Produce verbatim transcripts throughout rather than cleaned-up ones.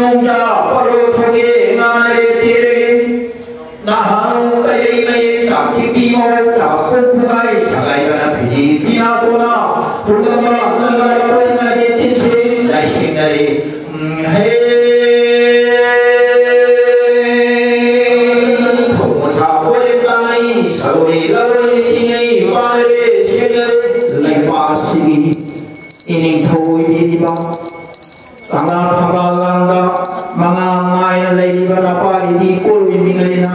ꯅꯣꯡꯖꯥ ꯄꯔꯣ ꯊꯣꯛꯑꯦ ꯉꯥꯅꯔꯦ ꯇꯦꯔꯦ꯫ ꯅꯍꯥꯟ ꯀꯩꯔꯩ ꯃꯌꯦꯛ ꯆꯥꯛꯇꯤ ꯄꯤꯃꯧ ꯆꯥꯛ ꯄꯣꯛ ꯈꯨꯒꯥꯏ ꯁꯒꯥꯏꯕꯅ ꯐꯤꯖꯤ ꯄꯤꯅꯥ ꯇꯣꯅꯥ ꯈꯨꯗꯝꯃ ꯅꯪꯒ ꯂꯣꯏꯅꯔꯦ ꯇꯤꯟꯁꯦ ꯂꯥꯏꯁꯦꯡꯅꯔꯦ꯫ ꯎꯝ, ꯍꯦ꯫ ꯊꯣꯡ ꯃꯣꯏ ꯊꯥ ꯀꯣꯏꯔꯦ ꯇꯥꯅꯩ ꯁꯔꯣꯏ ꯂꯔꯣꯏ ꯇꯤꯉꯩ ꯄꯥꯅꯔꯦ ꯁꯦꯡꯅꯔꯦ ꯂꯩꯄꯥꯛꯁꯤꯒꯤ ꯏꯅꯤꯡꯊꯧ ꯑꯣꯏꯕꯤꯔꯤꯕ ꯀꯪꯂꯥ ꯊꯝꯕꯥꯜ ꯂꯥꯡꯗ ꯃꯉꯥꯜ ꯅꯥꯏꯅ ꯂꯩꯔꯤꯕ ꯅꯄꯥꯔꯤꯕꯤ ꯀꯣꯔꯣꯏ ꯃꯤꯡꯂꯦꯅ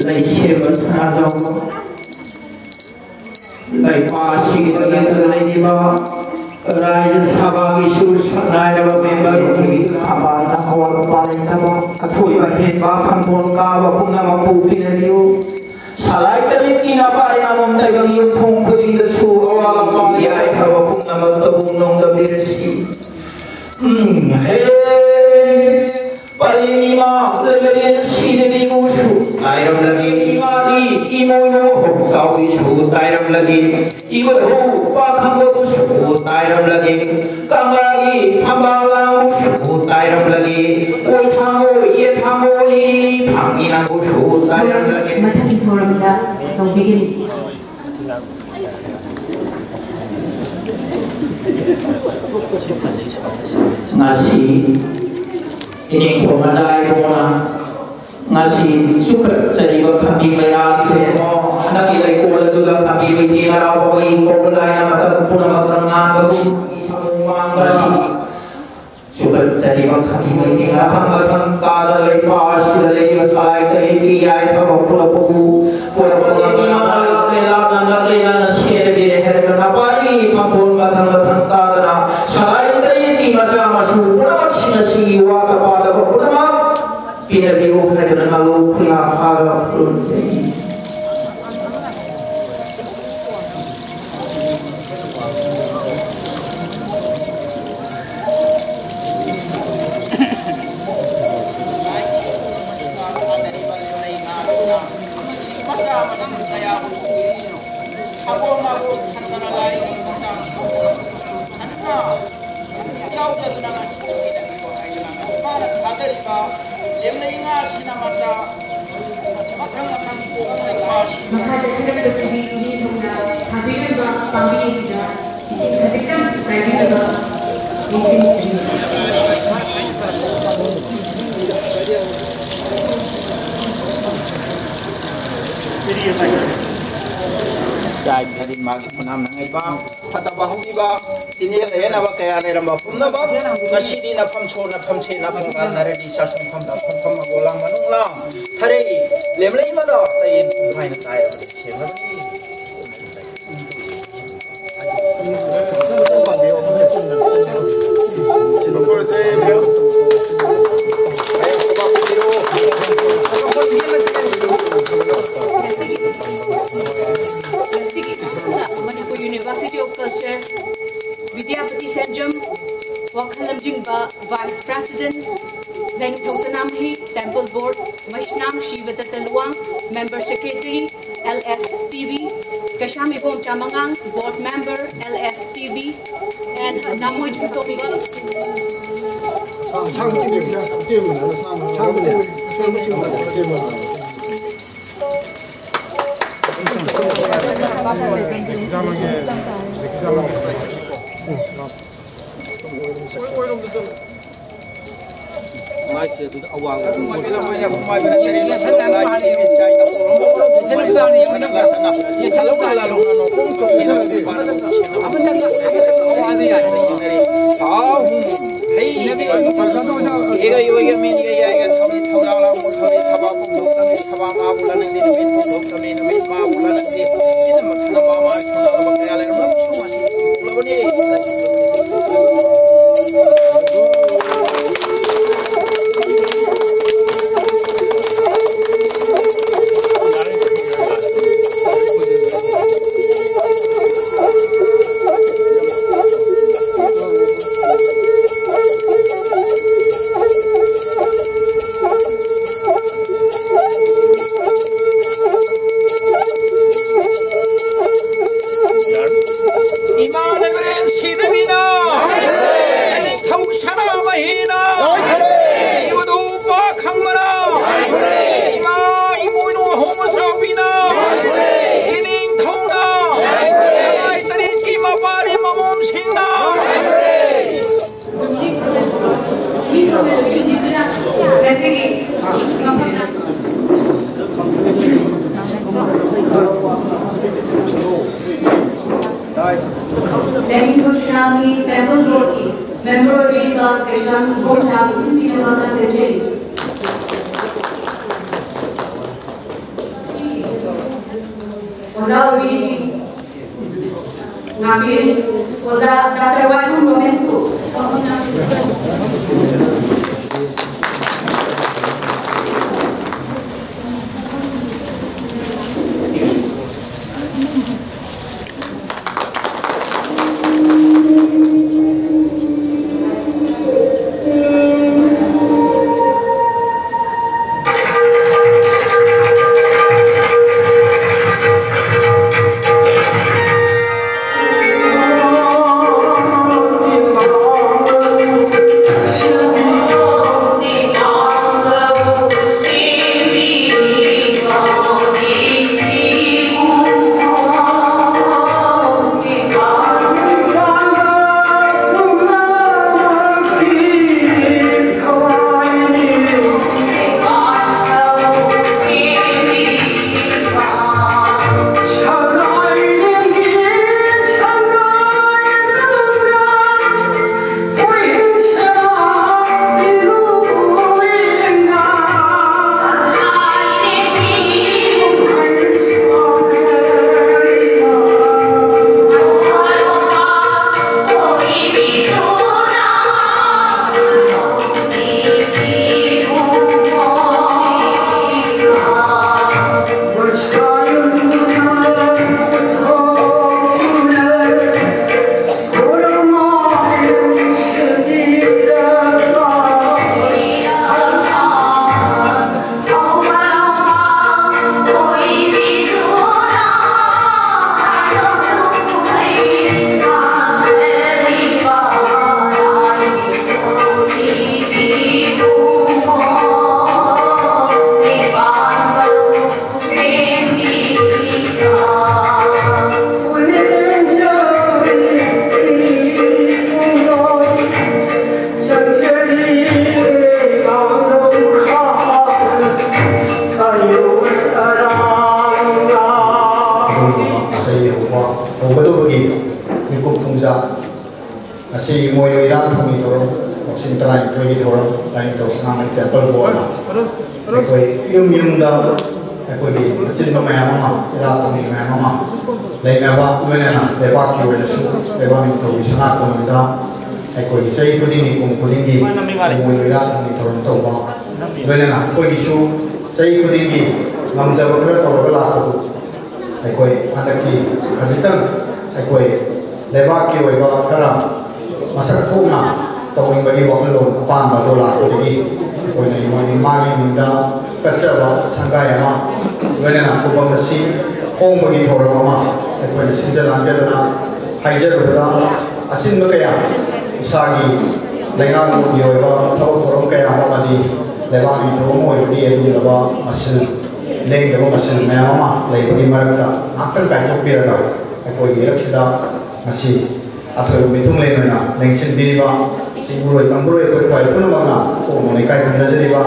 ꯂꯩꯁꯦꯝꯕ ꯁꯅꯥꯖꯥꯎꯕ ꯂꯩꯄꯥꯛ ꯑꯁꯤꯒꯤ ꯃꯌꯦꯛꯇ ꯂꯩꯔꯤꯕ ꯔꯥꯖ꯭ꯌ ꯁꯚꯥꯒꯤꯁꯨ ꯁꯛꯅꯥꯏꯔꯕ ꯃꯦꯝꯕꯔ ꯊꯝꯕꯥꯜꯅ ꯑꯋꯥꯠ ꯑꯄꯥ ꯂꯩꯇꯕ ꯑꯊꯣꯏꯕ ꯍꯦꯟꯕ ꯐꯪꯐꯝ ꯀꯥꯕ ꯄꯨꯝꯅꯃꯛꯄꯨ ꯄꯤꯅꯕꯤꯌꯨ꯫ ꯁꯂꯥꯏ ꯇꯔꯦꯠꯀꯤ ꯅꯄꯥꯏ ꯑꯃꯃꯝ ꯇꯥꯏꯕꯪ ꯌꯨꯝꯊꯣꯡ ꯈꯨꯗꯤꯡꯗꯁꯨ ꯑꯋꯥꯠ ꯑꯄꯥ ꯌꯥꯏꯐꯕ ꯄꯨꯝꯅꯃꯛꯇꯕꯨ ꯅꯣꯡꯗꯝꯕꯤꯔꯁꯤ꯫ ꯎꯝ, ꯍꯦ꯫ ꯄꯔꯦꯡ ꯏꯃꯥ ꯂꯩꯃꯔꯦꯟ ꯁꯤꯗꯕꯤꯕꯨꯁꯨ ꯇꯥꯏꯔꯝꯂꯒꯦ꯫ ꯏꯃꯥꯗꯤ ꯏꯃꯣꯏꯅꯨ ꯍꯧꯆꯥꯎꯕꯤꯁꯨ ꯇꯥꯏꯔꯝꯂꯒꯦ꯫ ꯏꯕꯙꯧ ꯄꯥꯈꯪꯕꯕꯨꯁꯨ ꯇꯥꯏꯔꯝꯂꯒꯦ꯫ ꯀꯪꯂꯥꯒꯤ ꯐꯝꯕꯥꯜ ꯂꯥꯡꯕꯨꯁꯨ ꯇꯥꯏꯔꯝꯂꯒꯦ꯫ ꯀꯣꯏ ꯊꯥꯡꯉꯣ, ꯌꯦ ꯊꯥꯡꯉꯣ, ꯂꯤꯂꯤ ꯐꯥꯡꯉꯤ ꯅꯪꯕꯨꯁꯨ ꯇꯥꯏꯔꯝꯂꯒꯦ꯫ ꯃꯊꯪꯒꯤ ꯊꯧꯔꯝꯗ ꯇꯧꯕꯤꯒꯅꯤ꯫ ꯉꯁꯤ ꯏꯅꯦ ꯈꯣꯃꯖꯥꯏꯕꯣꯅ ꯉꯁꯤ ꯆꯨꯈꯠꯆꯔꯤꯕ ꯈꯝꯕꯤ ꯃꯩꯔꯥꯁꯦ ꯍꯟꯗꯛꯀꯤ ꯂꯩꯀꯣꯜ ꯑꯗꯨꯗ ꯈꯝꯕꯤ ꯃꯩꯇꯩ ꯍꯔꯥꯎꯕꯒꯤ ꯀꯧꯕ ꯂꯥꯏꯅ ꯃꯇꯝ ꯄꯨꯝꯅꯃꯛꯇ ꯉꯥꯟꯕꯒꯨꯝ ꯉꯁꯤ ꯆꯨꯈꯠꯆꯔꯤꯕ ꯈꯝꯕꯤ ꯃꯩꯇꯩ ꯃꯊꯪ ꯃꯊꯪ ꯀꯥꯗ ꯂꯩꯄꯥꯛ ꯑꯁꯤꯗ ꯂꯩꯔꯤꯕ ꯁꯂꯥꯏ ꯇꯔꯦꯠꯀꯤ ꯌꯥꯏꯐꯕ ꯄꯨꯔꯛꯄꯕꯨ ꯄꯨꯔꯛꯄꯒꯤ ꯃꯤꯃꯥꯡ ꯂꯥꯞꯅ ꯂꯥꯞꯅ ꯅꯛꯂꯦ ꯅꯪꯅ ꯁꯦꯠꯇꯕꯤꯔꯦ ꯍꯥꯏꯔꯒ ꯅꯄꯥꯔꯤ ꯐꯝꯐꯣꯟ ꯃꯊꯪ ꯃꯊꯪ ꯀꯥꯗꯅ ꯁꯂꯥꯏ ꯇꯔꯦꯠꯀꯤ ꯃꯆꯥ ꯃꯁꯨ ꯄꯨꯝꯅꯃꯛꯁꯤꯡ ꯑꯁꯤꯒꯤ ꯋꯥꯠꯇ ꯄꯥꯗꯕ ꯄꯨꯝꯅꯃꯛ ꯄꯤꯅꯕꯤꯌꯨ ꯍꯥꯏꯗꯨꯅ ꯉꯥꯂꯣ ꯈꯨꯌꯥ ꯐꯥꯔꯒ ꯈꯨꯔꯨꯝꯖꯩ꯫ ꯍꯧꯈꯤꯕ ꯇꯤꯟꯅꯦ ꯂꯩꯔꯦꯅꯕ ꯀꯌꯥ ꯂꯩꯔꯝꯕ ꯄꯨꯝꯅꯃꯛ ꯉꯁꯤꯗꯤ ꯅꯐꯝ ꯁꯣ ꯅꯐꯝ ꯁꯦ ꯅꯐꯝ ꯅꯔꯗꯤ ꯆꯥꯛꯁꯪ ꯐꯝꯗ ꯐꯝꯐꯝ ꯃꯒꯣꯜ ꯂꯥꯡ ꯃꯅꯨꯡ ꯂꯥꯡ ꯊꯔꯩ ꯂꯦꯝꯂꯛꯏꯃꯗ ꯇꯌꯦꯟ ꯄꯨꯡꯐꯥꯏꯅ ꯇꯥꯏꯔꯕꯗꯤ ꯁꯦꯝꯂꯕꯅꯤ꯫ ꯉꯁꯤꯒꯤ Manipur University of Culture, Bidyapati ꯁꯦꯟꯖꯝ, ꯋꯥꯈꯜ ꯂꯝꯖꯤꯡꯕ Vice President, Lainingthou Sanamahi Temple Board, Meisnam ꯁꯤꯕꯗꯠꯇ Luwang, Member Secretary, L S T V, Keisham Ibomcha ꯃꯉꯥꯡ, Board Member, L S T V, and ꯅꯥꯃꯣꯏ ꯇꯣꯝꯕꯤ꯫ ꯏꯃꯥ ꯂꯩꯃꯔꯦꯟ ꯁꯤꯗꯕꯤꯅ, ꯅꯤꯡꯊꯧ ꯁꯅꯥꯃꯍꯤꯅ, ꯏꯕꯗꯨ ꯄꯥ ꯈꯪꯕꯅ, ꯏꯃꯥ ꯏꯃꯣꯏꯅꯨ ꯑꯍꯣꯡꯕ ꯆꯥꯎꯕꯤꯅ, ꯏꯅꯤꯡꯊꯧꯅ, ꯂꯥꯏ ꯇꯔꯦꯠꯀꯤ ꯃꯄꯥꯔꯤ ꯃꯃꯣꯝꯁꯤꯡꯅ꯫ ꯉꯁꯤꯒꯤ ꯃꯐꯝꯗ ꯂꯥꯏꯅꯤꯡꯊꯧ ꯁꯅꯥꯃꯍꯤ Temple Board ꯀꯤ member ꯑꯣꯏꯕꯤꯔꯤꯕ ꯀꯩꯁꯥꯝ ꯏꯕꯣꯝꯆꯥꯕꯨ ꯁꯤꯟꯕꯤꯅꯕ ꯈꯪꯖꯔꯤ꯫ ꯑꯣꯖꯥ ꯑꯣꯏꯕꯤꯔꯤꯕꯤ ꯉꯥꯛꯄꯤꯔꯤ꯫ ꯑꯣꯖꯥ ꯗꯥꯛꯇꯔ ꯋꯥꯏꯈꯣꯝ ꯔꯣꯃꯦꯁꯄꯨ ꯉꯁꯤ ꯏꯃꯣꯏꯅꯨ ꯏꯔꯥꯠ ꯊꯧꯅꯤ ꯊꯧꯔꯝ, ꯂꯧꯁꯤꯡ ꯇꯔꯥꯅꯤꯊꯣꯏꯒꯤ ꯊꯧꯔꯝ ꯂꯥꯏꯅꯤꯡꯊꯧ ꯁꯅꯥꯃꯍꯤ ꯇꯦꯝꯄꯜ ꯕꯣꯔꯗꯅ ꯑꯩꯈꯣꯏ ꯌꯨꯝ ꯌꯨꯝꯗ ꯑꯩꯈꯣꯏꯒꯤ ꯑꯆꯤꯟꯕ ꯃꯌꯥꯝ ꯑꯃ, ꯏꯔꯥꯠ ꯊꯧꯅꯤ ꯃꯌꯥꯝ ꯑꯃ ꯂꯩꯅꯕ, ꯂꯣꯏꯅꯅ ꯂꯩꯕꯥꯛꯀꯤ ꯑꯣꯏꯅꯁꯨ ꯂꯩꯕꯥꯛ ꯅꯤꯡꯊꯧꯒꯤ ꯁꯅꯥ ꯀꯣꯅꯨꯡꯗ ꯑꯩꯈꯣꯏꯒꯤ ꯆꯍꯤ ꯈꯨꯗꯤꯡꯒꯤ, ꯀꯨꯝ ꯈꯨꯗꯤꯡꯒꯤ ꯏꯃꯣꯏꯅꯨ ꯏꯔꯥꯠ ꯊꯧꯅꯤ ꯊꯧꯔꯝ ꯇꯧꯕ, ꯂꯣꯏꯅꯅ ꯑꯩꯈꯣꯏꯒꯤꯁꯨ ꯆꯍꯤ ꯈꯨꯗꯤꯡꯒꯤ ꯉꯝꯖꯕ ꯈꯔ ꯇꯧꯔꯒ ꯂꯥꯛꯄꯗꯨ ꯑꯩꯈꯣꯏ ꯍꯟꯗꯛꯇꯤ ꯈꯖꯤꯛꯇꯪ ꯑꯩꯈꯣꯏ ꯂꯩꯕꯥꯛꯀꯤ ꯑꯣꯏꯕ ꯈꯔ ꯃꯁꯛ ꯊꯣꯛꯅ ꯇꯧꯅꯤꯡꯕꯒꯤ ꯋꯥꯈꯜꯂꯣꯟ ꯑꯄꯥꯝꯕꯗꯣ ꯂꯥꯛꯄꯗꯒꯤ ꯑꯩꯈꯣꯏꯅ ꯏꯃꯣꯏꯅꯨ ꯏꯃꯥꯒꯤ ꯃꯤꯡꯗ ꯀꯠꯆꯕ ꯁꯪꯒꯥꯏ ꯑꯃ, ꯂꯣꯏꯅꯅ ꯈꯨꯕꯝ ꯑꯁꯤ ꯍꯣꯡꯕꯒꯤ ꯊꯧꯔꯝ ꯑꯃ ꯑꯩꯈꯣꯏꯅ ꯁꯤꯟꯖ ꯂꯥꯡꯖꯗꯅ ꯍꯥꯏꯖꯔꯨꯕꯗ ꯑꯆꯤꯟꯕ ꯀꯌꯥ, ꯏꯁꯥꯒꯤ ꯂꯩꯉꯥꯛꯂꯣꯟꯒꯤ ꯑꯣꯏꯕ ꯊꯕꯛ ꯊꯧꯔꯝ ꯀꯌꯥ ꯑꯃꯗꯤ ꯂꯩꯕꯥꯛꯀꯤ ꯊꯧꯔꯝ ꯑꯣꯏꯕꯒꯤ ꯑꯗꯨꯒꯨꯝꯂꯕ ꯃꯁꯤꯜ, ꯂꯦꯡꯗꯕ ꯃꯁꯤꯜ ꯃꯌꯥꯝ ꯑꯃ ꯂꯩꯕꯒꯤ ꯃꯔꯛꯇ ꯉꯥꯛꯇꯪ ꯀꯥꯏꯊꯣꯛꯄꯤꯔꯒ ꯑꯩꯈꯣꯏꯒꯤ ꯏꯔꯛꯁꯤꯗ ꯉꯁꯤ ꯑꯊꯣꯏꯕ ꯃꯤꯊꯨꯡꯂꯦꯟ ꯑꯣꯏꯅ ꯂꯦꯡꯁꯤꯟꯕꯤꯔꯤꯕ ꯆꯤꯡꯕꯨꯔꯣꯏ ꯇꯝꯕꯨꯔꯣꯏ ꯑꯩꯈꯣꯏ ꯈ꯭ꯋꯥꯏ ꯄꯨꯝꯅꯃꯛꯅ ꯀꯣꯛꯅ ꯏꯀꯥꯏ ꯈꯨꯝꯅꯖꯔꯤꯕ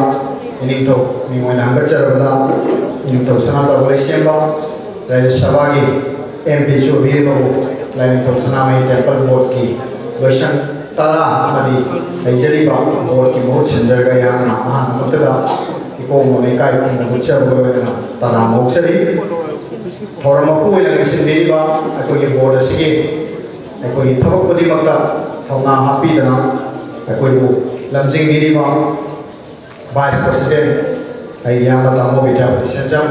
ꯏꯅꯤꯡꯊꯧ ꯃꯤꯡ ꯑꯣꯏꯅ ꯍꯪꯒꯠꯆꯔꯕꯗ ꯏꯅꯤꯡꯊꯧ ꯁꯅꯥꯖꯥꯎꯕ ꯂꯩꯁꯦꯝꯕ ꯔꯥꯖ꯭ꯌ ꯁꯚꯥꯒꯤ ꯑꯦꯝ ꯄꯤꯁꯨ ꯑꯣꯏꯕꯤꯔꯤꯕꯕꯨ ꯂꯥꯏꯅꯤꯡꯊꯧ ꯁꯅꯥꯃꯍꯤ ꯇꯦꯝꯄꯜ ꯕꯣꯔꯗꯀꯤ ꯂꯣꯏꯁꯪ ꯇꯔꯥ ꯑꯃꯗꯤ ꯂꯩꯖꯔꯤꯕ ꯕꯣꯔꯗꯀꯤ ꯃꯍꯨꯠ ꯁꯤꯟꯖꯔꯒ ꯑꯩꯍꯥꯛꯅ ꯑꯍꯥꯟꯕꯃꯛꯇꯗ ꯏꯀꯣꯛ ꯃꯣꯟꯅ ꯏꯀꯥꯏ ꯈꯨꯝꯅꯕ ꯎꯠꯆꯕꯒ ꯂꯣꯏꯅꯅ ꯇꯔꯥꯝꯅ ꯑꯣꯛꯆꯔꯤ꯫ ꯊꯧꯔꯝ ꯃꯄꯨ ꯑꯣꯏꯅ ꯂꯦꯡꯁꯤꯟꯕꯤꯔꯤꯕ ꯑꯩꯈꯣꯏꯒꯤ ꯕꯣꯔꯗ ꯑꯁꯤꯒꯤ ꯑꯩꯈꯣꯏꯒꯤ ꯊꯕꯛ ꯈꯨꯗꯤꯡꯃꯛꯇ ꯊꯧꯅꯥ ꯍꯥꯞꯄꯤꯗꯅ ꯑꯩꯈꯣꯏꯕꯨ ꯂꯝꯖꯤꯡꯕꯤꯔꯤꯕ ꯚꯥꯏꯁ ꯄ꯭ꯔꯁꯤꯗꯦꯟ ꯑꯩꯒꯤ ꯏꯌꯥꯝꯕ ꯇꯥꯃꯣ ꯕꯤꯗ꯭ꯌꯥꯄꯇꯤ ꯁꯦꯟꯖꯝ,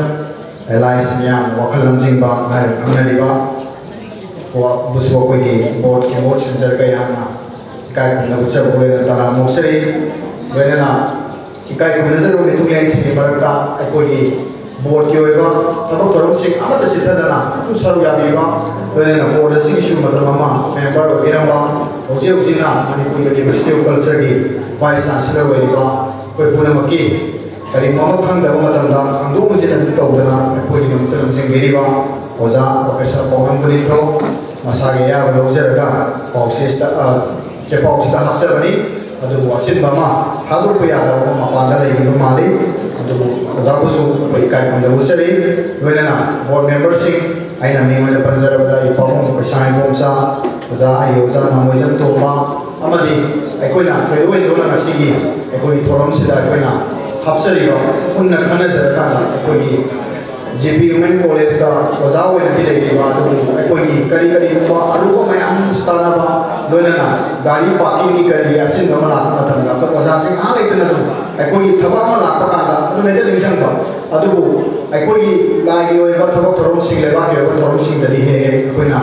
ꯑꯦꯂꯥꯏꯁ ꯃꯤꯌꯥꯝ ꯋꯥꯈꯜ ꯂꯝꯖꯤꯡꯕ ꯍꯥꯏꯅ ꯈꯪꯅꯔꯤꯕ ꯕꯨꯁꯨ ꯑꯩꯈꯣꯏꯒꯤ ꯕꯣꯔꯗꯀꯤ ꯃꯍꯨꯠ ꯁꯤꯟꯖꯔꯒ ꯑꯩꯍꯥꯛꯅ ꯏꯀꯥꯏ ꯈꯨꯝꯅꯕ ꯎꯠꯆꯕ ꯂꯣꯏꯅꯅ ꯇꯔꯥꯝꯅ ꯑꯣꯛꯆꯔꯤ꯫ ꯂꯣꯏꯅꯅ ꯏꯀꯥꯏ ꯈꯨꯝꯅꯖꯔꯕ ꯃꯤꯊꯨꯡꯂꯦꯟꯁꯤꯡꯒꯤ ꯃꯔꯛꯇ ꯑꯩꯈꯣꯏꯒꯤ ꯕꯣꯔꯗꯀꯤ ꯑꯣꯏꯕ ꯊꯕꯛ ꯊꯧꯔꯝꯁꯤꯡ ꯑꯃꯠꯇ ꯆꯤꯠꯊꯗꯅ ꯑꯗꯨꯝ ꯁꯔꯨꯛ ꯌꯥꯕꯤꯕ, ꯂꯣꯏꯅꯅ ꯕꯣꯔꯗ ꯑꯁꯤꯒꯤꯁꯨ ꯃꯇꯝ ꯑꯃ ꯃꯦꯝꯕꯔ ꯑꯣꯏꯕꯤꯔꯝꯕ, ꯍꯧꯖꯤꯛ ꯍꯧꯖꯤꯛꯅ ꯃꯅꯤꯄꯨꯔ ꯌꯨꯅꯤꯚꯔꯁꯤꯇꯤ ꯑꯣꯐ ꯀꯜꯆꯔꯒꯤ ꯚꯥꯏꯁ ꯆꯥꯟꯁꯦꯂꯔ ꯑꯣꯏꯔꯤꯕ ꯑꯩꯈꯣꯏ ꯄꯨꯝꯅꯃꯛꯀꯤ ꯀꯔꯤꯒꯨꯝꯕ ꯑꯃ ꯈꯪꯗꯕ ꯃꯇꯝꯗ ꯈꯪꯗꯣꯛ ꯈꯪꯖꯤꯟ ꯑꯗꯨꯝ ꯇꯧꯗꯅ ꯑꯩꯈꯣꯏꯒꯤꯗꯃꯛꯇ ꯂꯝꯖꯤꯡꯕꯤꯔꯤꯕ ꯑꯣꯖꯥ ꯄ꯭ꯔꯣꯐꯦꯁꯔ ꯄꯥꯎꯅꯝ ꯒꯨꯅꯤꯟꯊꯧ ꯃꯁꯥꯒꯤ ꯑꯌꯥꯕ ꯂꯧꯖꯔꯒ ꯄꯥꯎꯆꯦꯁꯤꯗ, ꯑ, ꯆꯦꯄꯥꯎꯁꯤꯗ ꯍꯥꯞꯆꯕꯅꯤ꯫ ꯑꯗꯨꯕꯨ ꯑꯆꯤꯟꯕ ꯑꯃ ꯊꯥꯗꯣꯛꯄ ꯌꯥꯗꯕ ꯑꯃ ꯃꯄꯥꯟꯗ ꯂꯩꯈꯤꯕ ꯃꯥꯜꯂꯤ꯫ ꯑꯗꯨꯕꯨ ꯑꯣꯖꯥꯕꯨꯁꯨ ꯑꯩꯈꯣꯏ ꯏꯀꯥꯏ ꯈꯨꯝꯅꯕ ꯎꯠꯆꯔꯤ꯫ ꯂꯣꯏꯅꯅ ꯕꯣꯔꯗ ꯃꯦꯝꯕꯔꯁꯤꯡ, ꯑꯩꯅ ꯃꯤꯡ ꯑꯣꯏꯅ ꯄꯟꯖꯔꯕꯗ ꯑꯩ ꯄꯥꯕꯨꯡ ꯄꯩꯁꯥ ꯏꯕꯣꯝꯆꯥ, ꯑꯣꯖꯥ, ꯑꯩꯒꯤ ꯑꯣꯖꯥ ꯅꯥꯃꯣꯏꯖꯝ ꯇꯣꯝꯕ, ꯑꯃꯗꯤ ꯑꯩꯈꯣꯏꯅ ꯊꯣꯏꯗꯣꯛ ꯍꯦꯟꯗꯣꯛꯅ ꯉꯁꯤꯒꯤ ꯑꯩꯈꯣꯏꯒꯤ ꯊꯧꯔꯝꯁꯤꯗ ꯑꯩꯈꯣꯏꯅ ꯍꯥꯞꯆꯔꯤꯕ, ꯄꯨꯟꯅ ꯈꯟꯅꯖꯔꯀꯥꯟꯗ ꯑꯩꯈꯣꯏꯒꯤ ꯖꯦ ꯄꯤ ꯋꯨꯃꯦꯟ ꯀꯣꯂꯦꯖꯇ ꯑꯣꯖꯥ ꯑꯣꯏꯅꯗꯤ ꯂꯩꯔꯤꯕ, ꯑꯗꯨꯕꯨ ꯑꯩꯈꯣꯏꯒꯤ ꯀꯔꯤ ꯀꯔꯤꯒꯨꯝꯕ ꯑꯔꯨꯕ ꯃꯌꯥꯝ ꯑꯃꯁꯨ ꯇꯥꯟꯅꯕ, ꯂꯣꯏꯅꯅ ꯒꯥꯔꯤ ꯄꯥꯔꯀꯤꯡꯒꯤ ꯀꯔꯤꯒꯤ ꯑꯆꯤꯟꯕ ꯑꯃ ꯂꯥꯛꯄ ꯃꯇꯝꯗ ꯑꯩꯈꯣꯏ ꯑꯣꯖꯥꯁꯤꯡ ꯉꯥꯏꯍꯥꯛ ꯂꯩꯇꯅ ꯑꯗꯨꯝ ꯑꯩꯈꯣꯏꯒꯤ ꯊꯕꯛ ꯑꯃ ꯂꯥꯛꯄ ꯀꯥꯟꯗ ꯑꯗꯨꯝ ꯍꯦꯛꯇ ꯅꯤꯡꯁꯤꯡꯕ꯫ ꯑꯗꯨꯕꯨ ꯑꯩꯈꯣꯏꯒꯤ ꯂꯥꯏꯒꯤ ꯑꯣꯏꯕ ꯊꯕꯛ ꯊꯧꯔꯝꯁꯤꯡ, ꯂꯩꯕꯥꯛꯀꯤ ꯑꯣꯏꯕ ꯊꯧꯔꯝꯁꯤꯡꯗꯗꯤ ꯍꯦꯛ ꯍꯦꯛ ꯑꯩꯈꯣꯏꯅ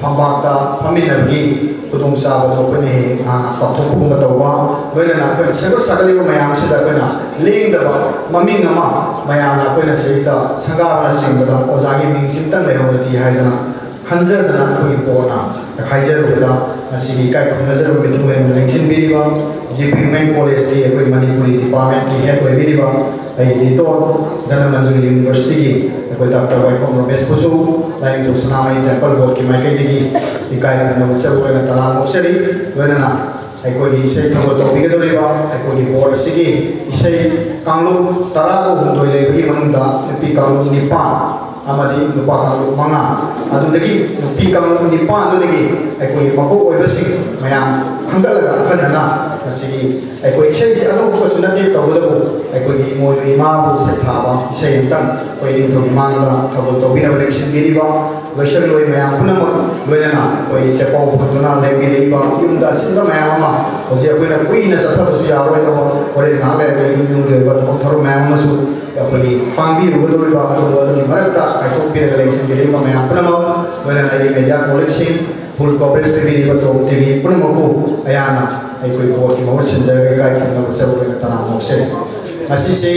ꯐꯝꯄꯥꯛꯇ ꯐꯝꯃꯤꯟꯅꯕꯒꯤ ꯈꯨꯗꯣꯡꯆꯥꯕꯗꯣ ꯑꯩꯈꯣꯏꯅ ꯍꯦꯛ ꯉꯥꯏꯍꯥꯛ ꯀꯥꯎꯊꯣꯛꯄꯒꯨꯝꯕ ꯇꯧꯕ, ꯂꯣꯏꯅꯅ ꯑꯩꯈꯣꯏꯅ ꯁꯦꯝꯒꯠ ꯁꯥꯒꯠꯂꯤꯕ ꯃꯌꯥꯝꯁꯤꯗ ꯑꯩꯈꯣꯏꯅ ꯂꯦꯡꯗꯕ ꯃꯃꯤꯡ ꯑꯃ ꯃꯌꯥꯝꯅ ꯑꯩꯈꯣꯏꯅ ꯁꯤꯗꯩꯁꯤꯗ ꯁꯪꯒꯥꯕꯅꯆꯤꯡꯕꯗ ꯑꯣꯖꯥꯒꯤ ꯃꯤꯡꯁꯤꯝꯇꯪ ꯂꯩꯍꯧꯔꯗꯤ ꯍꯥꯏꯗꯅ ꯈꯟꯖꯗꯅ ꯑꯩꯈꯣꯏꯒꯤ ꯕꯣꯔꯗꯅ ꯍꯥꯏꯖꯔꯨꯕꯗ ꯉꯁꯤꯒꯤ ꯏꯀꯥꯏ ꯈꯨꯝꯅꯖꯔꯕ ꯃꯤꯊꯨꯡꯂꯦꯟ ꯑꯣꯏꯅ ꯂꯦꯡꯁꯤꯟꯕꯤꯔꯤꯕ ꯖꯦ ꯄꯤ ꯋꯨꯃꯦꯟ ꯀꯣꯂꯦꯖꯀꯤ ꯑꯩꯈꯣꯏ ꯃꯅꯤꯄꯨꯔꯤ ꯗꯤꯄꯥꯔꯠꯃꯦꯟꯒꯤ ꯍꯦꯗ ꯑꯣꯏꯕꯤꯔꯤꯕ ꯑꯩꯒꯤ ꯏꯇꯣꯟ ꯙꯅꯃꯟꯖꯨꯔꯤ ꯌꯨꯅꯤꯚꯔꯁꯤꯇꯤꯒꯤ ꯑꯩꯈꯣꯏ ꯗꯥꯛꯇꯔ ꯋꯥꯏꯈꯣꯝ ꯔꯣꯃꯦꯁꯄꯨꯁꯨ ꯂꯥꯏꯅꯤꯡꯊꯧ ꯁꯅꯥꯃꯍꯤ ꯇꯦꯝꯄꯜ ꯕꯣꯔꯗꯀꯤ ꯃꯥꯏꯀꯩꯗꯒꯤ ꯏꯀꯥꯏ ꯈꯨꯝꯅꯕ ꯆꯔꯨ ꯑꯣꯏꯅ ꯇꯔꯥꯝꯅ ꯑꯣꯛꯆꯔꯤ꯫ ꯂꯣꯏꯅꯅ ꯑꯩꯈꯣꯏꯒꯤ ꯏꯁꯩ ꯊꯧꯒꯜ ꯇꯧꯕꯤꯒꯗꯧꯔꯤꯕ ꯑꯩꯈꯣꯏꯒꯤ ꯕꯣꯔꯗ ꯑꯁꯤꯒꯤ ꯏꯁꯩ ꯀꯥꯡꯂꯨꯞ ꯇꯔꯥꯒ ꯍꯨꯝꯗꯣꯏ ꯂꯩꯕꯒꯤ ꯃꯅꯨꯡꯗ ꯅꯨꯄꯤ ꯀꯥꯡꯂꯨꯞ ꯅꯤꯄꯥꯟ ꯑꯃꯗꯤ ꯅꯨꯄꯥ ꯀꯥꯡꯂꯨꯞ ꯃꯉꯥ, ꯑꯗꯨꯗꯒꯤ ꯅꯨꯄꯤ ꯀꯥꯡꯂꯨꯞ ꯅꯤꯄꯥꯟꯗꯨꯗꯒꯤ ꯑꯩꯈꯣꯏꯒꯤ ꯃꯀꯣꯛ ꯑꯣꯏꯕꯁꯤꯡ ꯃꯌꯥꯝ ꯈꯟꯒꯠꯂꯒ ꯑꯈꯟꯅꯅ ꯉꯁꯤꯒꯤ ꯑꯩꯈꯣꯏ ꯏꯁꯩꯁꯦ ꯑꯅꯧꯕꯁꯨ ꯅꯠꯇꯦ, ꯇꯧꯕꯇꯕꯨ ꯑꯩꯈꯣꯏꯒꯤ ꯏꯃꯣꯏꯅꯨ ꯏꯃꯥꯕꯨ ꯁꯩꯊꯥꯕ ꯏꯁꯩ ꯑꯃꯇꯪ ꯑꯩꯈꯣꯏ ꯅꯤꯡꯊꯧ ꯏꯃꯥꯡꯗ ꯊꯧꯒꯜ ꯇꯧꯕꯤꯅꯕ ꯂꯦꯡꯁꯤꯟꯕꯤꯔꯤꯕ ꯂꯣꯏꯁꯪꯂꯣꯏ ꯃꯌꯥꯝ ꯄꯨꯝꯅꯃꯛ, ꯂꯣꯏꯅꯅ ꯑꯩꯈꯣꯏ ꯆꯦꯄꯥꯎ ꯐꯪꯗꯨꯅ ꯂꯦꯡꯕꯤꯔꯛꯏꯕ ꯌꯨꯝꯗ ꯑꯁꯤꯟꯕ ꯃꯌꯥꯝ ꯑꯃ ꯍꯧꯖꯤꯛ ꯑꯩꯈꯣꯏꯅ ꯀꯨꯏꯅ ꯆꯠꯊꯕꯁꯨ ꯌꯥꯔꯣꯏꯗꯕ, ꯍꯣꯔꯦꯟ ꯉꯥꯏꯍꯥꯛ ꯂꯩꯔꯒ ꯌꯨꯝ ꯌꯨꯝꯒꯤ ꯑꯣꯏꯕ ꯊꯕꯛ ꯊꯧꯔꯝ ꯃꯌꯥꯝ ꯑꯃꯁꯨ ꯑꯩꯈꯣꯏꯒꯤ ꯄꯥꯡꯕꯤꯔꯨꯒꯗꯧꯔꯤꯕ, ꯑꯗꯨꯒ ꯑꯗꯨꯒꯤ ꯃꯔꯛꯇ ꯀꯥꯏꯊꯣꯛꯄꯤꯔꯒ ꯂꯦꯡꯁꯤꯟꯕꯤꯔꯛꯏꯕ ꯃꯌꯥꯝ ꯄꯨꯝꯅꯃꯛ, ꯂꯣꯏꯅꯅ ꯑꯩꯒꯤ ꯃꯦꯗꯤꯌꯥ ꯀꯣꯂꯤꯛꯁꯤꯡ, ꯐꯨꯜ ꯀꯣꯚꯔꯦꯖ ꯄꯤꯕꯤꯔꯤꯕ ꯇꯣꯞ ꯇꯤ ꯚꯤ ꯄꯨꯝꯅꯃꯛꯄꯨ ꯑꯩꯍꯥꯛꯅ ꯑꯩꯈꯣꯏ ꯕꯣꯔꯗꯀꯤ ꯃꯍꯨꯠ ꯁꯤꯟꯖꯔꯒ ꯏꯀꯥꯏ ꯈꯨꯝꯅꯕ ꯆꯔꯨ ꯑꯣꯏꯅ ꯇꯔꯥꯝꯅ ꯑꯣꯛꯆꯔꯤ꯫ ꯉꯁꯤꯁꯦ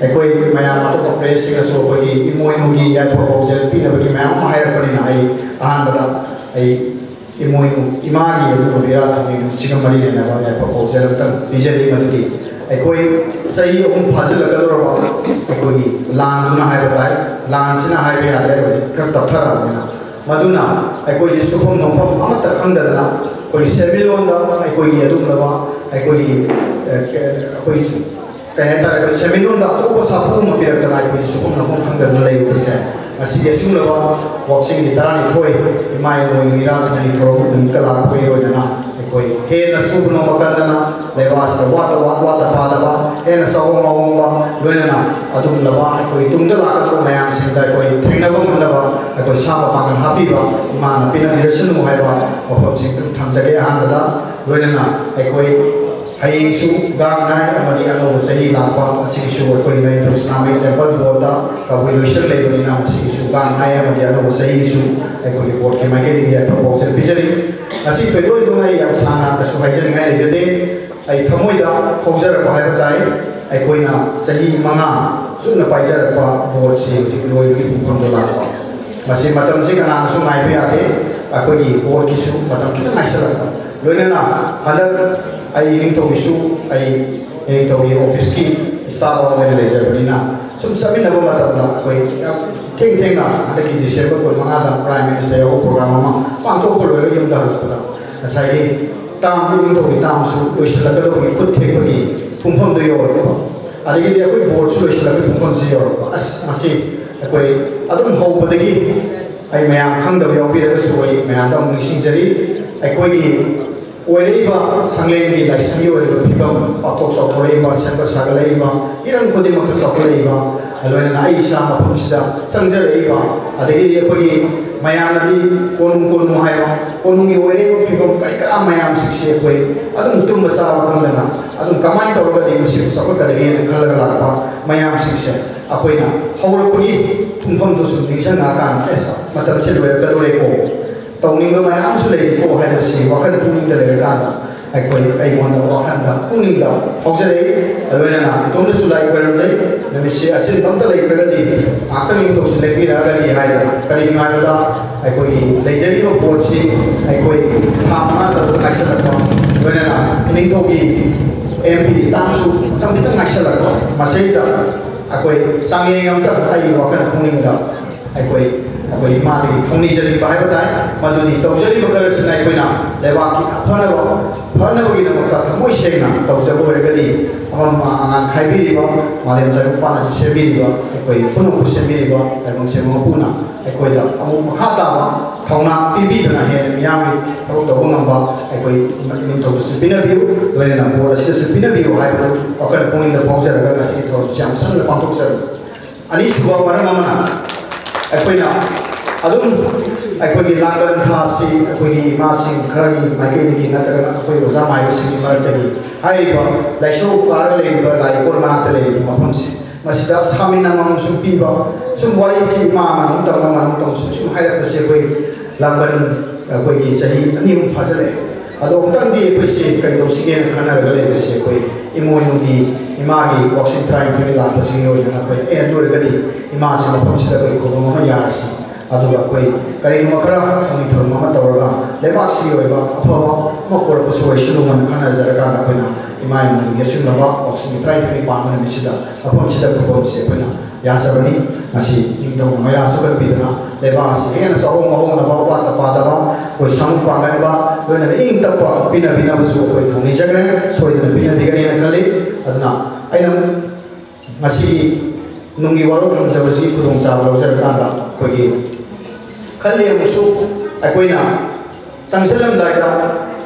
ꯑꯩꯈꯣꯏ ꯃꯌꯥꯝ ꯑꯇꯣꯞꯄ ꯄ꯭ꯔꯦꯁꯁꯤꯡꯅꯁꯨ ꯑꯩꯈꯣꯏꯒꯤ ꯏꯃꯣꯏꯅꯨꯒꯤ ꯌꯥꯏꯐ ꯄꯥꯎꯖꯦꯜ ꯄꯤꯅꯕꯒꯤ ꯃꯌꯥꯝ ꯑꯃ ꯍꯥꯏꯔꯛꯄꯅꯤꯅ, ꯑꯩ ꯑꯍꯥꯟꯕꯗ ꯑꯩ ꯏꯃꯣꯏꯅꯨ ꯏꯃꯥꯒꯤ ꯑꯗꯨꯒꯨꯝꯕ ꯏꯔꯥꯠ ꯊꯧꯅꯤꯖꯝ ꯁꯤꯒ ꯃꯔꯤ ꯂꯩꯅꯕ ꯌꯥꯏꯐ ꯄꯥꯎꯖꯦꯜ ꯑꯃꯇꯪ ꯄꯤꯖꯔꯤ꯫ ꯃꯗꯨꯗꯤ ꯑꯩꯈꯣꯏ ꯆꯍꯤ ꯑꯍꯨꯝ ꯐꯥꯖꯤꯜꯂꯛꯀꯗꯧꯔꯕ ꯑꯩꯈꯣꯏꯒꯤ ꯂꯥꯟꯗꯨꯅ ꯍꯥꯏꯕ ꯇꯥꯏ, ꯂꯥꯟꯁꯤꯅ ꯍꯥꯏꯕ ꯌꯥꯗ꯭ꯔꯦ, ꯍꯧꯖꯤꯛ ꯈꯔ ꯇꯞꯊꯔꯛꯑꯕꯅꯤꯅ, ꯃꯗꯨꯅ ꯑꯩꯈꯣꯏꯁꯦ ꯁꯨꯐꯝ ꯅꯣꯝꯐꯝ ꯑꯃꯠꯇ ꯈꯪꯗꯗꯅ ꯑꯩꯈꯣꯏ ꯁꯦꯟꯃꯤꯠꯂꯣꯟꯗ ꯑꯩꯈꯣꯏꯒꯤ ꯑꯗꯨꯒꯨꯝꯂꯕ ꯑꯩꯈꯣꯏꯒꯤ, ꯑ, ꯑꯩꯈꯣꯏ ꯀꯩ ꯍꯥꯏꯇꯥꯔꯦ, ꯑꯩꯈꯣꯏ ꯁꯦꯟꯃꯤꯠꯂꯣꯟꯗ ꯑꯆꯧꯕ ꯁꯥꯐꯨ ꯑꯃ ꯄꯤꯔꯛꯇꯅ ꯑꯩꯈꯣꯏꯁꯦ ꯁꯨꯐꯝ ꯅꯣꯝꯐꯝ ꯈꯪꯗꯗꯅ ꯂꯩꯔꯨꯕꯁꯦ ꯉꯁꯤꯒꯤ ꯑꯁꯨꯝꯂꯕ ꯋꯥꯛꯆꯤꯡꯒꯤ ꯇꯔꯥꯅꯤꯊꯣꯏ ꯏꯃꯥ ꯏꯃꯣꯏꯅꯨ ꯏꯔꯥꯠ ꯊꯧꯅꯤ ꯊꯧꯔꯝ ꯅꯨꯃꯤꯠꯀ ꯂꯥꯛꯄꯒꯤ ꯑꯣꯏꯅꯅ ꯑꯩꯈꯣꯏ ꯍꯦꯟꯅ ꯁꯨꯕ ꯅꯣꯝꯕ ꯀꯟꯗꯅ ꯂꯩꯕꯥꯛ ꯑꯁꯤꯗ ꯋꯥꯠꯇ ꯋꯥꯠ ꯋꯥꯠꯇ ꯄꯥꯗꯕ ꯍꯦꯟꯅ ꯆꯥꯎꯕ ꯃꯑꯣꯡꯕ ꯂꯣꯏꯅꯅ ꯑꯗꯨꯒꯨꯝꯂꯕ ꯑꯩꯈꯣꯏ ꯇꯨꯡꯗ ꯂꯥꯛꯀꯗꯕ ꯃꯌꯥꯝꯁꯤꯡꯗ ꯑꯩꯈꯣꯏ ꯊꯦꯡꯅꯕ ꯉꯝꯅꯕ ꯑꯩꯈꯣꯏ ꯁꯥꯕ ꯄꯥꯡꯒꯜ ꯍꯥꯞꯄꯤꯕ ꯏꯃꯥꯅ ꯄꯤꯅꯕꯤꯔꯁꯅꯨ ꯍꯥꯏꯕ ꯋꯥꯐꯝꯁꯤꯡ ꯊꯝꯖꯒꯦ꯫ ꯑꯍꯥꯟꯕꯗ ꯂꯣꯏꯅꯅ ꯑꯩꯈꯣꯏ ꯍꯌꯦꯡꯁꯨ ꯒꯥꯡ ꯉꯥꯏ ꯑꯃꯗꯤ ꯑꯅꯧꯕ ꯆꯍꯤ ꯂꯥꯛꯄ ꯑꯁꯤꯒꯤꯁꯨ ꯑꯩꯈꯣꯏ ꯂꯥꯏꯅꯤꯡꯊꯧ ꯁꯅꯥꯃꯍꯤ ꯇꯦꯝꯄꯜ ꯕꯣꯔꯗ ꯇꯧꯕꯒꯤ ꯂꯣꯏꯁꯤꯜ ꯂꯩꯕꯅꯤꯅ ꯃꯁꯤꯒꯤꯁꯨ ꯒꯥꯡ ꯉꯥꯏ ꯑꯃꯗꯤ ꯑꯅꯧꯕ ꯆꯍꯤꯒꯤꯁꯨ ꯑꯩꯈꯣꯏꯒꯤ ꯕꯣꯔꯗꯀꯤ ꯃꯥꯏꯀꯩꯗꯒꯤ ꯌꯥꯏꯐꯕ ꯄꯥꯎꯖꯦꯜ ꯄꯤꯖꯔꯤ꯫ ꯉꯁꯤ ꯊꯣꯏꯗꯣꯛ ꯍꯦꯟꯗꯣꯛꯅ ꯑꯩ ꯌꯥꯝ ꯁꯥꯡꯅ ꯀꯩꯁꯨ ꯍꯥꯏꯖꯅꯤꯡꯉꯥꯏ ꯂꯩꯖꯗꯦ꯫ ꯑꯩ ꯊꯃꯣꯏꯗ ꯐꯥꯎꯖꯔꯛꯄ ꯍꯥꯏꯕ ꯇꯥꯏ꯫ ꯑꯩꯈꯣꯏꯅ ꯆꯍꯤ ꯃꯉꯥ ꯆꯨꯞꯅ ꯄꯥꯏꯖꯔꯛꯄ ꯕꯣꯔꯗꯁꯤ ꯍꯧꯖꯤꯛ ꯂꯣꯏꯕꯒꯤ ꯄꯨꯡꯐꯝꯗ ꯂꯥꯛꯄ꯫ ꯃꯁꯤ ꯃꯇꯝꯁꯤ ꯀꯅꯥꯅꯁꯨ ꯉꯥꯏꯕ ꯌꯥꯗꯦ꯫ ꯑꯩꯈꯣꯏꯒꯤ ꯕꯣꯔꯗꯀꯤꯁꯨ ꯃꯇꯝ ꯈꯤꯇꯪ ꯉꯥꯏꯁꯤꯜꯂꯛꯄ꯫ ꯂꯣꯏꯅꯅ ꯍꯟꯗꯛ ꯑꯩ ꯏꯅꯤꯡꯊꯧꯒꯤꯁꯨ ꯑꯩ ꯏꯅꯤꯡꯊꯧꯒꯤ ꯑꯣꯐꯤꯁꯀꯤ ꯏꯁꯇꯥꯐ ꯑꯃ ꯑꯣꯏꯅ ꯂꯩꯖꯕꯅꯤꯅ ꯁꯨꯝ ꯆꯠꯃꯤꯟꯅꯕ ꯃꯇꯝꯗ ꯑꯩꯈꯣꯏ ꯌꯥꯝ ꯊꯦꯡ ꯊꯦꯡꯅ ꯍꯟꯗꯛꯀꯤ ꯗꯤꯁꯦꯝꯕꯔ ꯀꯨꯟꯃꯉꯥꯗ ꯄ꯭ꯔꯥꯏꯝ ꯃꯤꯅꯤꯁꯇꯔ ꯌꯥꯎꯕ ꯄ꯭ꯔꯣꯒ꯭ꯔꯥꯝ ꯑꯃ ꯄꯥꯡꯊꯣꯛꯄ ꯂꯣꯏꯔꯒ ꯌꯨꯝꯗ ꯍꯜꯂꯛꯄꯗ ꯉꯁꯥꯏꯒꯤ ꯇꯥꯝ ꯏꯅꯤꯡꯊꯧꯒꯤ ꯇꯥꯝꯁꯨ ꯂꯣꯏꯁꯤꯜꯂꯛꯀꯗꯕꯒꯤ ꯈꯨꯠ ꯊꯦꯛꯄꯒꯤ ꯄꯨꯡꯐꯝꯗꯨ ꯌꯧꯔꯛꯄ꯫ ꯑꯗꯒꯤꯗꯤ ꯑꯩꯈꯣꯏ ꯕꯣꯔꯗꯁꯨ ꯂꯣꯏꯁꯤꯜꯂꯛꯄꯒꯤ ꯄꯨꯡꯐꯝꯁꯤ ꯌꯧꯔꯛꯄ꯫ ꯑꯁ, ꯃꯁꯤ ꯑꯩꯈꯣꯏ ꯑꯗꯨꯝ ꯍꯧꯕꯗꯒꯤ ꯑꯩ ꯃꯌꯥꯝ ꯈꯪꯗꯕ ꯌꯥꯎꯕꯤꯔꯒꯁꯨ ꯑꯩ ꯃꯌꯥꯝꯗ ꯑꯃꯨꯛ ꯅꯤꯡꯁꯤꯡꯖꯔꯤ꯫ ꯑꯩꯈꯣꯏꯒꯤ ꯑꯣꯏꯔꯛꯏꯕ ꯁꯪꯂꯦꯟꯒꯤ ꯂꯥꯏꯁꯪꯒꯤ ꯑꯣꯏꯔꯤꯕ ꯐꯤꯕꯝ, ꯄꯥꯛꯊꯣꯛ ꯆꯥꯎꯊꯣꯔꯛꯏꯕ, ꯁꯦꯝꯒꯠ ꯁꯥꯒꯠꯂꯛꯏꯕ, ꯍꯤꯔꯝ ꯈꯨꯗꯤꯡꯃꯛꯇ ꯆꯥꯎꯈꯠꯂꯛꯏꯕ, ꯂꯣꯏꯅꯅ ꯑꯩ ꯏꯁꯥ ꯃꯐꯝꯁꯤꯗ ꯆꯪꯖꯔꯛꯏꯕ, ꯑꯗꯒꯤꯗꯤ ꯑꯩꯈꯣꯏꯒꯤ ꯃꯌꯥꯝꯅꯗꯤ ꯀꯣꯅꯨꯡ ꯀꯣꯅꯨꯡ ꯍꯥꯏꯕ, ꯀꯣꯅꯨꯡꯒꯤ ꯑꯣꯏꯔꯛꯏꯕ ꯐꯤꯕꯝ ꯀꯔꯤ ꯀꯔꯥ ꯃꯌꯥꯝꯁꯤꯡꯁꯦ ꯑꯩꯈꯣꯏ ꯑꯗꯨꯝ ꯇꯨꯝꯕ ꯆꯥꯕ ꯈꯪꯗꯅ ꯑꯗꯨꯝ ꯀꯃꯥꯏꯅ ꯇꯧꯔꯒꯗꯤ ꯃꯁꯤꯕꯨ ꯆꯥꯎꯈꯠꯀꯗꯒꯦꯅ ꯈꯜꯂꯒ ꯂꯥꯛꯄ ꯃꯌꯥꯝꯁꯤꯡꯁꯦ ꯑꯩꯈꯣꯏꯅ ꯍꯧꯔꯛꯄꯒꯤ ꯄꯨꯡꯐꯝꯗꯨ ꯁꯨꯝ ꯅꯤꯡꯁꯤꯡꯉꯛꯑꯀꯥꯟꯗ, ꯑꯦꯁ, ꯃꯇꯝꯁꯦ ꯂꯣꯏꯔꯛꯀꯗꯧꯔꯦꯀꯣ, ꯇꯧꯅꯤꯡꯕ ꯃꯌꯥꯝ ꯑꯃꯁꯨ ꯂꯩꯔꯤꯀꯣ ꯍꯥꯏꯕꯁꯤ ꯋꯥꯈꯜ ꯄꯨꯛꯅꯤꯡꯗ ꯂꯩꯔꯀꯥꯟꯗ ꯑꯩꯈꯣꯏ, ꯑꯩꯉꯣꯟꯗ ꯋꯥꯈꯜꯗ ꯄꯨꯛꯅꯤꯡꯗ ꯐꯥꯎꯖꯔꯛꯏ꯫ ꯂꯣꯏꯅꯅ ꯏꯇꯣꯝꯗꯁꯨ ꯂꯥꯏ ꯈꯣꯏꯔꯝꯖꯩ꯫ ꯅꯨꯃꯤꯠꯁꯦ ꯑꯁꯤꯟꯕ ꯑꯝꯇ ꯂꯩꯇ꯭ꯔꯒꯗꯤ ꯉꯥꯏꯍꯥꯛꯇꯪ ꯏꯅꯤꯡꯊꯧꯁꯤ ꯂꯦꯞꯄꯤꯔꯛꯑꯒꯗꯤ ꯍꯥꯏꯗꯅ꯫ ꯀꯔꯤꯒꯤꯅꯣ ꯍꯥꯏꯕꯗ ꯑꯩꯈꯣꯏꯒꯤ ꯂꯩꯖꯔꯤꯕ ꯕꯣꯔꯗꯁꯤ ꯑꯩꯈꯣꯏ ꯊꯥ ꯃꯉꯥ ꯇꯔꯨꯛ ꯉꯥꯏꯁꯜꯂꯛꯄ, ꯂꯣꯏꯅꯅ ꯏꯅꯤꯡꯊꯧꯒꯤ ꯑꯦꯝ ꯄꯤ ꯇꯥꯝꯁꯨ ꯃꯇꯝ ꯈꯤꯇꯪ ꯉꯥꯏꯁꯜꯂꯛꯄ, ꯃꯁꯤꯗ ꯑꯩꯈꯣꯏ ꯆꯥꯡꯌꯦꯡ ꯑꯝꯇ ꯑꯩꯒꯤ ꯋꯥꯈꯜ ꯄꯨꯛꯅꯤꯡꯗ ꯑꯩꯈꯣꯏ ꯑꯩꯈꯣꯏ ꯏꯃꯥꯗꯒꯤ ꯊꯧꯅꯤꯖꯅꯤꯡꯕ ꯍꯥꯏꯕ ꯇꯥꯏ꯫ ꯃꯗꯨꯗꯤ ꯇꯧꯖꯔꯤꯕ ꯈꯔꯁꯤꯅ ꯑꯩꯈꯣꯏꯅ ꯂꯩꯕꯥꯛꯀꯤ ꯑꯐꯅꯕ ꯐꯅꯕꯒꯤꯗꯃꯛꯇ ꯊꯃꯣꯏ ꯁꯦꯡꯅ ꯇꯧꯖꯕ ꯑꯣꯏꯔꯒꯗꯤ, ꯑꯃꯝ ꯑꯉꯥꯟ ꯈꯥꯏꯕꯤꯔꯤꯕ, ꯃꯥꯂꯦꯝ ꯇꯥꯏꯕꯪꯄꯥꯟ ꯑꯁꯤ ꯁꯦꯝꯕꯤꯔꯤꯕ, ꯑꯩꯈꯣꯏ ꯄꯨꯝꯅꯃꯛꯄꯨ ꯁꯦꯝꯕꯤꯔꯤꯕ ꯇꯥꯏꯕꯪ ꯁꯦꯝꯕ ꯃꯄꯨꯅ ꯑꯩꯈꯣꯏꯗ ꯑꯃꯨꯛ ꯃꯈꯥ ꯇꯥꯕ ꯊꯧꯅꯥ ꯄꯤꯕꯤꯗꯨꯅ ꯍꯦꯟꯅ ꯃꯤꯌꯥꯝꯒꯤ ꯊꯕꯛ ꯇꯧꯕ ꯉꯝꯕ ꯑꯩꯈꯣꯏ ꯏꯅꯤꯡꯊꯧꯗꯁꯨ ꯄꯤꯅꯕꯤꯌꯨ, ꯂꯣꯏꯅꯅ ꯕꯣꯔ ꯑꯁꯤꯗꯁꯨ ꯄꯤꯅꯕꯤꯌꯨ ꯍꯥꯏꯕꯗꯨ ꯋꯥꯈꯜ ꯄꯨꯛꯅꯤꯡꯗ ꯐꯥꯎꯖꯔꯒ ꯉꯁꯤꯒꯤ ꯊꯧꯔꯝꯁꯤ ꯌꯥꯝ ꯁꯝꯅ ꯄꯥꯡꯊꯣꯛꯆꯔꯤ꯫ ꯑꯅꯤꯁꯨꯕ ꯃꯔꯝ ꯑꯃꯅ, ꯑꯩꯈꯣꯏꯅ ꯑꯗꯨꯝ ꯑꯩꯈꯣꯏꯒꯤ ꯂꯥꯡꯕꯟ ꯊꯥꯁꯤ ꯑꯩꯈꯣꯏꯒꯤ ꯏꯃꯥꯁꯤꯡ ꯈꯔꯒꯤ ꯃꯥꯏꯀꯩꯗꯒꯤ ꯅꯠꯇ꯭ꯔꯒꯅ ꯑꯩꯈꯣꯏ ꯑꯣꯖꯥ ꯃꯥꯏꯕꯁꯤꯡꯒꯤ ꯃꯔꯛꯇꯒꯤ ꯍꯥꯏꯔꯤꯕ ꯂꯥꯏꯁꯧ ꯀꯥꯔꯒ ꯂꯩꯔꯤꯕ ꯂꯥꯏ ꯏꯀꯣꯟ ꯃꯅꯥꯛꯇ ꯂꯩꯔꯤꯕ ꯃꯐꯝꯁꯤ, ꯃꯁꯤꯗ ꯁꯥꯃꯤꯟ ꯑꯃꯃꯝꯁꯨ ꯄꯤꯕ, ꯁꯨꯝ ꯋꯥꯔꯤꯁꯤ ꯏꯃꯥ ꯑꯃꯅ ꯑꯃꯨꯛ ꯇꯧꯕ, ꯑꯃꯅ ꯑꯃꯨꯛ ꯇꯧꯕ, ꯁꯨꯝ ꯁꯨꯝ ꯍꯥꯏꯔꯛꯄꯁꯦ ꯑꯩꯈꯣꯏ ꯂꯥꯡꯕꯟ ꯑꯩꯈꯣꯏꯒꯤ ꯆꯍꯤ ꯑꯅꯤ ꯑꯍꯨꯝ ꯐꯥꯖꯤꯜꯂꯛꯑꯦ꯫ ꯑꯗꯣ ꯑꯃꯨꯛꯇꯪꯗꯤ ꯑꯩꯈꯣꯏꯁꯦ ꯀꯩꯗꯧꯁꯤꯒꯦꯅ ꯈꯟꯅꯔꯒ ꯂꯩꯕꯁꯦ ꯑꯩꯈꯣꯏ ꯏꯃꯣꯏꯅꯨꯒꯤ ꯏꯃꯥꯒꯤ ꯋꯥꯛꯆꯤꯡ ꯇꯔꯥꯅꯤꯊꯣꯏ ꯂꯥꯛꯄꯁꯤꯒꯤ ꯑꯣꯏꯅ ꯑꯩꯈꯣꯏꯅ ꯑꯦ ꯑꯗꯨ ꯑꯣꯏꯔꯒꯗꯤ ꯏꯃꯥꯁꯤ ꯃꯐꯝꯁꯤꯗ ꯑꯩꯈꯣꯏ ꯈꯨꯕꯝ ꯑꯃ ꯌꯥꯔꯁꯤ, ꯑꯗꯨꯒ ꯑꯩꯈꯣꯏ ꯀꯔꯤꯒꯨꯝꯕ ꯈꯔ ꯊꯧꯅꯤ ꯊꯧꯔꯝ ꯑꯃ ꯇꯧꯔꯒ ꯂꯩꯕꯥꯛꯁꯤꯒꯤ ꯑꯣꯏꯕ ꯑꯐꯕ ꯑꯃ ꯄꯨꯔꯛꯄꯁꯨ ꯑꯣꯏꯁꯅꯨꯅ ꯈꯟꯅꯖꯔꯀꯥꯟꯗ ꯑꯩꯈꯣꯏꯅ ꯏꯃꯥ ꯏꯃꯣꯏꯅꯨ ꯌꯦꯛꯁꯤꯟꯅꯕ ꯋꯥꯛꯆꯤꯡ ꯇꯔꯥꯅꯤꯊꯣꯏ ꯄꯥꯟꯕ ꯅꯨꯃꯤꯠꯁꯤꯗ ꯃꯐꯝꯁꯤꯗ ꯈꯨꯕꯝꯁꯦ ꯑꯩꯈꯣꯏꯅ ꯌꯥꯖꯕꯅꯤ꯫ ꯉꯁꯤ ꯅꯤꯡꯊꯧꯅ ꯃꯩꯔꯥ ꯆꯨꯈꯠꯄꯤꯗꯅ ꯂꯩꯕꯥꯛ ꯑꯁꯤ ꯍꯦꯟꯅ ꯆꯥꯎꯕ ꯃꯑꯣꯡꯗ ꯋꯥꯠꯇ ꯄꯥꯗꯕ, ꯑꯩꯈꯣꯏ ꯁꯥꯃꯨ ꯄꯥꯡꯒꯟꯕ, ꯂꯣꯏꯅꯅ ꯏꯪ ꯇꯞꯄ ꯄꯤꯅꯕꯤꯅꯕꯁꯨ ꯑꯩꯈꯣꯏ ꯊꯧꯅꯤꯖꯈ꯭ꯔꯦ, ꯁꯣꯏꯗꯅ ꯄꯤꯅꯕꯤꯒꯅꯤꯅ ꯈꯜꯂꯤ꯫ ꯑꯗꯨꯅ ꯑꯩꯅ ꯉꯁꯤꯒꯤ ꯅꯨꯡꯒꯤ ꯋꯥꯔꯣꯜ ꯊꯝꯖꯕꯁꯤ ꯈꯨꯗꯣꯡꯆꯥꯕ ꯂꯧꯖꯔꯀꯥꯟꯗ ꯑꯩꯈꯣꯏꯒꯤ ꯈꯜꯂꯤ ꯑꯃꯁꯨ ꯑꯩꯈꯣꯏꯅ ꯆꯪꯁꯤꯜꯂꯝꯗꯥꯏꯗ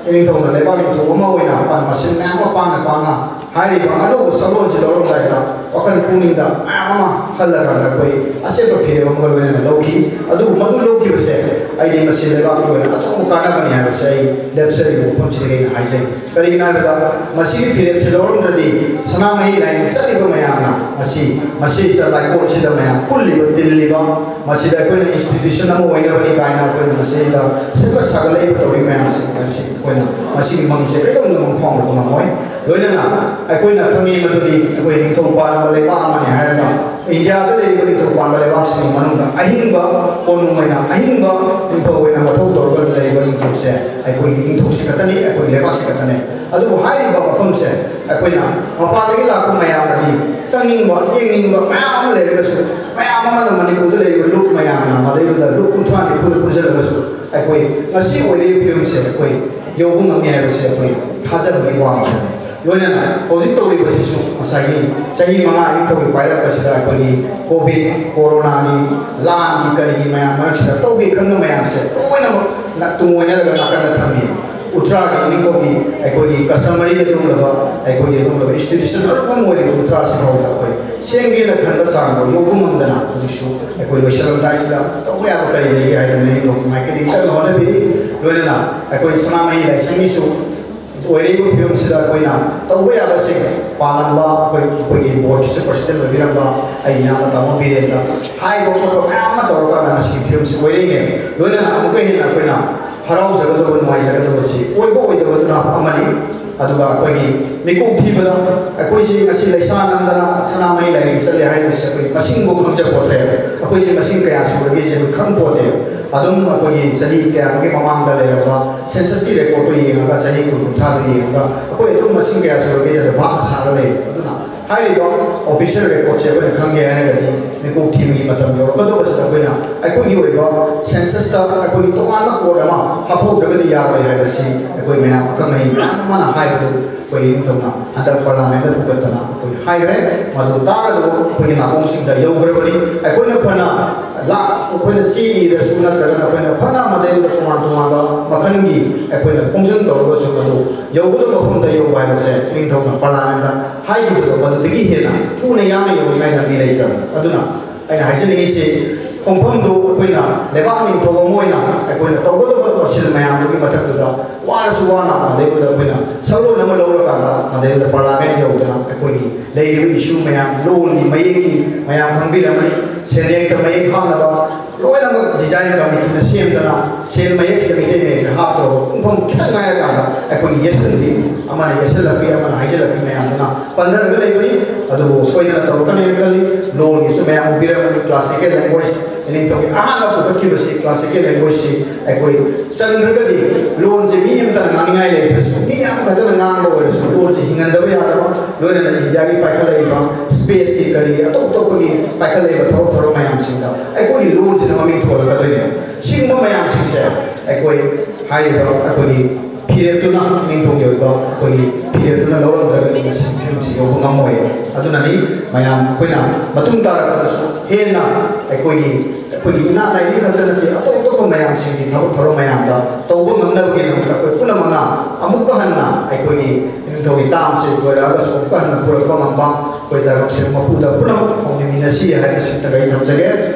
ꯏꯅꯤꯡꯊꯧꯅ ꯂꯩꯕꯥꯛ ꯅꯤꯡꯊꯧ ꯑꯃ ꯑꯣꯏꯅ ꯃꯁꯤꯡ ꯃꯌꯥꯝ ꯑꯃ ꯄꯥꯡꯅ ꯄꯥꯡꯅ ꯍꯥꯏꯔꯤꯕ ꯑꯅꯧꯕ ꯁꯛꯂꯣꯟꯁꯤ ꯂꯧꯔꯝꯗꯥꯏꯗ ꯋꯥꯈꯜ ꯄꯨꯛꯅꯤꯡꯗ ꯃꯌꯥꯝ ꯑꯃ ꯈꯜꯂꯀꯥꯟꯗ ꯑꯩꯈꯣꯏ ꯑꯆꯦꯠꯄ ꯐꯤꯔꯦꯞ ꯑꯃꯒ ꯂꯣꯏꯅꯅ ꯂꯧꯈꯤ꯫ ꯑꯗꯨꯕꯨ ꯃꯗꯨ ꯂꯧꯈꯤꯕꯁꯦ ꯑꯩꯗꯤ ꯃꯁꯤ ꯂꯩꯕꯥꯛꯀꯤ ꯑꯣꯏꯅ ꯑꯆꯧꯕ ꯀꯥꯟꯅꯕꯅꯤ ꯍꯥꯏꯕꯁꯦ ꯑꯩ ꯂꯦꯞꯆꯔꯤꯕ ꯃꯐꯝꯁꯤꯗꯒꯤ ꯑꯩꯅ ꯍꯥꯏꯖꯩ꯫ ꯀꯔꯤꯒꯤꯅꯣ ꯍꯥꯏꯕꯗ ꯃꯁꯤꯒꯤ ꯐꯤꯔꯦꯞꯁꯤ ꯂꯧꯔꯝꯗ꯭ꯔꯗꯤ ꯁꯅꯥꯃꯍꯤ ꯂꯥꯏꯅꯤꯡ ꯆꯠꯂꯤꯕ ꯃꯌꯥꯝꯅ ꯃꯁꯤ, ꯃꯁꯤꯗ ꯂꯥꯏꯀꯣꯟꯁꯤꯗ ꯃꯌꯥꯝ ꯄꯨꯜꯂꯤꯕ ꯇꯤꯜꯂꯤꯕ, ꯃꯁꯤꯗ ꯑꯩꯈꯣꯏꯅ ꯏꯟꯁꯇꯤꯇ꯭ꯌꯨꯁꯟ ꯑꯃ ꯑꯣꯏꯅꯕꯅꯤ ꯀꯥꯏꯅ ꯑꯩꯈꯣꯏꯅ ꯃꯁꯤꯗ ꯁꯦꯝꯒꯠ ꯁꯥꯒꯠꯂꯛꯏꯕ ꯇꯧꯔꯤꯕ ꯃꯌꯥꯝꯁꯤ, ꯃꯁꯤ ꯑꯩꯈꯣꯏꯅ ꯃꯁꯤꯒꯤ ꯃꯪꯁꯦ ꯀꯩꯗꯧꯅꯨꯡꯗ ꯃꯪ ꯐꯥꯎꯅꯕ ꯉꯝꯃꯣꯏ꯫ ꯂꯣꯏꯅꯅ ꯑꯩꯈꯣꯏꯅ ꯈꯪꯉꯤ ꯃꯗꯨꯗꯤ ꯑꯩꯈꯣꯏ ꯅꯤꯡꯊꯧ ꯄꯥꯟꯕ ꯂꯩꯕꯥꯛ ꯑꯃꯅꯤ ꯍꯥꯏꯔꯒ ꯏꯟꯗꯤꯌꯥꯗ ꯂꯩꯔꯤꯕ ꯅꯤꯡꯊꯧ ꯄꯥꯟꯕ ꯂꯩꯕꯥꯛꯁꯤꯡꯒꯤ ꯃꯅꯨꯡꯗ ꯑꯍꯤꯡꯕ, ꯀꯣꯅꯨꯡ ꯑꯣꯏꯅ ꯑꯍꯤꯡꯕ ꯅꯤꯡꯊꯧ ꯑꯣꯏꯅ ꯃꯊꯧ ꯇꯧꯔꯒ ꯂꯩꯔꯤꯕ ꯅꯤꯡꯊꯧꯁꯦ ꯑꯩꯈꯣꯏꯒꯤ ꯅꯤꯡꯊꯧꯁꯤ ꯈꯛꯇꯅꯤ, ꯑꯩꯈꯣꯏ ꯂꯩꯕꯥꯛꯁꯤ ꯈꯛꯇꯅꯤ꯫ ꯑꯗꯨꯕꯨ ꯍꯥꯏꯔꯤꯕ ꯃꯐꯝꯁꯦ ꯑꯩꯈꯣꯏꯅ ꯃꯄꯥꯟꯗꯒꯤ ꯂꯥꯛꯄ ꯃꯌꯥꯝꯅꯗꯤ ꯆꯪꯅꯤꯡꯕ, ꯌꯦꯡꯅꯤꯡꯕ ꯃꯌꯥꯝ ꯑꯃ ꯂꯩꯔꯒꯁꯨ ꯃꯌꯥꯝ ꯑꯃ ꯍꯥꯟꯅ ꯃꯅꯤꯄꯨꯔꯗ ꯂꯩꯔꯤꯕ ꯂꯨꯞ ꯃꯌꯥꯝꯅ ꯃꯗꯩꯗꯨꯗ ꯂꯨꯞ ꯀꯨꯟꯊ꯭ꯔꯥ ꯅꯤꯐꯨꯗ ꯄꯨꯟꯁꯤꯜꯂꯒꯁꯨ ꯑꯩꯈꯣꯏ ꯉꯁꯤ ꯑꯣꯏꯔꯤꯕ ꯐꯤꯕꯝꯁꯦ ꯑꯩꯈꯣꯏ ꯌꯧꯕ ꯉꯝꯃꯤ ꯍꯥꯏꯕꯁꯦ ꯑꯩꯈꯣꯏ ꯊꯥꯖꯕꯒꯤ ꯋꯥ ꯑꯃꯅꯤ꯫ ꯂꯣꯏꯅꯅ ꯍꯧꯖꯤꯛ ꯇꯧꯔꯤꯕꯁꯤꯁꯨ ꯉꯁꯥꯏꯒꯤ ꯆꯍꯤ ꯃꯉꯥ ꯅꯤꯡꯊꯧꯒꯤ ꯄꯥꯏꯔꯛꯄꯁꯤꯗ ꯑꯩꯈꯣꯏꯒꯤ ꯀꯣꯚꯤꯗ, ꯀꯣꯔꯣꯅꯥꯒꯤ, ꯂꯥꯟꯒꯤ ꯀꯔꯤꯒꯤ ꯃꯌꯥꯝ ꯃꯔꯛꯁꯤꯗ ꯇꯧꯒꯦ ꯈꯟꯕ ꯃꯌꯥꯝꯁꯦ ꯂꯣꯏꯅꯃꯛ ꯇꯨꯡ ꯑꯣꯏꯅꯔꯒ ꯅꯥꯀꯟꯗ ꯊꯝꯃꯤ꯫ ꯎꯇ꯭ꯔꯥꯒꯤ ꯅꯤꯡꯊꯧꯒꯤ ꯑꯩꯈꯣꯏꯒꯤ customary ꯑꯗꯨꯒꯨꯝꯂꯕ, ꯑꯩꯈꯣꯏꯒꯤ ꯑꯗꯨꯒꯨꯝꯂꯕ institution ꯑꯔꯨꯕ ꯑꯃ ꯑꯣꯏꯔꯤꯕ ꯎꯇ꯭ꯔꯥꯁꯤ ꯐꯥꯎꯗ ꯑꯩꯈꯣꯏ ꯁꯦꯝꯒꯦꯅ ꯈꯟꯕ ꯆꯥꯡꯗꯣ ꯌꯧꯕ ꯉꯝꯗꯅ ꯍꯧꯖꯤꯛꯁꯨ ꯑꯩꯈꯣꯏ ꯂꯣꯏꯁꯤꯜꯂꯝꯗꯥꯏꯁꯤꯗ ꯇꯧꯕ ꯌꯥꯕ ꯀꯔꯤ ꯂꯩꯒꯦ ꯍꯥꯏꯗꯅ ꯅꯤꯡꯊꯧꯒꯤ ꯃꯥꯏꯀꯩꯗꯒꯤ ꯀꯟꯅ ꯍꯣꯠꯅꯕꯤꯔꯤ꯫ ꯂꯣꯏꯅꯅ ꯑꯩꯈꯣꯏ ꯁꯅꯥꯃꯍꯤ ꯂꯥꯏꯁꯪꯒꯤꯁꯨ ꯑꯣꯏꯔꯤꯕ ꯐꯤꯕꯝꯁꯤꯗ ꯑꯩꯈꯣꯏꯅ ꯇꯧꯕ ꯌꯥꯕꯁꯦ ꯄꯥꯡꯂꯝꯕ ꯑꯩꯈꯣꯏ, ꯑꯩꯈꯣꯏꯒꯤ ꯕꯣꯔꯗꯀꯤꯁꯨ ꯄ꯭ꯔꯁꯤꯗꯦꯟ ꯑꯣꯏꯕꯤꯔꯝꯕ ꯑꯩꯒꯤ ꯏꯌꯥꯝꯕ ꯇꯥꯃꯣ ꯕꯤꯔꯦꯟꯗ ꯍꯥꯏꯕ ꯈꯣꯠꯄ ꯃꯌꯥꯝ ꯑꯃ ꯇꯧꯔꯀꯥꯟꯗ ꯉꯁꯤꯒꯤ ꯐꯤꯕꯝꯁꯤ ꯑꯣꯏꯔꯛꯏꯅꯦ꯫ ꯂꯣꯏꯅꯅ ꯑꯃꯨꯛꯀ ꯍꯦꯟꯅ ꯑꯩꯈꯣꯏꯅ ꯍꯔꯥꯎꯖꯒꯗꯕ, ꯅꯨꯡꯉꯥꯏꯖꯒꯗꯕꯁꯤ ꯑꯣꯏꯕ ꯑꯣꯏꯗꯕꯗꯨꯅ ꯑꯃꯅꯤ꯫ ꯑꯗꯨꯒ ꯑꯩꯈꯣꯏꯒꯤ ꯃꯤꯀꯣꯛ ꯊꯤꯕꯗ ꯑꯩꯈꯣꯏꯁꯤ ꯉꯁꯤ ꯂꯩꯁꯥ ꯅꯝꯗꯅ ꯁꯅꯥꯃꯍꯤ ꯂꯥꯏꯔꯦꯝꯕꯤ ꯆꯠꯂꯦ ꯍꯥꯏꯔꯤꯕꯁꯤ ꯑꯩꯈꯣꯏ ꯃꯁꯤꯡꯕꯨ ꯈꯪꯖꯄꯣꯠꯇ꯭ꯔꯦ꯫ ꯑꯩꯈꯣꯏꯁꯤ ꯃꯁꯤꯡ ꯀꯌꯥ ꯁꯨꯔꯒꯦꯁꯦ ꯑꯩꯈꯣꯏ ꯈꯪꯄꯣꯠꯇꯦ꯫ ꯑꯗꯨꯝ ꯑꯩꯈꯣꯏꯒꯤ ꯆꯍꯤ ꯀꯌꯥꯃꯨꯛꯀꯤ ꯃꯃꯥꯡꯗ ꯂꯩꯔꯝꯕ censusꯀꯤ recordꯇꯨ ꯌꯦꯡꯉꯒ, ꯆꯍꯤ ꯀꯨꯟ ꯀꯨꯟꯊ꯭ꯔꯥꯗ ꯌꯦꯡꯉꯒ ꯑꯩꯈꯣꯏ ꯑꯗꯨꯝ ꯃꯁꯤꯡ ꯀꯌꯥ ꯁꯨꯔꯒꯦꯁꯦ ꯑꯗꯨꯝ ꯚꯥꯞꯅ ꯁꯥꯔꯒ ꯂꯩ꯫ ꯑꯗꯨꯅ ꯍꯥꯏꯔꯤꯕ official recordꯁꯦ ꯑꯩꯈꯣꯏꯅ ꯈꯪꯒꯦ ꯍꯥꯏꯔꯒꯗꯤ ꯃꯤꯀꯣꯛ ꯊꯤꯕꯒꯤ ꯃꯇꯝ ꯌꯧꯔꯛꯀꯗꯧꯕꯁꯤꯗ ꯑꯩꯈꯣꯏꯅ ꯑꯩꯈꯣꯏꯒꯤ ꯑꯣꯏꯕ censusꯇ ꯑꯩꯈꯣꯏꯒꯤ ꯇꯣꯉꯥꯟꯕ code ꯑꯃ ꯍꯥꯞꯍꯧꯗ꯭ꯔꯒꯗꯤ ꯌꯥꯔꯣꯏ ꯍꯥꯏꯕꯁꯤ ꯑꯩꯈꯣꯏ ꯃꯌꯥꯝ ꯑꯈꯪ ꯑꯍꯩ ꯃꯌꯥꯝ ꯑꯃꯅ ꯍꯥꯏꯕꯗꯨ ꯑꯩꯈꯣꯏ ꯅꯤꯡꯊꯧꯅ ꯍꯟꯗꯛ parliamentꯇ ꯄꯨꯈꯠꯇꯅ ꯑꯩꯈꯣꯏ ꯍꯥꯏꯈ꯭ꯔꯦ꯫ ꯃꯗꯨ ꯇꯥꯒꯗꯕ ꯑꯩꯈꯣꯏꯒꯤ ꯅꯥꯀꯣꯡꯁꯤꯡꯗ ꯌꯧꯈ꯭ꯔꯕꯅꯤ꯫ ꯑꯩꯈꯣꯏꯅ ꯐꯅ ꯂꯥ-, ꯑꯩꯈꯣꯏꯅ ꯆꯦ ꯏꯔꯁꯨ ꯅꯠꯇ꯭ꯔꯒꯅ ꯑꯩꯈꯣꯏꯅ ꯐꯅ ꯃꯗꯩꯗ ꯇꯣꯉꯥꯟ ꯇꯣꯉꯥꯟꯕ ꯃꯈꯜꯒꯤ ꯑꯩꯈꯣꯏꯅ ꯈꯣꯡꯖꯪ ꯇꯧꯔꯒꯁꯨ ꯃꯗꯨ ꯌꯧꯒꯗꯕ ꯃꯐꯝꯗ ꯌꯧꯕ ꯍꯥꯏꯕꯁꯦ ꯅꯤꯡꯊꯧꯅ parliamentꯇ ꯍꯥꯏꯈꯤꯕꯗꯣ ꯃꯗꯨꯗꯒꯤ ꯍꯦꯟꯅ ꯊꯨꯅ ꯌꯥꯡꯅ ꯌꯧꯅꯤꯡꯉꯥꯏ ꯂꯝꯕꯤ ꯂꯩꯇ꯭ꯔꯕꯅꯤ꯫ ꯑꯗꯨꯅ ꯑꯩꯅ ꯍꯥꯏꯖꯅꯤꯡꯉꯤꯁꯤ, ꯈꯣꯡꯐꯝꯗꯨ ꯑꯩꯈꯣꯏꯅ ꯂꯩꯕꯥꯛ ꯅꯤꯡꯊꯧ ꯑꯃ ꯑꯣꯏꯅ ꯑꯩꯈꯣꯏꯅ ꯇꯧꯒꯗꯕ ꯃꯁꯤꯜ ꯃꯌꯥꯝꯗꯨꯒꯤ ꯃꯊꯛꯇꯨꯗ ꯋꯥꯔꯁꯨ ꯋꯥꯅ ꯃꯗꯩꯗꯨꯗ ꯑꯩꯈꯣꯏꯅ ꯁꯛꯂꯣꯟ ꯑꯃ ꯂꯧꯔꯀꯥꯟꯗ ꯃꯗꯩꯗꯨꯗ parliament ꯌꯧꯗꯅ ꯑꯩꯈꯣꯏꯒꯤ ꯂꯩꯔꯤꯕ issue ꯃꯌꯥꯝ, ꯂꯣꯟꯒꯤ ꯃꯌꯦꯛꯀꯤ ꯃꯌꯥꯝ ꯈꯪꯕꯤꯔꯝꯃꯅꯤ, ꯁꯦꯟꯌꯦꯛꯇ ꯃꯌꯦꯛ ꯍꯥꯞꯅꯕ ꯂꯣꯏꯅꯃꯛ design committeeꯅ ꯁꯦꯝꯗꯅ ꯁꯦꯟ ꯃꯌꯦꯛꯁꯤꯗ ꯃꯩꯇꯩ ꯃꯌꯦꯛꯁꯦ ꯍꯥꯞꯇꯧꯔꯕ ꯄꯨꯡꯐꯝ ꯈꯤꯇꯪ ꯉꯥꯏꯔꯀꯥꯟꯗ ꯑꯩꯈꯣꯏꯒꯤ ꯌꯦꯠꯁꯤꯟꯕꯤ, ꯑꯃꯅ ꯌꯦꯠꯁꯤꯜꯂꯛꯄꯤ, ꯑꯃꯅ ꯍꯥꯏꯖꯤꯜꯂꯛꯄꯤ ꯃꯌꯥꯝꯗꯨꯅ ꯄꯟꯊꯔꯒ ꯂꯩꯕꯅꯤ꯫ ꯑꯗꯨꯕꯨ ꯁꯣꯏꯗꯅ ꯇꯧꯔꯛꯀꯅꯦꯅ ꯈꯜꯂꯤ꯫ ꯂꯣꯟꯒꯤꯁꯨ ꯃꯌꯥꯝ ꯎꯕꯤꯔꯝꯃꯅꯤ, classical language, ꯏꯅꯤꯡꯊꯧꯒꯤ ꯑꯍꯥꯟꯕ ꯄꯨꯈꯠꯈꯤꯕꯁꯤ classical languagehumanꯁꯤ ꯑꯩꯈꯣꯏ ꯆꯟꯈ꯭ꯔꯒꯗꯤ ꯂꯣꯟꯁꯦ ꯃꯤ ꯑꯃꯇꯅ ꯉꯥꯡꯅꯤꯡꯉꯥꯏ ꯂꯩꯇ꯭ꯔꯁꯨ, ꯃꯤ ꯑꯃꯈꯛꯇꯅ ꯉꯥꯡꯕ ꯑꯣꯏꯔꯁꯨ, ꯂꯣꯟꯁꯦ ꯍꯤꯡꯍꯟꯗꯕ ꯌꯥꯗꯕ, ꯂꯣꯏꯅꯅ ꯏꯟꯗꯤꯌꯥꯒꯤ ꯄꯥꯏꯈꯠꯂꯛꯏꯕ ꯁ꯭ꯄꯦꯁꯀꯤ ꯀꯔꯤ ꯑꯇꯣꯞ ꯑꯇꯣꯞꯄꯒꯤ ꯄꯥꯏꯈꯠꯂꯛꯏꯕ ꯊꯕꯛ ꯊꯧꯔꯝ ꯃꯌꯥꯝꯁꯤꯡꯗ ꯑꯩꯈꯣꯏꯒꯤ ꯂꯣꯟꯁꯤꯅ ꯃꯃꯤꯡ ꯊꯣꯜꯂꯛꯀꯗꯣꯏꯅꯦ꯫ ꯁꯤꯒꯨꯝꯕ ꯃꯌꯥꯝꯁꯤꯡꯁꯦ ꯑꯩꯈꯣꯏ ꯍꯥꯏꯔꯤꯕ ꯑꯩꯈꯣꯏꯒꯤ ꯐꯤꯔꯦꯞꯇꯨꯅ, ꯅꯤꯡꯊꯧꯒꯤ ꯑꯣꯏꯕ ꯑꯩꯈꯣꯏꯒꯤ ꯐꯤꯔꯦꯞꯇꯨꯅ ꯂꯧꯔꯝꯗ꯭ꯔꯒꯗꯤ ꯉꯁꯤ ꯐꯤꯕꯝꯁꯤ ꯌꯧꯕ ꯉꯝꯃꯣꯏ꯫ ꯑꯗꯨꯅꯅꯤ ꯃꯌꯥꯝ ꯑꯩꯈꯣꯏꯅ ꯃꯇꯨꯡ ꯇꯥꯔꯛꯄꯗꯁꯨ ꯍꯦꯟꯅ ꯑꯩꯈꯣꯏꯒꯤ ꯑꯩꯈꯣꯏꯒꯤ ꯏꯅꯥꯠ ꯂꯥꯏꯅꯤꯡ ꯈꯛꯇ ꯅꯠꯇꯦ, ꯑꯇꯣꯞ ꯑꯇꯣꯞꯄ ꯃꯌꯥꯝꯁꯤꯡꯒꯤ ꯊꯕꯛ ꯊꯧꯔꯝ ꯃꯌꯥꯝꯗ ꯇꯧꯕ ꯉꯝꯅꯕꯒꯤꯗꯃꯛꯇ ꯑꯩꯈꯣꯏ ꯄꯨꯝꯅꯃꯛꯅ ꯑꯃꯨꯛꯀ ꯍꯟꯅ ꯑꯩꯈꯣꯏꯒꯤ ꯅꯤꯡꯊꯧꯒꯤ ꯇꯥꯝꯁꯦ ꯂꯣꯏꯔꯛꯑꯒꯁꯨ ꯑꯃꯨꯛꯀ ꯍꯟꯅ ꯄꯨꯔꯛꯄ ꯉꯝꯕ, ꯑꯩꯈꯣꯏ ꯇꯥꯏꯕꯪꯁꯤꯡ ꯃꯄꯨꯗ ꯄꯨꯝꯅꯃꯛ ꯊꯧꯅꯤꯃꯤꯟꯅꯁꯤ ꯍꯥꯏꯕꯁꯤꯇꯪ ꯑꯩ ꯊꯝꯖꯒꯦ꯫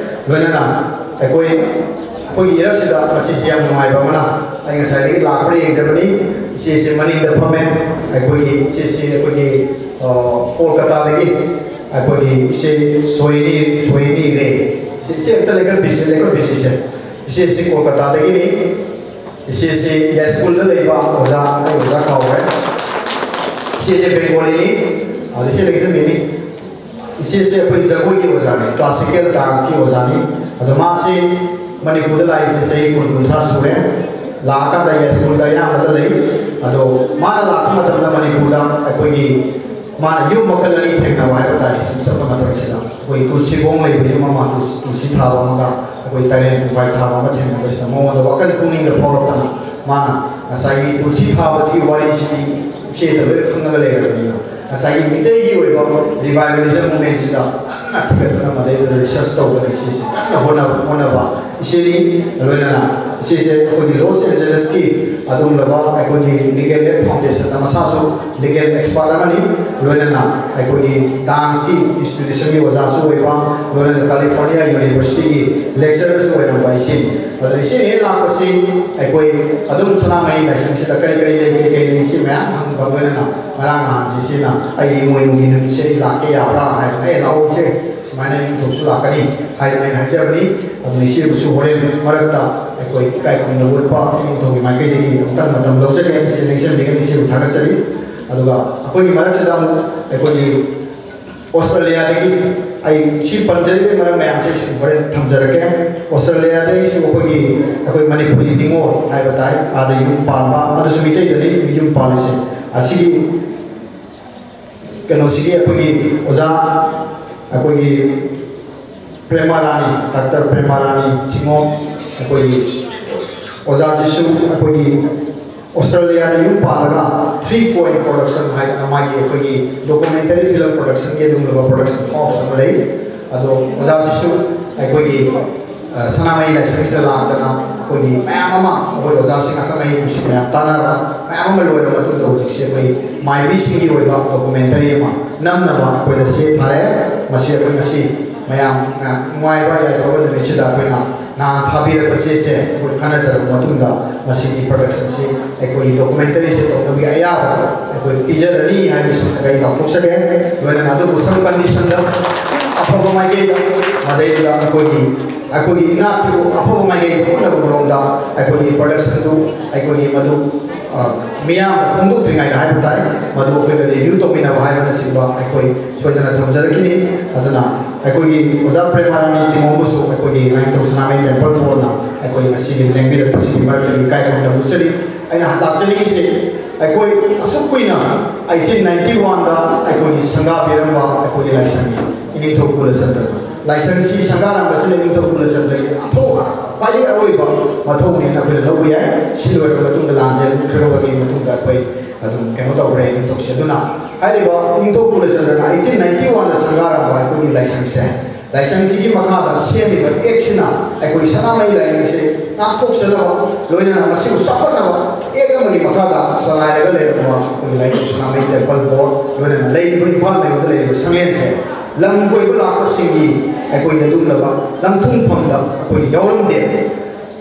ꯂꯣꯏꯅꯅ ꯑꯩꯈꯣꯏ ꯑꯩꯈꯣꯏꯒꯤ ꯏꯔꯛꯁꯤꯗ ꯉꯁꯤꯁꯤ ꯌꯥꯝ ꯅꯨꯡꯉꯥꯏꯕ ꯑꯃꯅ, ꯑꯩ ꯉꯁꯥꯏꯗꯒꯤ ꯂꯥꯛꯄ꯭ꯔꯥ ꯌꯦꯡꯖꯕꯅꯤ꯫ ꯏꯆꯦꯁꯦ ꯃꯅꯤꯡꯗ ꯐꯝꯃꯦ꯫ ꯑꯩꯈꯣꯏꯒꯤ ꯏꯆꯦꯁꯦ ꯑꯩꯈꯣꯏꯒꯤ, ꯑ, ꯀꯣꯜꯀꯇꯥꯗꯒꯤ ꯑꯩꯈꯣꯏꯒꯤ ꯏꯆꯦ ꯁꯣꯏꯅꯤ, ꯁꯣꯏꯅꯤ ꯔꯦ꯫ ꯏꯆꯦ, ꯏꯆꯦ ꯑꯝꯇ ꯂꯦꯡꯈꯠꯄꯤꯁꯤ, ꯂꯦꯡꯈꯠꯄꯤꯁꯤ ꯏꯆꯦ꯫ ꯏꯆꯦꯁꯤ ꯀꯣꯜꯀꯇꯥꯗꯒꯤꯅꯤ꯫ ꯏꯆꯦꯁꯤ ꯌꯥꯏꯁ꯭ꯀꯨꯜꯗ ꯂꯩꯕ ꯑꯣꯖꯥ, ꯑꯩ ꯑꯣꯖꯥ ꯀꯥꯎꯔꯦ꯫ ꯏꯆꯦꯁꯦ ꯕꯦꯡꯒꯣꯂꯤꯅꯤ꯫ ꯑꯗ ꯏꯆꯦ ꯂꯦꯡꯁꯤꯟꯕꯤꯅꯤ꯫ ꯏꯆꯦꯁꯦ ꯑꯩꯈꯣꯏ ꯖꯒꯣꯏꯒꯤ ꯑꯣꯖꯥꯅꯤ, classical danceꯀꯤ ꯑꯣꯖꯥꯅꯤ꯫ ꯑꯗꯣ ꯃꯥꯁꯤ ꯃꯅꯤꯄꯨꯔꯗ ꯂꯥꯛꯏꯁꯦ ꯆꯍꯤ ꯀꯨꯟ, ꯀꯨꯟꯊ꯭ꯔꯥ ꯁꯨꯔꯦ꯫ ꯂꯥꯛꯑꯀꯥꯟꯗ ꯌꯥꯏꯁ꯭ꯀꯨꯜꯗ ꯑꯌꯥꯝꯕꯗ ꯂꯩ꯫ ꯑꯗꯣ ꯃꯥꯅ ꯂꯥꯛꯄ ꯃꯇꯝꯗ ꯃꯅꯤꯄꯨꯔꯗ ꯑꯩꯈꯣꯏꯒꯤ ꯃꯥꯅ ꯌꯨꯝ ꯃꯈꯜ ꯑꯅꯤ ꯊꯦꯡꯅꯕ ꯍꯥꯏꯕ ꯇꯥꯔꯦ꯫ ꯁꯨꯝ ꯆꯠꯄ ꯃꯇꯝꯁꯤꯗ ꯑꯩꯈꯣꯏ ꯇꯨꯜꯁꯤꯕꯣꯡ ꯂꯩꯕ ꯌꯨꯝ ꯑꯃ, ꯇꯨꯜ-, ꯇꯨꯜꯁꯤ ꯊꯥꯕ ꯑꯃꯒ ꯑꯩꯈꯣꯏ ꯇꯔꯦꯠ ꯄꯨꯡꯐꯥꯏ ꯊꯥꯕ ꯑꯃ ꯊꯦꯡꯅꯕꯁꯤꯗ ꯃꯉꯣꯟꯗ ꯋꯥꯈꯜ ꯄꯨꯛꯅꯤꯡꯗ ꯐꯥꯎꯔꯛꯇꯅ ꯃꯥꯅ ꯉꯁꯥꯏꯒꯤ ꯇꯨꯜꯁꯤ ꯊꯥꯕꯁꯤꯒꯤ ꯋꯥꯔꯤꯁꯤꯗꯤ ꯏꯆꯦꯗ ꯂꯣꯏꯅ ꯈꯪꯉꯒ ꯂꯩꯔꯕꯅꯤꯅ, ꯉꯁꯥꯏꯒꯤ ꯃꯤꯇꯩꯒꯤ ꯑꯣꯏꯕ revivalꯁꯝ movementꯁꯤꯗ ꯀꯟꯅ ꯊꯤꯒꯠꯇꯅ ꯃꯗꯩꯗꯨꯗ research ꯇꯧꯗꯅ ꯏꯆꯦꯁꯤ ꯀꯟꯅ ꯍꯣꯠꯅꯕ, ꯍꯣꯠꯅꯕ ꯏꯆꯦꯅꯤ꯫ ꯂꯣꯏꯅꯅ ꯏꯆꯦꯁꯦ ꯑꯩꯈꯣꯏꯒꯤ ꯂꯣꯁ ꯑꯦꯟꯖꯦꯂꯁꯀꯤ ꯑꯗꯨꯒꯨꯝꯂꯕ ꯑꯩꯈꯣꯏꯒꯤ legal aid foundationꯗ ꯃꯁꯥꯁꯨ legal expert ꯑꯃꯅꯤ꯫ ꯂꯣꯏꯅꯅ ꯑꯩꯈꯣꯏꯒꯤ danceꯀꯤ institutionꯒꯤ ꯑꯣꯖꯥꯁꯨ ꯑꯣꯏꯕ, ꯂꯣꯏꯅꯅ California Universityꯒꯤ lecturerꯁꯨ ꯑꯣꯏꯔꯝꯕ ꯏꯆꯦꯅꯤ꯫ ꯑꯗꯣ ꯏꯆꯦꯅ ꯍꯦꯛ ꯂꯥꯛꯄꯁꯤ ꯑꯩꯈꯣꯏ ꯑꯗꯨꯝ ꯁꯅꯥꯃꯍꯤ ꯂꯥꯏꯁꯪꯁꯤꯗ ꯀꯔꯤ ꯀꯔꯤ ꯂꯩꯒꯦ, ꯀꯔꯤ ꯂꯩ, ꯁꯤ ꯃꯌꯥꯝ ꯍꯪꯕ, ꯂꯣꯏꯅꯅ ꯉꯔꯥꯡ ꯅꯍꯥꯟꯁꯤ ꯏꯆꯦꯅ ꯑꯩ ꯏꯃꯣꯏꯅꯨꯒꯤ ꯅꯨꯃꯤꯠꯁꯦ ꯑꯩ ꯂꯥꯛꯀꯦ ꯌꯥꯕ꯭ꯔꯥ ꯍꯥꯏꯗꯅ, "ꯑꯦ, ꯂꯥꯛꯑꯣ ꯏꯆꯦ, ꯁꯨꯃꯥꯏꯅ ꯏꯅꯤꯡꯊꯧꯁꯨ ꯂꯥꯛꯀꯅꯤ" ꯍꯥꯏꯗꯅ ꯑꯩꯅ ꯍꯥꯏꯖꯕꯅꯤ꯫ ꯑꯗꯨꯅ ꯏꯆꯦꯕꯨꯁꯨ ꯍꯣꯔꯦꯟ ꯃꯔꯛꯇ ꯑꯩꯈꯣꯏ ꯏꯀꯥꯏ ꯈꯨꯝꯅꯕ ꯎꯠꯄ ꯏꯅꯤꯡꯊꯧꯒꯤ ꯃꯥꯏꯀꯩꯗꯒꯤ ꯑꯃꯨꯛꯇꯪ ꯃꯇꯝ ꯂꯧꯖꯒꯦ꯫ ꯏꯆꯦ ꯂꯦꯡꯁꯤꯟꯕꯤꯒꯅꯤ, ꯏꯆꯦꯕꯨ ꯊꯥꯒꯠꯆꯔꯤ꯫ ꯑꯗꯨꯒ ꯑꯩꯈꯣꯏꯒꯤ ꯃꯔꯛꯁꯤꯗ ꯑꯃꯨꯛ ꯑꯩꯈꯣꯏꯒꯤ ꯑꯣꯁꯇ꯭ꯔꯦꯂꯤꯌꯥꯗꯒꯤ ꯑꯩ ꯁꯤ ꯄꯟꯖꯔꯤꯕꯒꯤ ꯃꯔꯝ ꯃꯌꯥꯝꯁꯦ ꯑꯩ ꯁꯨꯝ ꯍꯣꯔꯦꯟ ꯊꯝꯖꯔꯛꯀꯦ꯫ ꯑꯣꯁꯇ꯭ꯔꯦꯂꯤꯌꯥꯗꯒꯤꯁꯨ ꯑꯩꯈꯣꯏꯒꯤ, ꯑꯩꯈꯣꯏ ꯃꯅꯤꯄꯨꯔꯤ ꯅꯤꯉꯣꯜ ꯍꯥꯏꯕ ꯇꯥꯏ, ꯑꯥꯗ ꯌꯨꯝ ꯄꯥꯟꯕ, ꯑꯗꯨꯁꯨ ꯃꯤꯇꯩꯗꯅꯤ ꯌꯨꯝ ꯄꯥꯜꯂꯤꯁꯦ꯫ ꯑꯁꯤꯒꯤ ꯀꯩꯅꯣꯁꯤꯒꯤ ꯑꯩꯈꯣꯏꯒꯤ ꯑꯣꯖꯥ, ꯑꯩꯈꯣꯏꯒꯤ ꯄ꯭ꯔꯦꯃꯥꯔꯥꯅꯤ, ꯗꯥꯛꯇꯔ ꯄ꯭ꯔꯦꯃꯥꯔꯥꯅꯤ ꯆꯤꯡꯉꯣꯝ, ꯑꯩꯈꯣꯏꯒꯤ ꯑꯣꯖꯥꯁꯤꯁꯨ ꯑꯩꯈꯣꯏꯒꯤ ꯑꯣꯁꯇ꯭ꯔꯦꯂꯤꯌꯥꯗ ꯌꯨꯝ ꯄꯥꯜꯂꯒ ꯊ꯭ꯔꯤ ꯄꯣꯏꯟ ꯄ꯭ꯔꯣꯗꯛꯁꯟ ꯍꯥꯏꯗꯅ ꯃꯥꯒꯤ ꯑꯩꯈꯣꯏꯒꯤ ꯗꯣꯀꯨꯃꯦꯟꯇꯔꯤ ꯐꯤꯂꯝ ꯄ꯭ꯔꯣꯗꯛꯁꯟꯒꯤ ꯑꯗꯨꯒꯨꯝꯂꯕ ꯄ꯭ꯔꯣꯗꯛꯁꯟ ꯍꯥꯎꯁ ꯑꯃ ꯂꯩ꯫ ꯑꯗꯣ ꯑꯣꯖꯥꯁꯤꯁꯨ ꯑꯩꯈꯣꯏꯒꯤ, ꯑ, ꯁꯅꯥꯃꯍꯤ ꯂꯥꯏꯁꯪꯁꯤꯗ ꯂꯥꯛꯇꯅ ꯑꯩꯈꯣꯏꯒꯤ ꯃꯌꯥꯝ ꯑꯃ, ꯑꯩꯈꯣꯏ ꯑꯣꯖꯥꯁꯤꯡ ꯑꯈꯪ ꯑꯍꯩꯁꯤꯡ ꯃꯌꯥꯝ ꯇꯥꯟꯅꯔꯒ ꯃꯌꯥꯝ ꯑꯃ ꯂꯣꯏꯔꯕ ꯃꯇꯨꯡꯗ ꯍꯧꯖꯤꯛꯁꯦ ꯑꯩꯈꯣꯏ ꯃꯥꯏꯕꯤꯁꯤꯡꯒꯤ ꯑꯣꯏꯕ ꯗꯣꯀꯨꯃꯦꯟꯇꯔꯤ ꯑꯃ ꯅꯝꯅꯕ ꯑꯩꯈꯣꯏꯗ ꯁꯦꯝ ꯊꯥꯔꯦ꯫ ꯃꯁꯤ ꯑꯩꯈꯣꯏ ꯉꯁꯤ ꯃꯌꯥꯝ, ꯑ, ꯅꯨꯡꯉꯥꯏꯕ ꯌꯥꯏꯐꯕ ꯅꯨꯃꯤꯠꯁꯤꯗ ꯑꯩꯈꯣꯏꯅ ꯅꯍꯥꯟ ꯊꯥꯕꯤꯔꯛꯄ ꯆꯦꯁꯦ ꯑꯩꯈꯣꯏ ꯈꯟꯅꯖꯔꯕ ꯃꯇꯨꯡꯗ ꯃꯁꯤꯒꯤ ꯄ꯭ꯔꯗꯛꯁꯟꯁꯤ ꯑꯩꯈꯣꯏꯒꯤ ꯗꯣꯀꯨꯃꯦꯟꯇꯔꯤꯁꯦ ꯇꯧꯅꯕꯒꯤ ꯑꯌꯥꯕ ꯑꯩꯈꯣꯏ ꯄꯤꯖꯔꯅꯤ ꯍꯥꯏꯕꯁꯤ ꯑꯩ ꯂꯥꯎꯊꯣꯛꯆꯒꯦ꯫ ꯂꯣꯏꯅꯅ ꯑꯗꯨꯕꯨ ꯁꯝ ꯀꯟꯗꯤꯁꯟꯗ ꯑꯐꯕ ꯃꯥꯏꯀꯩꯗ, ꯃꯗꯩꯗꯨꯗ ꯑꯩꯈꯣꯏꯒꯤ, ꯑꯩꯈꯣꯏꯒꯤ ꯏꯅꯥꯠꯁꯤꯕꯨ ꯑꯐꯕ ꯃꯥꯏꯀꯩꯗ ꯎꯠꯅꯕ ꯃꯑꯣꯡꯗ ꯑꯩꯈꯣꯏꯒꯤ ꯄ꯭ꯔꯗꯛꯁꯟꯗꯨ ꯑꯩꯈꯣꯏꯒꯤ ꯃꯗꯨ, ꯑ, ꯃꯤꯌꯥꯝꯗ ꯐꯣꯡꯗꯣꯛꯇ꯭ꯔꯤꯉꯩꯗ ꯍꯥꯏꯕ ꯇꯥꯏ, ꯃꯗꯨ ꯑꯩꯈꯣꯏꯒ ꯔꯤꯚ꯭ꯌꯨ ꯇꯧꯃꯤꯟꯅꯕ ꯍꯥꯏꯕꯅꯆꯤꯡꯕ ꯑꯩꯈꯣꯏ ꯁꯣꯏꯗꯅ ꯊꯝꯖꯔꯛꯈꯤꯅꯤ꯫ ꯑꯗꯨꯅ ꯑꯩꯈꯣꯏꯒꯤ ꯑꯣꯖꯥ ꯄ꯭ꯔꯦꯃꯥꯔꯥꯅꯤ ꯆꯤꯡꯉꯣꯝꯕꯨꯁꯨ ꯑꯩꯈꯣꯏꯒꯤ ꯂꯥꯏꯅꯤꯡꯊꯧ ꯁꯅꯥꯃꯍꯤ ꯇꯦꯝꯄꯜ ꯕꯣꯔꯗꯅ ꯑꯩꯈꯣꯏ ꯉꯁꯤꯒꯤ ꯂꯦꯡꯕꯤꯔꯛꯄꯁꯤꯒꯤ ꯃꯔꯛꯇꯒꯤ ꯏꯀꯥꯏ ꯈꯨꯝꯅꯕ ꯎꯠꯆꯔꯤ꯫ ꯑꯩꯅ ꯂꯥꯛꯆꯅꯤꯡꯉꯤꯁꯦ, ꯑꯩꯈꯣꯏ ꯑꯁꯨꯛ ꯀꯨꯏꯅ eighteen ninety one ꯗ ꯑꯩꯈꯣꯏꯒꯤ ꯁꯪꯒꯥꯕꯤꯔꯝꯕ ꯑꯩꯈꯣꯏꯒꯤ ꯂꯥꯏꯁꯪ ꯏꯅꯤꯡꯊꯧ ꯀꯨꯂꯆꯟꯗ꯭ꯔ, ꯂꯥꯏꯁꯪꯁꯤ ꯁꯪꯒꯥꯔꯝꯕꯁꯤꯅ ꯏꯅꯤꯡꯊꯧ ꯀꯨꯂꯆꯟꯗ꯭ꯔꯒꯤ ꯑꯊꯧꯕ ꯈ꯭ꯋꯥꯏꯗꯒꯤ ꯑꯔꯣꯏꯕ ꯃꯊꯧꯅꯦꯅ ꯑꯩꯈꯣꯏꯅ ꯂꯧꯕ ꯌꯥꯏ꯫ ꯁꯤ ꯂꯣꯏꯔꯕ ꯃꯇꯨꯡꯗ ꯂꯥꯟꯖꯦꯜꯈ꯭ꯔꯕꯒꯤ ꯃꯇꯨꯡꯗ ꯑꯩꯈꯣꯏ ꯑꯗꯨꯝ ꯀꯩꯅꯣ ꯇꯧꯈ꯭ꯔꯦ ꯏꯅꯤꯡꯊꯧꯁꯦ꯫ ꯑꯗꯨꯅ ꯍꯥꯏꯔꯤꯕ ꯏꯅꯤꯡꯊꯧ ꯀꯨꯂꯆꯟꯗ꯭ꯔꯅ eighteen ninety one ꯗ ꯁꯪꯒꯥꯔꯝꯕ ꯑꯩꯈꯣꯏꯒꯤ ꯂꯥꯏꯁꯪꯁꯦ, ꯂꯥꯏꯁꯪꯁꯤꯒꯤ ꯃꯈꯥꯗ ꯁꯦꯝꯃꯤꯕ ꯑꯦꯛꯁꯤꯅ ꯑꯩꯈꯣꯏ ꯁꯅꯥꯃꯍꯤ ꯂꯥꯏꯅꯤꯡꯁꯦ ꯉꯥꯛꯊꯣꯛꯆꯅꯕ, ꯂꯣꯏꯅꯅ ꯃꯁꯤꯕꯨ ꯆꯥꯎꯈꯠꯅꯕ ꯑꯦꯛ ꯑꯃꯒꯤ ꯃꯈꯥꯗ ꯆꯂꯥꯏꯔꯒ ꯂꯩꯔꯝꯕ ꯑꯩꯈꯣꯏꯒꯤ ꯂꯥꯏꯅꯤꯡ ꯁꯅꯥꯃꯍꯤ ꯇꯦꯝꯄꯜ ꯕꯣꯔꯗ, ꯂꯣꯏꯅꯅ ꯂꯩꯔꯤꯕ ꯏꯝꯐꯥꯜ ꯃꯌꯣꯟꯗ ꯂꯩꯔꯤꯕ ꯁꯪꯂꯦꯟꯁꯦ ꯂꯝ ꯀꯣꯏꯕ ꯂꯥꯛꯄꯁꯤꯡꯒꯤ ꯑꯩꯈꯣꯏ ꯂꯩꯗꯨꯝꯂꯕ ꯂꯝꯊꯨꯡꯐꯝꯗ ꯑꯩꯈꯣꯏ ꯌꯥꯎꯔꯝꯗꯦ꯫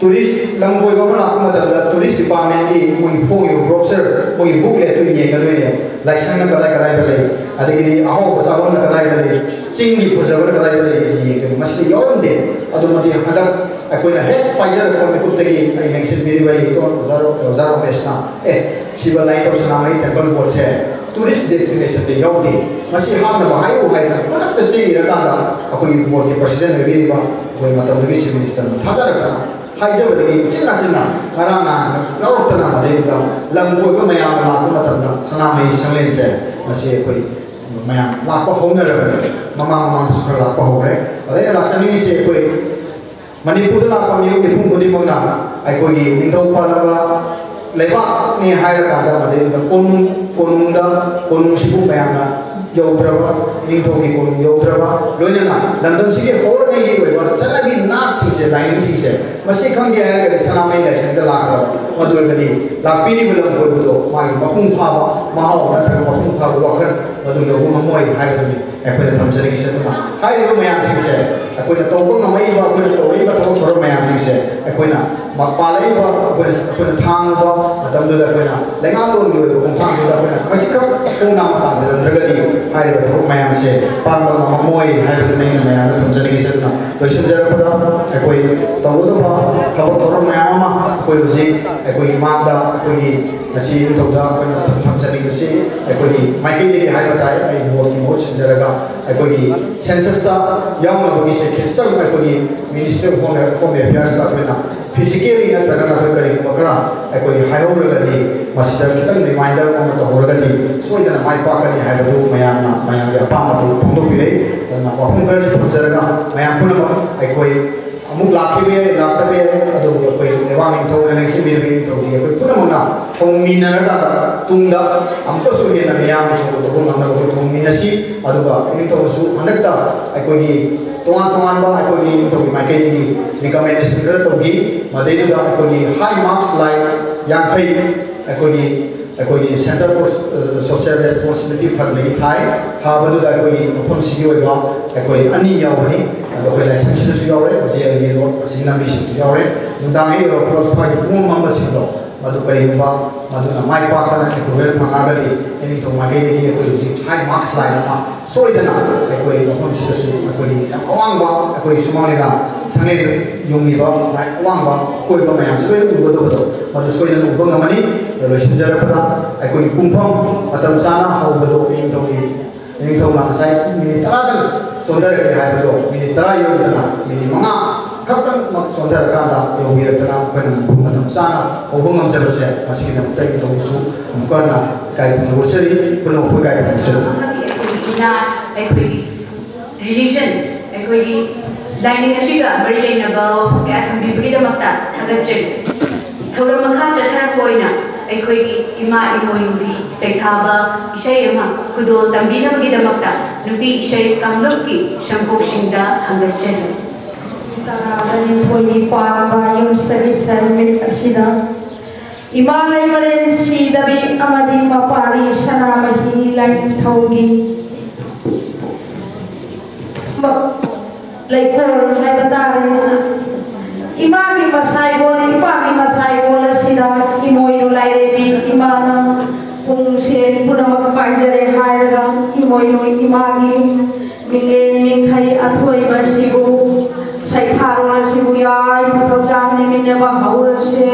ꯇꯨꯔꯤꯁ ꯂꯝ ꯀꯣꯏꯕ ꯑꯃ ꯂꯥꯛꯄ ꯃꯇꯝꯗ ꯇꯨꯔꯤꯁ ꯗꯤꯄꯥꯔꯠꯃꯦꯟꯒꯤ ꯃꯣꯏꯒꯤ ꯐꯣꯡꯉꯤꯕ ꯕ꯭ꯔꯣꯆꯔ, ꯃꯣꯏꯒꯤ ꯕꯨꯛꯂꯦꯠꯇꯨ ꯌꯦꯡꯒꯗꯣꯏꯅꯦ꯫ ꯂꯥꯏꯁꯪꯅ ꯀꯗꯥꯏ ꯀꯗꯥꯏꯗ ꯂꯩ, ꯑꯗꯒꯤꯗꯤ ꯑꯍꯥꯎꯕ ꯆꯥꯐꯝꯅ ꯀꯗꯥꯏꯗ ꯂꯩ, ꯆꯤꯡꯒꯤ ꯐꯖꯕꯅ ꯀꯗꯥꯏꯗ ꯂꯩ, ꯁꯤ ꯌꯦꯡꯒꯅꯤ꯫ ꯃꯁꯤꯗ ꯌꯥꯎꯔꯝꯗꯦ꯫ ꯑꯗꯨꯃꯗꯤ ꯍꯟꯗꯛ ꯑꯩꯈꯣꯏꯅ ꯍꯦꯛ ꯄꯥꯏꯖꯔꯛꯄ ꯃꯤꯀꯨꯞꯇꯒꯤ ꯑꯩ ꯂꯦꯡꯁꯤꯟꯕꯤꯔꯤꯕ ꯑꯩꯒꯤ ꯏꯇꯣꯟ ꯑꯣꯖꯥ ꯔꯣ-, ꯑꯣꯖꯥ ꯔꯣꯃꯦꯁꯅ, "ꯑꯦ, ꯁꯤꯕ ꯂꯥꯏꯅꯤꯡꯊꯧ ꯁꯅꯥꯃꯍꯤ ꯇꯦꯝꯄꯜ ꯕꯣꯔꯗꯁꯦ ꯇꯨꯔꯤꯁ ꯗꯦꯁꯇꯤꯅꯦꯁꯟꯗ ꯌꯥꯎꯗꯦ꯫ ꯃꯁꯤ ꯍꯥꯞꯅꯕ ꯍꯥꯏꯌꯨ ꯍꯥꯏꯗꯅ ꯈꯨꯗꯛꯇ ꯆꯦ ꯏꯔꯀꯥꯟꯗ ꯑꯩꯈꯣꯏꯒꯤ ꯕꯣꯔꯗꯀꯤ ꯄ꯭ꯔꯁꯤꯗꯦꯟ ꯑꯣꯏꯕꯤꯔꯤꯕ ꯑꯩꯈꯣꯏ ꯃꯇꯝꯗꯨꯒꯤ ꯆꯤꯐ ꯃꯤꯅꯤꯁꯇꯔꯅ ꯊꯥꯖꯔꯒ ꯍꯥꯏꯖꯕꯗꯒꯤ ꯎꯆꯤꯟ ꯅꯥꯆꯤꯟꯅ ꯉꯔꯥꯡ ꯅꯍꯥꯟ ꯌꯥꯎꯔꯛꯇꯅ ꯃꯗꯩꯗꯨꯗ ꯂꯝ ꯀꯣꯏꯕ ꯃꯌꯥꯝ ꯂꯥꯛꯄ ꯃꯇꯝꯗ ꯁꯅꯥꯃꯍꯤ ꯁꯪꯂꯦꯟꯁꯦ ꯃꯁꯤ ꯑꯩꯈꯣꯏ ꯃꯌꯥꯝ ꯂꯥꯛꯄ ꯍꯧꯅꯔꯕꯅꯤ꯫ ꯃꯃꯥꯡ ꯃꯃꯥꯡꯗꯁꯨ ꯈꯔ ꯂꯥꯛꯄ ꯍꯧꯔꯦ꯫ ꯑꯗ ꯑꯩꯅ ꯂꯥꯛꯆꯅꯤꯡꯉꯤꯁꯦ ꯑꯩꯈꯣꯏ ꯃꯅꯤꯄꯨꯔꯗ ꯂꯥꯛꯄ ꯃꯤꯑꯣꯏ ꯃꯤꯄꯨꯝ ꯈꯨꯗꯤꯡꯃꯛꯅ ꯑꯩꯈꯣꯏꯒꯤ ꯅꯤꯡꯊꯧ ꯄꯥꯜꯂꯕ ꯂꯩꯕꯥꯛꯅꯤ ꯍꯥꯏꯔꯀꯥꯟꯗ ꯃꯗꯩꯗꯨꯗ ꯀꯣꯅꯨꯡ, ꯀꯣꯅꯨꯡꯗ, ꯀꯣꯅꯨꯡꯁꯤꯕꯨ ꯃꯌꯥꯝꯅ ꯌꯧꯗ꯭ꯔꯕ, ꯅꯤꯡꯊꯧꯒꯤ ꯀꯣꯅꯨꯡ ꯌꯧꯗ꯭ꯔꯕ, ꯂꯣꯏꯅꯅ ꯂꯝꯗꯝꯁꯤꯒꯤ ꯍꯧꯔꯛꯉꯩꯒꯤ ꯑꯣꯏꯕ ꯆꯠꯅꯕꯤ ꯅꯥꯠꯁꯤꯡꯁꯦ, ꯂꯥꯏꯅꯤꯡꯁꯤꯡꯁꯦ ꯃꯁꯤ ꯈꯪꯒꯦ ꯍꯥꯏꯔꯒꯗꯤ ꯁꯅꯥꯃꯍꯤ ꯂꯥꯏꯁꯪꯗ ꯂꯥꯛꯀꯗꯕ꯫ ꯃꯗꯨ ꯑꯣꯏꯔꯒꯗꯤ ꯂꯥꯛꯄꯤꯔꯤꯕ ꯂꯝ ꯀꯣꯏꯕꯗꯣ ꯃꯥꯒꯤ ꯃꯄꯨꯡ ꯐꯥꯕ ꯃꯍꯥꯎ ꯅꯠꯇ꯭ꯔꯒ ꯃꯄꯨꯡ ꯐꯥꯕ ꯋꯥꯈꯜ ꯃꯗꯨ ꯌꯧꯕ ꯉꯝꯃꯣꯏ ꯍꯥꯏꯕꯗꯨꯅꯤ ꯑꯩꯈꯣꯏꯅ ꯊꯝꯖꯅꯤꯡꯉꯤꯁꯦ꯫ ꯑꯗꯨꯅ ꯍꯥꯏꯔꯤꯕ ꯃꯌꯥꯝꯁꯤꯡꯁꯦ ꯑꯩꯈꯣꯏꯅ ꯇꯧꯕ ꯉꯝꯃꯛꯏꯕ, ꯑꯩꯈꯣꯏꯅ ꯇꯧꯔꯛꯏꯕ ꯊꯕꯛ ꯊꯧꯔꯝ ꯃꯌꯥꯝꯁꯤꯡꯁꯦ ꯑꯩꯈꯣꯏꯅ ꯃ-, ꯄꯥꯜꯂꯛꯏꯕ ꯑꯩꯈꯣꯏꯅ, ꯑꯩꯈꯣꯏꯅ ꯊꯥꯡꯉꯨꯕ ꯃꯇꯝꯗꯨꯗ ꯑꯩꯈꯣꯏꯅ ꯂꯩꯉꯥꯛꯂꯣꯟꯒꯤ ꯑꯣꯏꯕ ꯈꯣꯡꯊꯥꯡꯗꯨꯗ ꯑꯩꯈꯣꯏꯅ ꯈꯖꯤꯛꯈꯛ ꯈꯣꯡ ꯅꯥꯝꯃ ꯇꯥꯟꯁꯤꯜꯂꯝꯗ꯭ꯔꯒꯗꯤ ꯍꯥꯏꯔꯤꯕ ꯊꯕꯛ ꯃꯌꯥꯝꯁꯦ ꯄꯥꯡꯕ ꯉꯝꯃꯝꯃꯣꯏ ꯍꯥꯏꯕꯗꯨꯅꯤ ꯑꯩꯅ ꯃꯌꯥꯝꯗ ꯊꯝꯖꯅꯤꯡꯉꯤꯁꯦ꯫ ꯑꯗꯨꯅ ꯂꯣꯏꯁꯤꯟꯖꯔꯛꯄꯗ ꯑꯩꯈꯣꯏ ꯇꯧꯒꯗꯕ ꯊꯕꯛ ꯊꯧꯔꯝ ꯃꯌꯥꯝ ꯑꯃ ꯑꯩꯈꯣꯏ ꯍꯧꯖꯤꯛ ꯑꯩꯈꯣꯏꯒꯤ ꯃꯥꯡꯗ ꯑꯩꯈꯣꯏꯒꯤ ꯉꯁꯤ ꯅꯤꯡꯊꯧꯗ ꯑꯩꯈꯣꯏꯅ ꯊꯝꯖꯅꯤꯡꯕꯁꯤ ꯑꯩꯈꯣꯏꯒꯤ ꯃꯥꯏꯀꯩꯗꯒꯤ ꯍꯥꯏꯕ ꯇꯥꯏ, ꯑꯩ ꯕꯣꯔꯗꯀꯤ ꯃꯍꯨꯠ ꯁꯤꯟꯖꯔꯒ ꯑꯩꯈꯣꯏꯒꯤ ꯁꯦꯟꯁꯁꯇ ꯌꯥꯎꯅꯕꯒꯤꯁꯦ ꯈꯤꯇꯪ ꯑꯩꯈꯣꯏꯒꯤ ꯃꯤꯅꯤꯁꯇ꯭ꯔꯤ ꯑꯣꯐ ꯍꯣꯝ, ꯍꯣꯝ ꯑꯦꯐꯤꯌꯔꯁꯇ ꯑꯩꯈꯣꯏꯅ ꯐꯤꯖꯤꯀꯦꯜꯂꯤ ꯅꯠꯇ꯭ꯔꯒꯅ ꯑꯩꯈꯣꯏ ꯀꯔꯤꯒꯨꯝꯕ ꯈꯔ ꯑꯩꯈꯣꯏ ꯍꯥꯏꯍꯧꯔꯒꯗꯤ, ꯃꯁꯤꯗ ꯈꯤꯇꯪ ꯔꯤꯃꯥꯏꯟꯗꯔ ꯑꯃ ꯇꯧꯍꯧꯔꯒꯗꯤ ꯁꯣꯏꯗꯅ ꯃꯥꯏ ꯄꯥꯛꯀꯅꯤ ꯍꯥꯏꯕꯗꯨ ꯃꯌꯥꯝꯅ, ꯃꯌꯥꯝꯒꯤ ꯑꯄꯥꯝꯕꯗꯨ ꯐꯣꯡꯗꯣꯛꯄꯤꯔꯛꯏ꯫ ꯑꯗꯨꯅ ꯋꯥꯐꯝ ꯈꯔꯁꯤ ꯊꯝꯖꯔꯒ ꯃꯌꯥꯝ ꯄꯨꯝꯅꯃꯛ ꯑꯩꯈꯣꯏ ꯑꯃꯨꯛ ꯂꯥꯛꯈꯤꯕ ꯌꯥꯏ, ꯂꯥꯛꯇꯕ ꯌꯥꯏ, ꯑꯗꯨꯕꯨ ꯑꯩꯈꯣꯏ ꯂꯩꯕꯥꯛ ꯅꯤꯡꯊꯧꯅ ꯅꯤꯡꯁꯤꯡꯕꯤꯔꯕ ꯅꯤꯡꯊꯧꯗꯤ ꯑꯩꯈꯣꯏ ꯄꯨꯝꯅꯃꯛꯅ ꯊꯧꯃꯤꯟꯅꯔꯀꯥꯟꯗ ꯇꯨꯡꯗ ꯑꯃꯨꯛꯀꯁꯨ ꯍꯦꯟꯅ ꯃꯤꯌꯥꯝꯒꯤ ꯊꯧꯒꯜ ꯇꯧꯕ ꯉꯝꯅꯕ ꯑꯩꯈꯣꯏ ꯊꯧꯃꯤꯟꯅꯁꯤ꯫ ꯑꯗꯨꯒ ꯅꯤꯡꯊꯧꯅꯁꯨ ꯍꯟꯗꯛꯇ ꯑꯩꯈꯣꯏꯒꯤ ꯇꯣꯉꯥꯟ ꯇꯣꯉꯥꯟꯕ ꯑꯩꯈꯣꯏꯒꯤ ꯅꯤꯡꯊꯧꯒꯤ ꯃꯥꯏꯀꯩꯗꯒꯤ ꯔꯤꯀꯃꯦꯟꯗꯦꯁꯟ ꯈꯔ ꯇꯧꯈꯤ꯫ ꯃꯗꯩꯗꯨꯗ ꯑꯩꯈꯣꯏꯒꯤ ꯍꯥꯏ ꯃꯥꯔꯛꯁ ꯂꯥꯏꯛ ꯌꯥꯡꯈꯩ ꯑꯩꯈꯣꯏꯒꯤ, ꯑꯩꯈꯣꯏꯒꯤ Centre for Social Responsibility Fundꯗꯒꯤ ꯊꯥꯏ꯫ ꯊꯥꯕꯗꯨꯗ ꯑꯩꯈꯣꯏꯒꯤ ꯃꯐꯝꯁꯤꯒꯤ ꯑꯣꯏꯕ ꯑꯩꯈꯣꯏ ꯑꯅꯤ ꯌꯥꯎꯕꯅꯤ꯫ ꯑꯗꯣ ꯑꯩꯈꯣꯏ ꯂꯥꯏꯁꯪꯁꯤꯗꯁꯨ ꯌꯥꯎꯔꯦ, ꯖꯦꯜꯒꯤ ꯂꯣꯠ ꯑꯁꯤ ꯅꯝꯕꯤꯁꯤꯁꯨ ꯌꯥꯎꯔꯦ꯫ ꯅꯨꯡꯗꯥꯡ ꯍꯦꯛ ꯌꯧꯔꯛꯄꯒ ꯊꯋꯥꯏꯁꯦ ꯄꯨꯡꯃꯝ ꯃꯝꯕꯁꯤꯡꯗꯣ ꯃꯗꯨ ꯀꯔꯤꯒꯨꯝꯕ ꯃꯗꯨꯅ ꯃꯥꯏ ꯄꯥꯛꯇꯅ ꯑꯦꯄ꯭ꯔꯨꯚꯦꯜ ꯐꯪꯉꯛꯑꯒꯗꯤ ꯑꯦꯅꯤꯡꯊꯧ ꯃꯥꯏꯀꯩꯗꯒꯤ ꯑꯩꯈꯣꯏ ꯍꯧꯖꯤꯛ ꯍꯥꯏ ꯃꯥꯔꯛꯁ ꯂꯥꯏꯟ ꯑꯃ ꯁꯣꯏꯗꯅ ꯑꯩꯈꯣꯏ ꯃꯐꯝꯁꯤꯗꯁꯨ ꯑꯩꯈꯣꯏꯒꯤ ꯌꯥꯝ ꯑꯋꯥꯡꯕ ꯑꯩꯈꯣꯏ ꯁꯨꯃꯥꯡ ꯂꯤꯂꯥ ꯁꯪꯂꯦꯟꯗ ꯌꯨꯡꯂꯤꯕ ꯂꯥꯏ ꯑꯋꯥꯡꯕ ꯑꯀꯣꯏꯕ ꯃꯌꯥꯝꯁꯨ ꯂꯣꯏꯅ ꯎꯒꯗꯕꯗꯣ ꯃꯗꯨ ꯁꯣꯏꯗꯅ ꯎꯕ ꯉꯝꯃꯅꯤ꯫ ꯑꯗ ꯂꯣꯏꯁꯤꯟꯖꯔꯛꯄꯗ ꯑꯩꯈꯣꯏꯒꯤ ꯄꯨꯡꯐꯝ ꯃꯇꯝ ꯆꯥꯅ ꯍꯧꯕꯗꯣ ꯏꯅꯤꯡꯊꯧꯒꯤ ꯏꯅꯤꯡꯊꯧꯅ ꯉꯁꯥꯏ ꯃꯤꯅꯤꯠ ꯇꯔꯥꯗꯪ ꯆꯣꯟꯊꯔꯛꯀꯦ ꯍꯥꯏꯕꯗꯣ ꯃꯤꯅꯤꯠ ꯇꯔꯥ ꯌꯧꯗꯅ ꯃꯤꯅꯤꯠ ꯃꯉꯥ ꯈꯛꯇꯪꯃꯛ ꯆꯣꯟꯊꯔꯀꯥꯟꯗ ꯌꯧꯕꯤꯔꯛꯇꯅ ꯑꯩꯈꯣꯏꯅ ꯃꯐꯝ ꯃꯇꯝ ꯆꯥꯅ ꯍꯧꯕ ꯉꯝꯖꯕꯁꯦ ꯃꯁꯤꯒꯤꯗꯃꯛꯇ ꯏꯅꯤꯡꯊꯧꯁꯨ ꯑꯃꯨꯛꯀ ꯍꯟꯅ ꯏꯀꯥꯏ ꯈꯨꯝꯅꯕ ꯎꯠꯆꯔꯤ꯫ ꯄꯨꯝꯅꯃꯛꯄꯨ ꯏꯀꯥꯏ ꯈꯨꯝꯅꯕ ꯎꯠꯆꯔꯤ꯫ ꯑꯃꯗꯤ ꯑꯩꯈꯣꯏꯒꯤ ꯏꯃꯥ, ꯑꯩꯈꯣꯏꯒꯤ religion, ꯑꯩꯈꯣꯏꯒꯤ ꯂꯥꯏꯅꯤꯡ ꯑꯁꯤꯒ ꯃꯔꯤ ꯂꯩꯅꯕ ꯋꯥꯐꯝ ꯀꯌꯥ ꯊꯝꯕꯤꯕꯒꯤꯗꯃꯛꯇ ꯊꯥꯒꯠꯆꯔꯤ꯫ ꯊꯧꯔꯝ ꯃꯈꯥ ꯆꯠꯊꯔꯛꯄ ꯑꯣꯏꯅ ꯑꯩꯈꯣꯏꯒꯤ ꯏꯃꯥ ꯏꯃꯣꯏꯅꯨꯒꯤ ꯁꯩꯊꯥꯕ ꯏꯁꯩ ꯑꯃ ꯈꯨꯗꯣꯜ ꯇꯝꯕꯤꯅꯕꯒꯤꯗꯃꯛꯇ ꯅꯨꯄꯤ ꯏꯁꯩ ꯀꯥꯡꯂꯨꯞꯀꯤ ꯁꯪꯄꯣꯛꯁꯤꯡꯗ ꯍꯪꯒꯠꯆꯔꯤ꯫ ꯇꯔꯥꯒ ꯅꯤꯊꯣꯏꯒꯤ ꯄꯥꯟꯕ ꯌꯨꯝꯁꯀꯩꯁ ꯅꯨꯃꯤꯠ ꯑꯁꯤꯗ ꯏꯃꯥ ꯂꯩꯃꯔꯦꯟ ꯁꯤꯗꯕꯤ ꯑꯃꯗꯤ ꯃꯄꯥꯔꯤ ꯁꯅꯥꯃꯍꯤ ꯂꯥꯏꯅꯤꯡꯊꯧꯒꯤ ꯃ-, ꯂꯩꯀꯣꯜ ꯍꯥꯏꯕ ꯇꯥꯔꯦ꯫ ꯏꯃꯥꯒꯤ ꯃꯁꯥꯏꯒꯣꯜ, ꯏꯄꯥꯒꯤ ꯃꯁꯥꯏꯒꯣꯜ ꯑꯁꯤꯗ ꯏꯃꯣꯏꯅꯨ ꯂꯥꯏꯔꯦꯝꯕꯤ ꯏꯃꯥꯅ ꯄꯨꯡꯁꯦ ꯄꯨꯝꯅꯃꯛ ꯄꯥꯏꯖꯔꯦ ꯍꯥꯏꯔꯒ ꯏꯃꯣꯏꯅꯨ ꯏꯃꯥꯒꯤ ꯃꯤꯡꯂꯦꯟ ꯃꯤꯡꯈꯩ ꯑꯊꯣꯏꯕꯁꯤꯕꯨ ꯁꯩꯊꯥꯔꯣꯜ ꯑꯁꯤꯕꯨ ꯌꯥꯏꯐ ꯊꯧꯖꯥꯜ ꯂꯩꯃꯤꯟꯅꯕ ꯍꯧꯔꯁꯦ꯫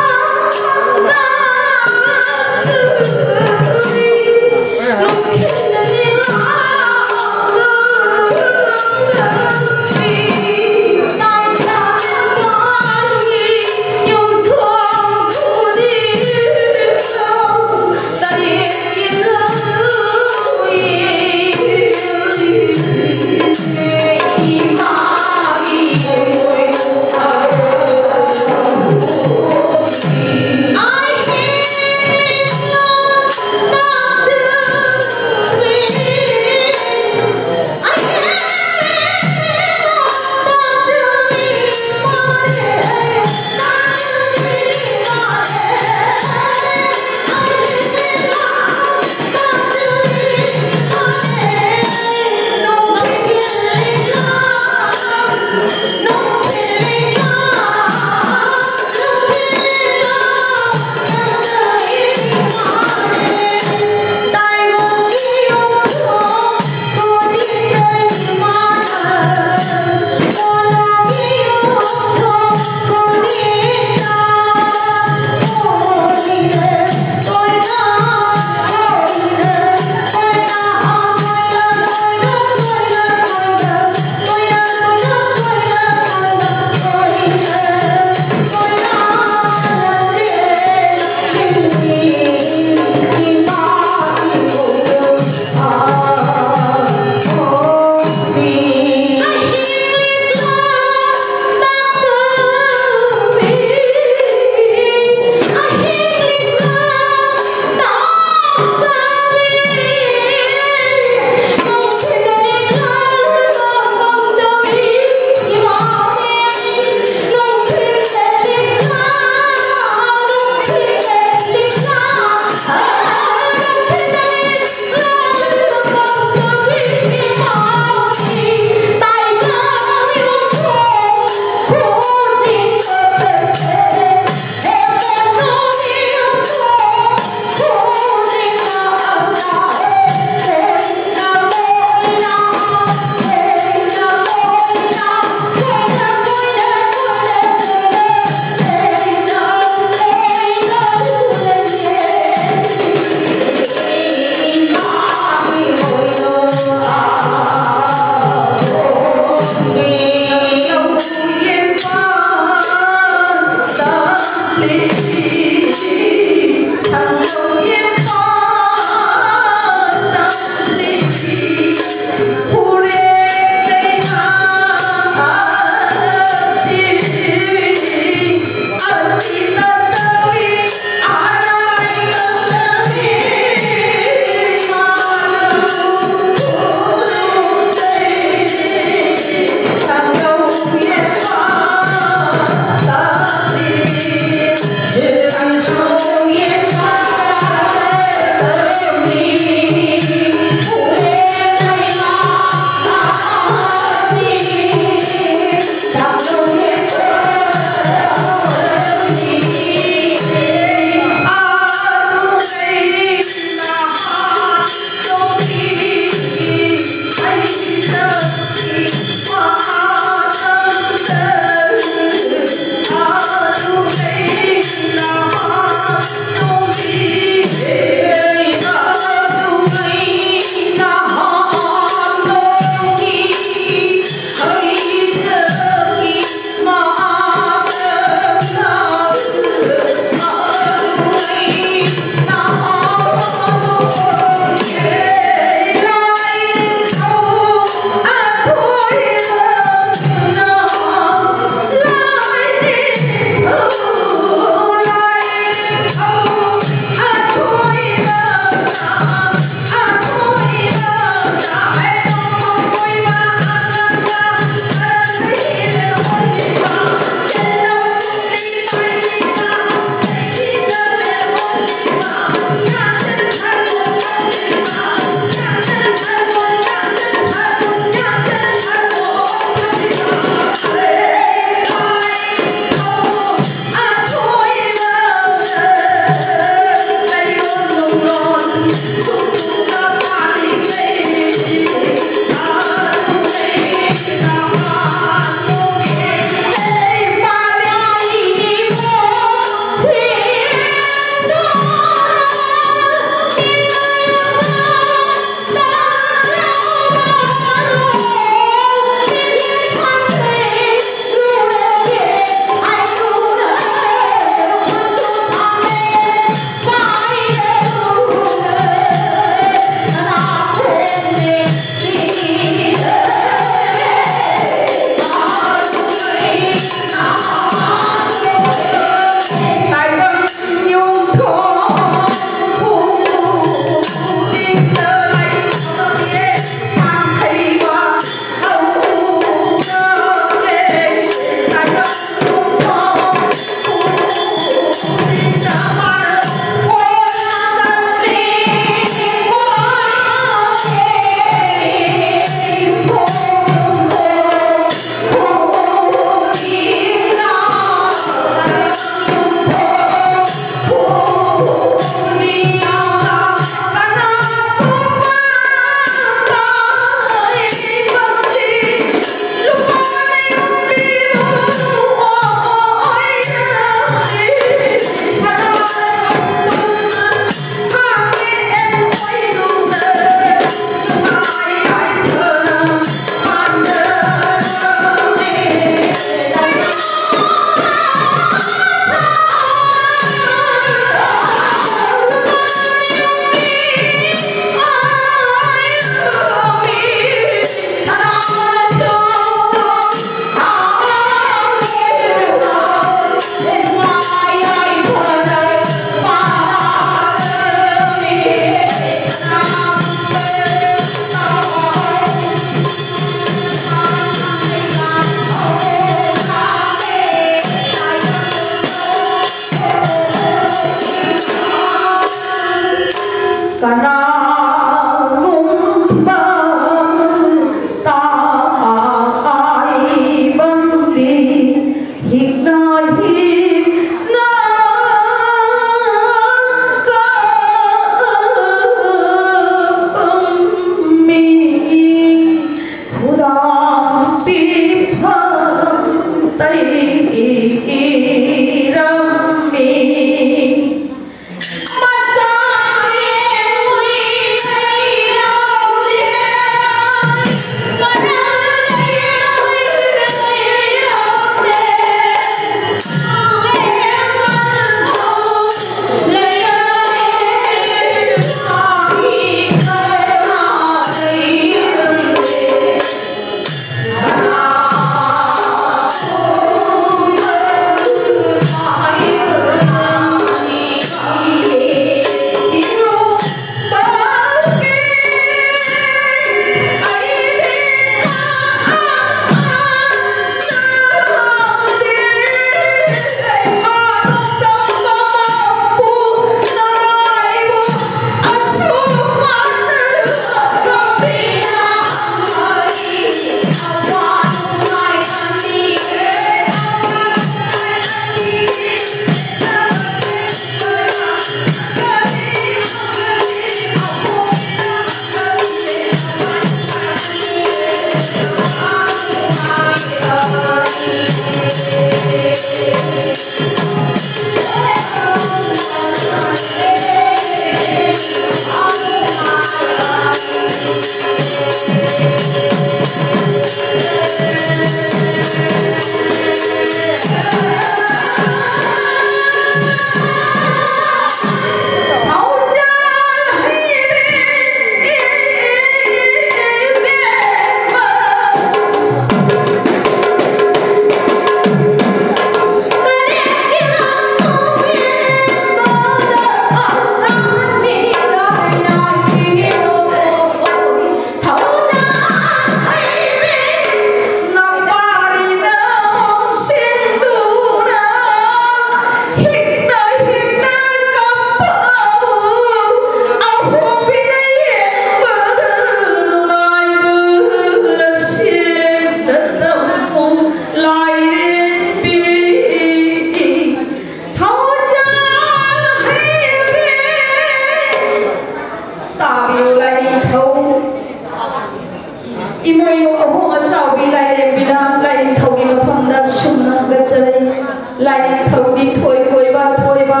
ꯂꯥꯏꯅꯤꯡꯊꯧꯒꯤ ꯊꯣꯏ ꯀꯣꯏꯕ ꯊꯣꯏꯕ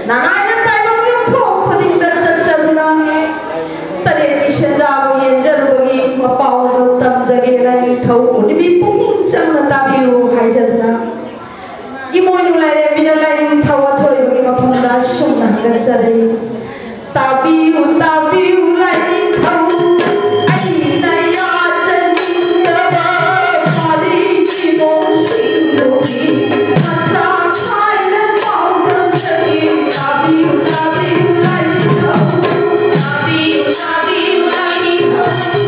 ꯅꯉꯥꯏꯅ ꯇꯥꯏꯕꯪ ꯌꯨꯝꯊꯣꯡ ꯈꯨꯗꯤꯡꯗ ꯆꯠꯆꯗꯨꯅ ꯇꯔꯦꯠꯀꯤ ꯁꯦꯟꯖꯥꯕꯨ ꯌꯦꯟꯖꯔꯨꯕꯒꯤ ꯃꯄꯥꯎ ꯑꯗꯨ ꯇꯝꯖꯒꯦ꯫ ꯂꯥꯏꯅꯤꯡꯊꯧ ꯎꯔꯤꯕꯤ ꯄꯨꯛꯅꯤꯡ ꯆꯪꯅ ꯇꯥꯕꯤꯌꯨ ꯍꯥꯏꯖꯗꯨꯅ ꯏꯃꯣꯏꯅꯨ ꯂꯥꯏꯔꯦꯝꯕꯤꯅ ꯂꯥꯏꯅꯤꯡꯊꯧ ꯑꯊꯣꯏꯕꯒꯤ ꯃꯐꯝꯗ ꯑꯁꯨꯝꯅ ꯍꯪꯒꯠꯆꯔꯤ꯫ ꯇꯥꯕꯤꯌꯨ, ꯇꯥꯕꯤꯌꯨ, ꯂꯥꯏꯅꯤꯡꯊꯧ, ꯑꯩꯅ ꯌꯥꯖꯅꯤꯡꯗꯕ ꯋꯥꯔꯤ ꯏꯃꯣꯏꯁꯤꯡꯗꯨꯒꯤ ꯃꯆꯥ ꯈꯥꯏꯅ ꯄꯥꯎꯗꯝꯖꯒꯦ꯫ ꯇꯥꯕꯤꯌꯨ, ꯇꯥꯕꯤꯌꯨ, ꯂꯥꯏꯅꯤꯡꯊꯧ, ꯇꯥꯕꯤꯌꯨ, ꯇꯥꯕꯤꯌꯨ, ꯂꯥꯏꯅꯤꯡꯊꯧ꯫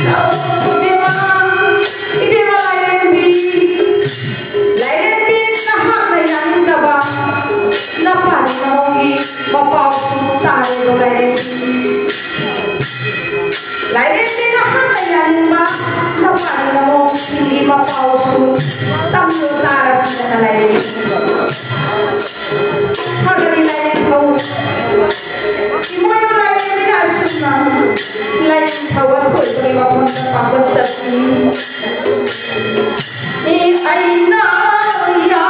ꯏꯕꯦꯝꯃ, ꯏꯕꯦꯝꯃ ꯂꯥꯏꯔꯦꯝꯕꯤ, ꯂꯥꯏꯔꯦꯝꯕꯤ ꯅꯍꯥꯛꯅ ꯌꯥꯅꯤꯡꯗꯕ ꯅꯄꯥꯅꯤ ꯅꯃꯧꯒꯤ ꯃꯄꯥꯎꯁꯨ ꯇꯥꯔꯦꯗꯣ ꯂꯥꯏꯔꯦꯝꯕꯤ꯫ ꯂꯥꯏꯔꯦꯝꯕꯤ ꯅꯍꯥꯛꯅ ꯌꯥꯅꯤꯡꯕ ꯅꯄꯥꯅꯤ ꯅꯃꯧꯁꯤꯡꯒꯤ ꯃꯄꯥꯎꯁꯨ ꯇꯝꯂꯨ ꯇꯥꯔꯁꯤꯗꯅ ꯂꯥꯏꯔꯦꯝꯕꯤ꯫ ꯐꯒꯅꯤ ꯂꯥꯏꯔꯦꯝꯕꯤ ꯊꯧ꯫ ꯏꯃꯣꯏꯅꯨ ꯂꯥꯏꯔꯦꯝꯕꯤꯅ ꯑꯁꯨꯝꯅ ꯂꯥꯏꯔꯦꯝꯕꯤ ꯊꯧ ꯑꯊꯣꯏꯕꯒꯤ ꯃꯐꯝꯗ ꯄꯥꯡꯒꯠ ꯆꯠꯈꯤ꯫ ꯑꯩꯅ ꯌꯥꯗꯅꯤꯡꯕ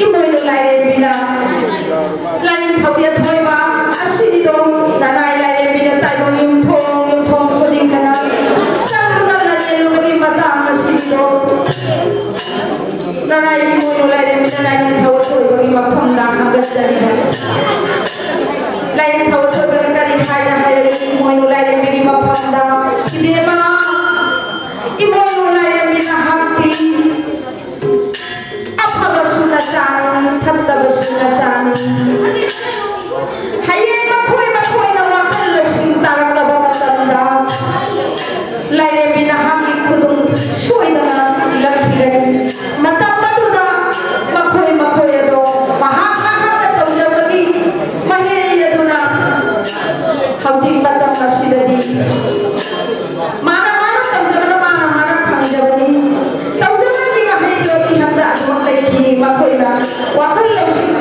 ꯏꯃꯣꯏꯅꯨ ꯂꯥꯏꯔꯦꯝꯕꯤꯅ ꯂꯥꯏꯅꯤꯡꯊꯧ ꯌꯦꯟꯊꯣꯏꯕ ꯑꯁꯤꯗꯣ ꯅꯅꯥꯏ ꯂꯥꯏꯔꯦꯝꯕꯤꯅ ꯇꯥꯏꯕꯪ ꯌꯨꯝꯊꯣꯡ ꯌꯨꯝꯊꯣꯡ ꯈꯨꯗꯤꯡꯗꯅ ꯆꯪꯗꯨꯅ ꯂꯥꯏꯌꯦꯡꯕꯒꯤ ꯃꯇꯥꯡ ꯑꯁꯤꯗꯣ ꯅꯅꯥꯏ ꯏꯃꯣꯏꯅꯨ ꯂꯥꯏꯔꯦꯝꯕꯤꯅ ꯂꯥꯏꯅꯤꯡꯊꯧ ꯑꯊꯣꯏꯕꯒꯤ ꯃꯐꯝꯗ ꯍꯥꯞꯀꯠꯆꯔꯤꯕ꯫ ꯂꯥꯏꯅꯤꯡꯊꯧ ꯑꯊꯣꯏꯕꯅ ꯀꯔꯤ ꯍꯥꯏꯅ ꯍꯥꯏꯔꯛꯏ ꯏꯃꯣꯏꯅꯨ ꯂꯥꯏꯔꯦꯝꯕꯤꯒꯤ ꯃꯐꯝꯗ? ꯏꯕꯦꯝꯃ, ꯏꯃꯣꯏꯅꯨ ꯂꯥꯏꯔꯦꯝꯕꯤ ꯅꯍꯥꯛꯇꯤ ꯑꯐꯕꯁꯨ ꯅꯆꯥꯅꯤ, ꯐꯠꯇꯕꯁꯨ ꯅꯆꯥꯅꯤ꯫ ꯍꯌꯦꯡ ꯃꯈꯣꯏ ꯃꯈꯣꯏꯅ ꯋꯥꯈꯜ ꯂꯧꯁꯤꯡ ꯇꯥꯔꯛꯂꯕ ꯃꯇꯝꯗ ꯂꯥꯏꯔꯦꯝꯕꯤ ꯅꯍꯥꯛꯀꯤ ꯈꯨꯗꯨꯝ ꯁꯣꯏꯗꯅ ꯏꯜꯂꯛꯈꯤꯒꯅꯤ꯫ ꯃꯇꯝ ꯑꯗꯨꯗ ꯃꯈꯣꯏ ꯃꯈꯣꯏ ꯑꯗꯣ ꯃꯍꯥꯛ ꯃꯍꯥꯛꯅ ꯇꯧꯖꯕꯒꯤ ꯃꯍꯩ ꯑꯗꯨꯅ ꯍꯧꯖꯤꯛ ꯃꯇꯝ ꯑꯁꯤꯗꯗꯤ ꯃꯥꯅ ꯃꯥꯅ ꯇꯧꯖꯕꯅ ꯃꯥꯅ ꯃꯥꯅ ꯐꯪꯖꯕꯅꯤ꯫ ꯇꯧꯖꯕꯒꯤ ꯃꯍꯩꯗꯣ ꯏꯊꯟꯗ ꯑꯗꯨꯃꯛ ꯂꯩꯈꯤ꯫ ꯃꯈꯣꯏꯅ ꯋꯥꯈꯜ ꯂꯧꯁꯤꯡ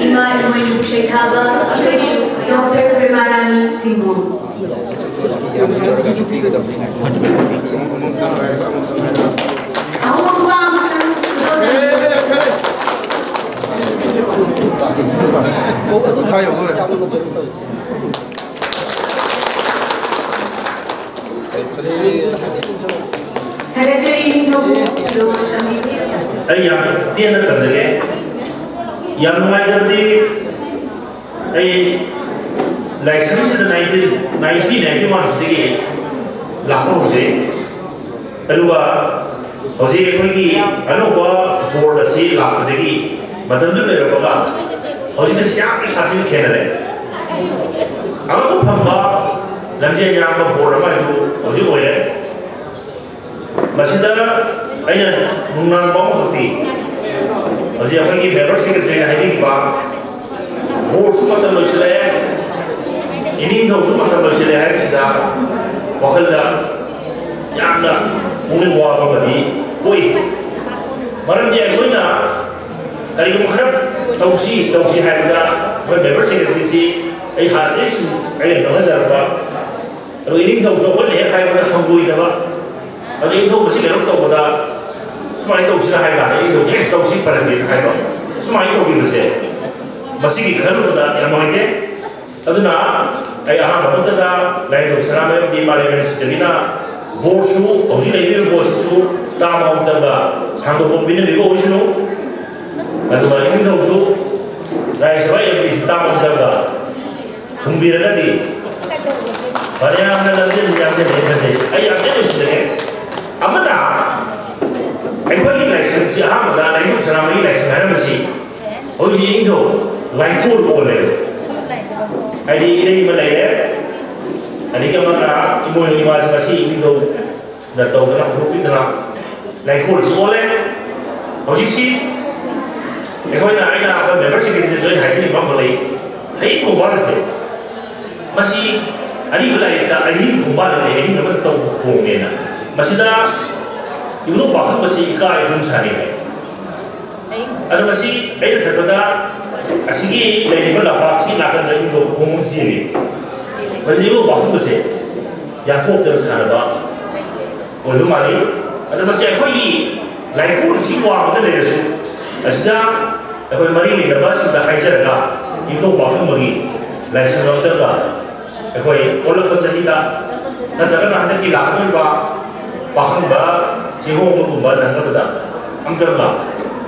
ꯏꯃꯥ ꯏꯃꯣꯏꯅꯨ ꯁꯩꯊꯥꯕ ꯏꯁꯩꯁꯨ ꯗꯣꯛꯇꯔ ꯄ꯭ꯔꯦꯃꯥꯔꯥꯅꯤ ꯇꯤꯡꯒꯣꯡ꯫ ꯑꯍꯧꯕ ꯅꯨꯄꯥ ꯑꯃꯈꯛꯇꯪ ꯐꯣꯇꯣ ꯇꯧꯁꯤ꯫ ꯊꯥꯒꯠꯆꯔꯤ ꯅꯤꯡꯊꯧꯕꯨ ꯐꯤꯔꯣꯜ ꯇꯝꯕꯤꯕꯤꯔꯕ꯫ ꯑꯩ ꯌꯥꯝ ꯇꯦꯟꯅ ꯇꯝꯖꯒꯦ꯫ ꯌꯥꯝ ꯅꯨꯡꯉꯥꯏꯇꯕꯗꯤ ꯑꯩ ꯂꯥꯏꯁ꯭ꯔꯝꯁꯤꯗ nineteen ninety ninety one ꯁꯤꯗꯒꯤ ꯂꯥꯛꯄ ꯍꯧꯖꯩ꯫ ꯑꯗꯨꯒ ꯍꯧꯖꯤꯛ ꯑꯩꯈꯣꯏꯒꯤ ꯑꯅꯧꯕ ꯕꯣꯔꯗ ꯑꯁꯤ ꯂꯥꯛꯄꯗꯒꯤ ꯃꯇꯝꯗꯨ ꯂꯩꯔꯝꯃꯒ ꯍꯧꯖꯤꯛꯅ ꯌꯥꯝꯅ ꯁꯥꯊꯤꯅ ꯈꯦꯠꯅꯔꯦ꯫ ꯑꯉꯛꯄ ꯐꯝꯕ ꯂꯝꯖꯦꯜ ꯌꯥꯡꯕ ꯕꯣꯔꯗ ꯑꯃ ꯍꯥꯏꯕꯗꯨ ꯍꯧꯖꯤꯛ ꯑꯣꯏꯔꯦ꯫ ꯃꯁꯤꯗ ꯑꯩꯅ ꯅꯨꯡꯅꯥꯡꯕ ꯑꯃꯈꯛꯇꯤ, ꯍꯧꯖꯤꯛ ꯑꯩꯈꯣꯏꯒꯤ ꯃꯦꯝꯕꯔ ꯁꯦꯀ꯭ꯔꯦꯇꯔꯤꯅ ꯍꯥꯏꯕꯤꯈꯤꯕ, ꯕꯣꯔꯗꯁꯨ ꯃꯇꯝ ꯂꯣꯏꯁꯤꯜꯂꯛꯑꯦ, ꯏꯅꯤꯡꯊꯧꯁꯨ ꯃꯇꯝ ꯂꯣꯏꯁꯤꯜꯂꯛꯑꯦ ꯍꯥꯏꯕꯁꯤꯗ ꯋꯥꯈꯜꯗ ꯌꯥꯝꯅ ꯄꯨꯛꯅꯤꯡ ꯋꯥꯕ ꯑꯃꯗꯤ ꯄꯣꯛꯏ꯫ ꯃꯔꯝꯗꯤ ꯑꯩꯈꯣꯏꯅ ꯀꯔꯤꯒꯨꯝꯕ ꯈꯔ ꯇꯧꯁꯤ ꯇꯧꯁꯤ ꯍꯥꯏꯕꯗ ꯑꯩꯈꯣꯏ ꯃꯦꯝꯕꯔ ꯁꯦꯀ꯭ꯔꯦꯇꯔꯤꯁꯤ ꯑꯩ ꯍꯥꯟꯅꯗꯒꯤꯁꯨ ꯑꯩꯅ ꯈꯪꯅꯖꯔꯛꯄ, ꯑꯗꯨꯒ ꯏꯅꯤꯡꯊꯧꯁꯨ ꯑꯩꯈꯣꯏꯅ ꯍꯦꯛ ꯍꯥꯏꯕꯗ ꯍꯪꯒꯣꯏꯗꯕ꯫ ꯑꯗꯨ ꯏꯅꯤꯡꯊꯧ ꯃꯁꯤ ꯀꯩꯅꯣ ꯇꯧꯕꯗ ꯁꯨꯃꯥꯏꯅ ꯇꯧꯁꯤꯔ ꯍꯥꯏ ꯀꯥꯟꯗ ꯏꯅꯤꯡꯊꯧꯁꯦ ꯍꯦꯛ ꯇꯧꯁꯤ ꯐꯔꯅꯤ ꯍꯥꯏꯕ, ꯁꯨꯃꯥꯏꯅ ꯇꯧꯕꯤꯕꯁꯦ ꯃꯁꯤꯒꯤ ꯈꯜꯂꯨꯕꯗ ꯌꯥꯝ ꯅꯨꯡꯉꯥꯏꯇꯦ꯫ ꯑꯗꯨꯅ ꯑꯩ ꯑꯍꯥꯟꯕ ꯃꯛꯇꯗ ꯂꯥꯏꯅꯤꯡꯊꯧ ꯁꯅꯥꯃꯍꯤ ꯑꯃꯗꯤ ꯏꯃꯥ ꯂꯩꯃꯔꯦꯟ ꯁꯤꯗꯕꯤꯅ ꯕꯣꯔꯗꯁꯨ, ꯍꯧꯖꯤꯛ ꯂꯩꯕꯤꯔꯤꯕ ꯕꯣꯔꯗꯁꯤꯁꯨ ꯇꯥ ꯑꯃꯃꯝꯇꯪꯒ ꯁꯥꯡꯗꯣꯛꯄ ꯄꯤꯅꯕꯤꯕ ꯑꯣꯏꯁꯅꯨ꯫ ꯑꯗꯨꯒ ꯏꯅꯤꯡꯊꯧꯁꯨ ꯔꯥꯖ꯭ꯌ ꯁꯚꯥ ꯑꯦꯝ ꯄꯤꯁꯤ ꯇꯥ ꯑꯃꯃꯝꯇꯪꯒ ꯊꯨꯡꯕꯤꯔꯒꯗꯤ ꯐꯅꯌꯥꯝꯅ ꯂꯝꯖꯦꯜꯁꯤ ꯌꯥꯝꯖꯜꯂꯦ ꯈꯟꯖꯩ꯫ ꯑꯩ ꯌꯥꯝꯖꯜ ꯂꯣꯏꯁꯤꯜꯂꯒꯦ꯫ ꯑꯃꯅ ꯑꯩꯈꯣꯏꯒꯤ ꯂꯥꯏꯁꯪꯁꯤ ꯑꯍꯥꯟꯕꯗ ꯂꯥꯏꯅꯤꯡꯊꯧ ꯁꯅꯥꯃꯍꯤ ꯂꯥꯏꯁꯪ ꯍꯥꯏꯔꯝꯕꯁꯤ ꯍꯧꯖꯤꯛ ꯏꯅꯤꯡꯊꯧ ꯂꯥꯏꯀꯣꯜ ꯑꯣꯜꯂꯦꯕ꯫ ꯍꯥꯏꯗꯤ ꯏꯔꯩ ꯑꯃ ꯂꯩꯔꯦ, ꯑꯗꯒꯤ ꯑꯃꯅ ꯏꯃꯣꯏꯅꯨ ꯏꯃꯥꯁꯤ ꯉꯁꯤ ꯏꯅꯤꯡꯊꯧꯅ ꯇꯧꯗꯅ ꯍꯧꯗꯣꯛꯄꯤꯗꯅ ꯂꯥꯏꯀꯣꯜꯁꯤ ꯑꯣꯜꯂꯦ꯫ ꯍꯧꯖꯤꯛꯁꯤ ꯑꯩꯈꯣꯏꯅ, ꯑꯩꯅ ꯑꯩꯈꯣꯏ ꯃꯦꯝꯕꯔ ꯁꯦꯀ꯭ꯔꯦꯇꯔꯤꯗꯁꯨ ꯑꯩꯅ ꯍꯥꯏꯖꯅꯤꯡꯕ ꯑꯃ ꯂꯩ꯫ ꯍꯌꯦꯡ ꯀꯣꯡꯕꯥꯜꯁꯦ ꯃꯁꯤ ꯑꯔꯤꯕ ꯂꯥꯏꯔꯤꯛꯇ ꯑꯍꯤꯡ ꯈꯣꯡꯕꯥꯜ ꯂꯩ, ꯑꯍꯤꯡ ꯑꯃ ꯇꯧꯕ ꯈꯣꯡꯅꯦꯅ꯫ ꯃꯁꯤꯗ ꯏꯕꯨꯙꯧ ꯄꯥꯈꯪꯕꯁꯤ ꯏꯀꯥꯏ ꯑꯍꯨꯝ ꯁꯥꯅꯩ ꯍꯥꯏ꯫ ꯑꯗꯣ ꯃꯁꯤ ꯑꯩꯅ ꯈꯟꯕꯗ ꯑꯁꯤꯒꯤ ꯂꯩꯔꯤꯕ ꯂꯝꯄꯥꯛꯁꯤꯒꯤ ꯅꯥꯀꯟꯗ ꯏꯕꯨꯙꯧ ꯈꯣꯡ ꯑꯃ ꯆꯦꯜꯂꯤ꯫ ꯃꯁꯤ ꯏꯕꯨꯙꯧ ꯄꯥꯈꯪꯕꯁꯦ ꯌꯥꯊꯣꯛꯇꯅ ꯁꯥꯟꯅꯕ ꯑꯣꯏꯕ ꯃꯥꯜꯂꯤ꯫ ꯑꯗꯣ ꯃꯁꯤ ꯑꯩꯈꯣꯏꯒꯤ ꯂꯥꯏꯀꯣꯜꯁꯤ ꯋꯥꯡꯃꯗ ꯂꯩꯔꯁꯨ, ꯑꯁꯤꯗ ꯑꯩꯈꯣꯏ ꯃꯔꯤ ꯂꯩꯅꯕꯁꯤꯡꯗ ꯍꯥꯏꯖꯔꯒ ꯏꯕꯨꯙꯧ ꯄꯥꯈꯪꯕꯒꯤ ꯂꯥꯏꯁꯪ ꯑꯃꯇꯪꯒ ꯑꯩꯈꯣꯏ ꯑꯣꯜꯂꯛꯄ ꯆꯍꯤꯗ ꯅꯠꯇ꯭ꯔꯒꯅ ꯍꯟꯗꯛꯀꯤ ꯂꯥꯛꯀꯗꯧꯔꯤꯕ ꯄꯥꯈꯪꯕ ꯆꯤꯡꯍꯣꯡꯕꯒꯨꯝꯕ ꯅꯪꯅꯕꯗ ꯑꯃꯇꯪꯒ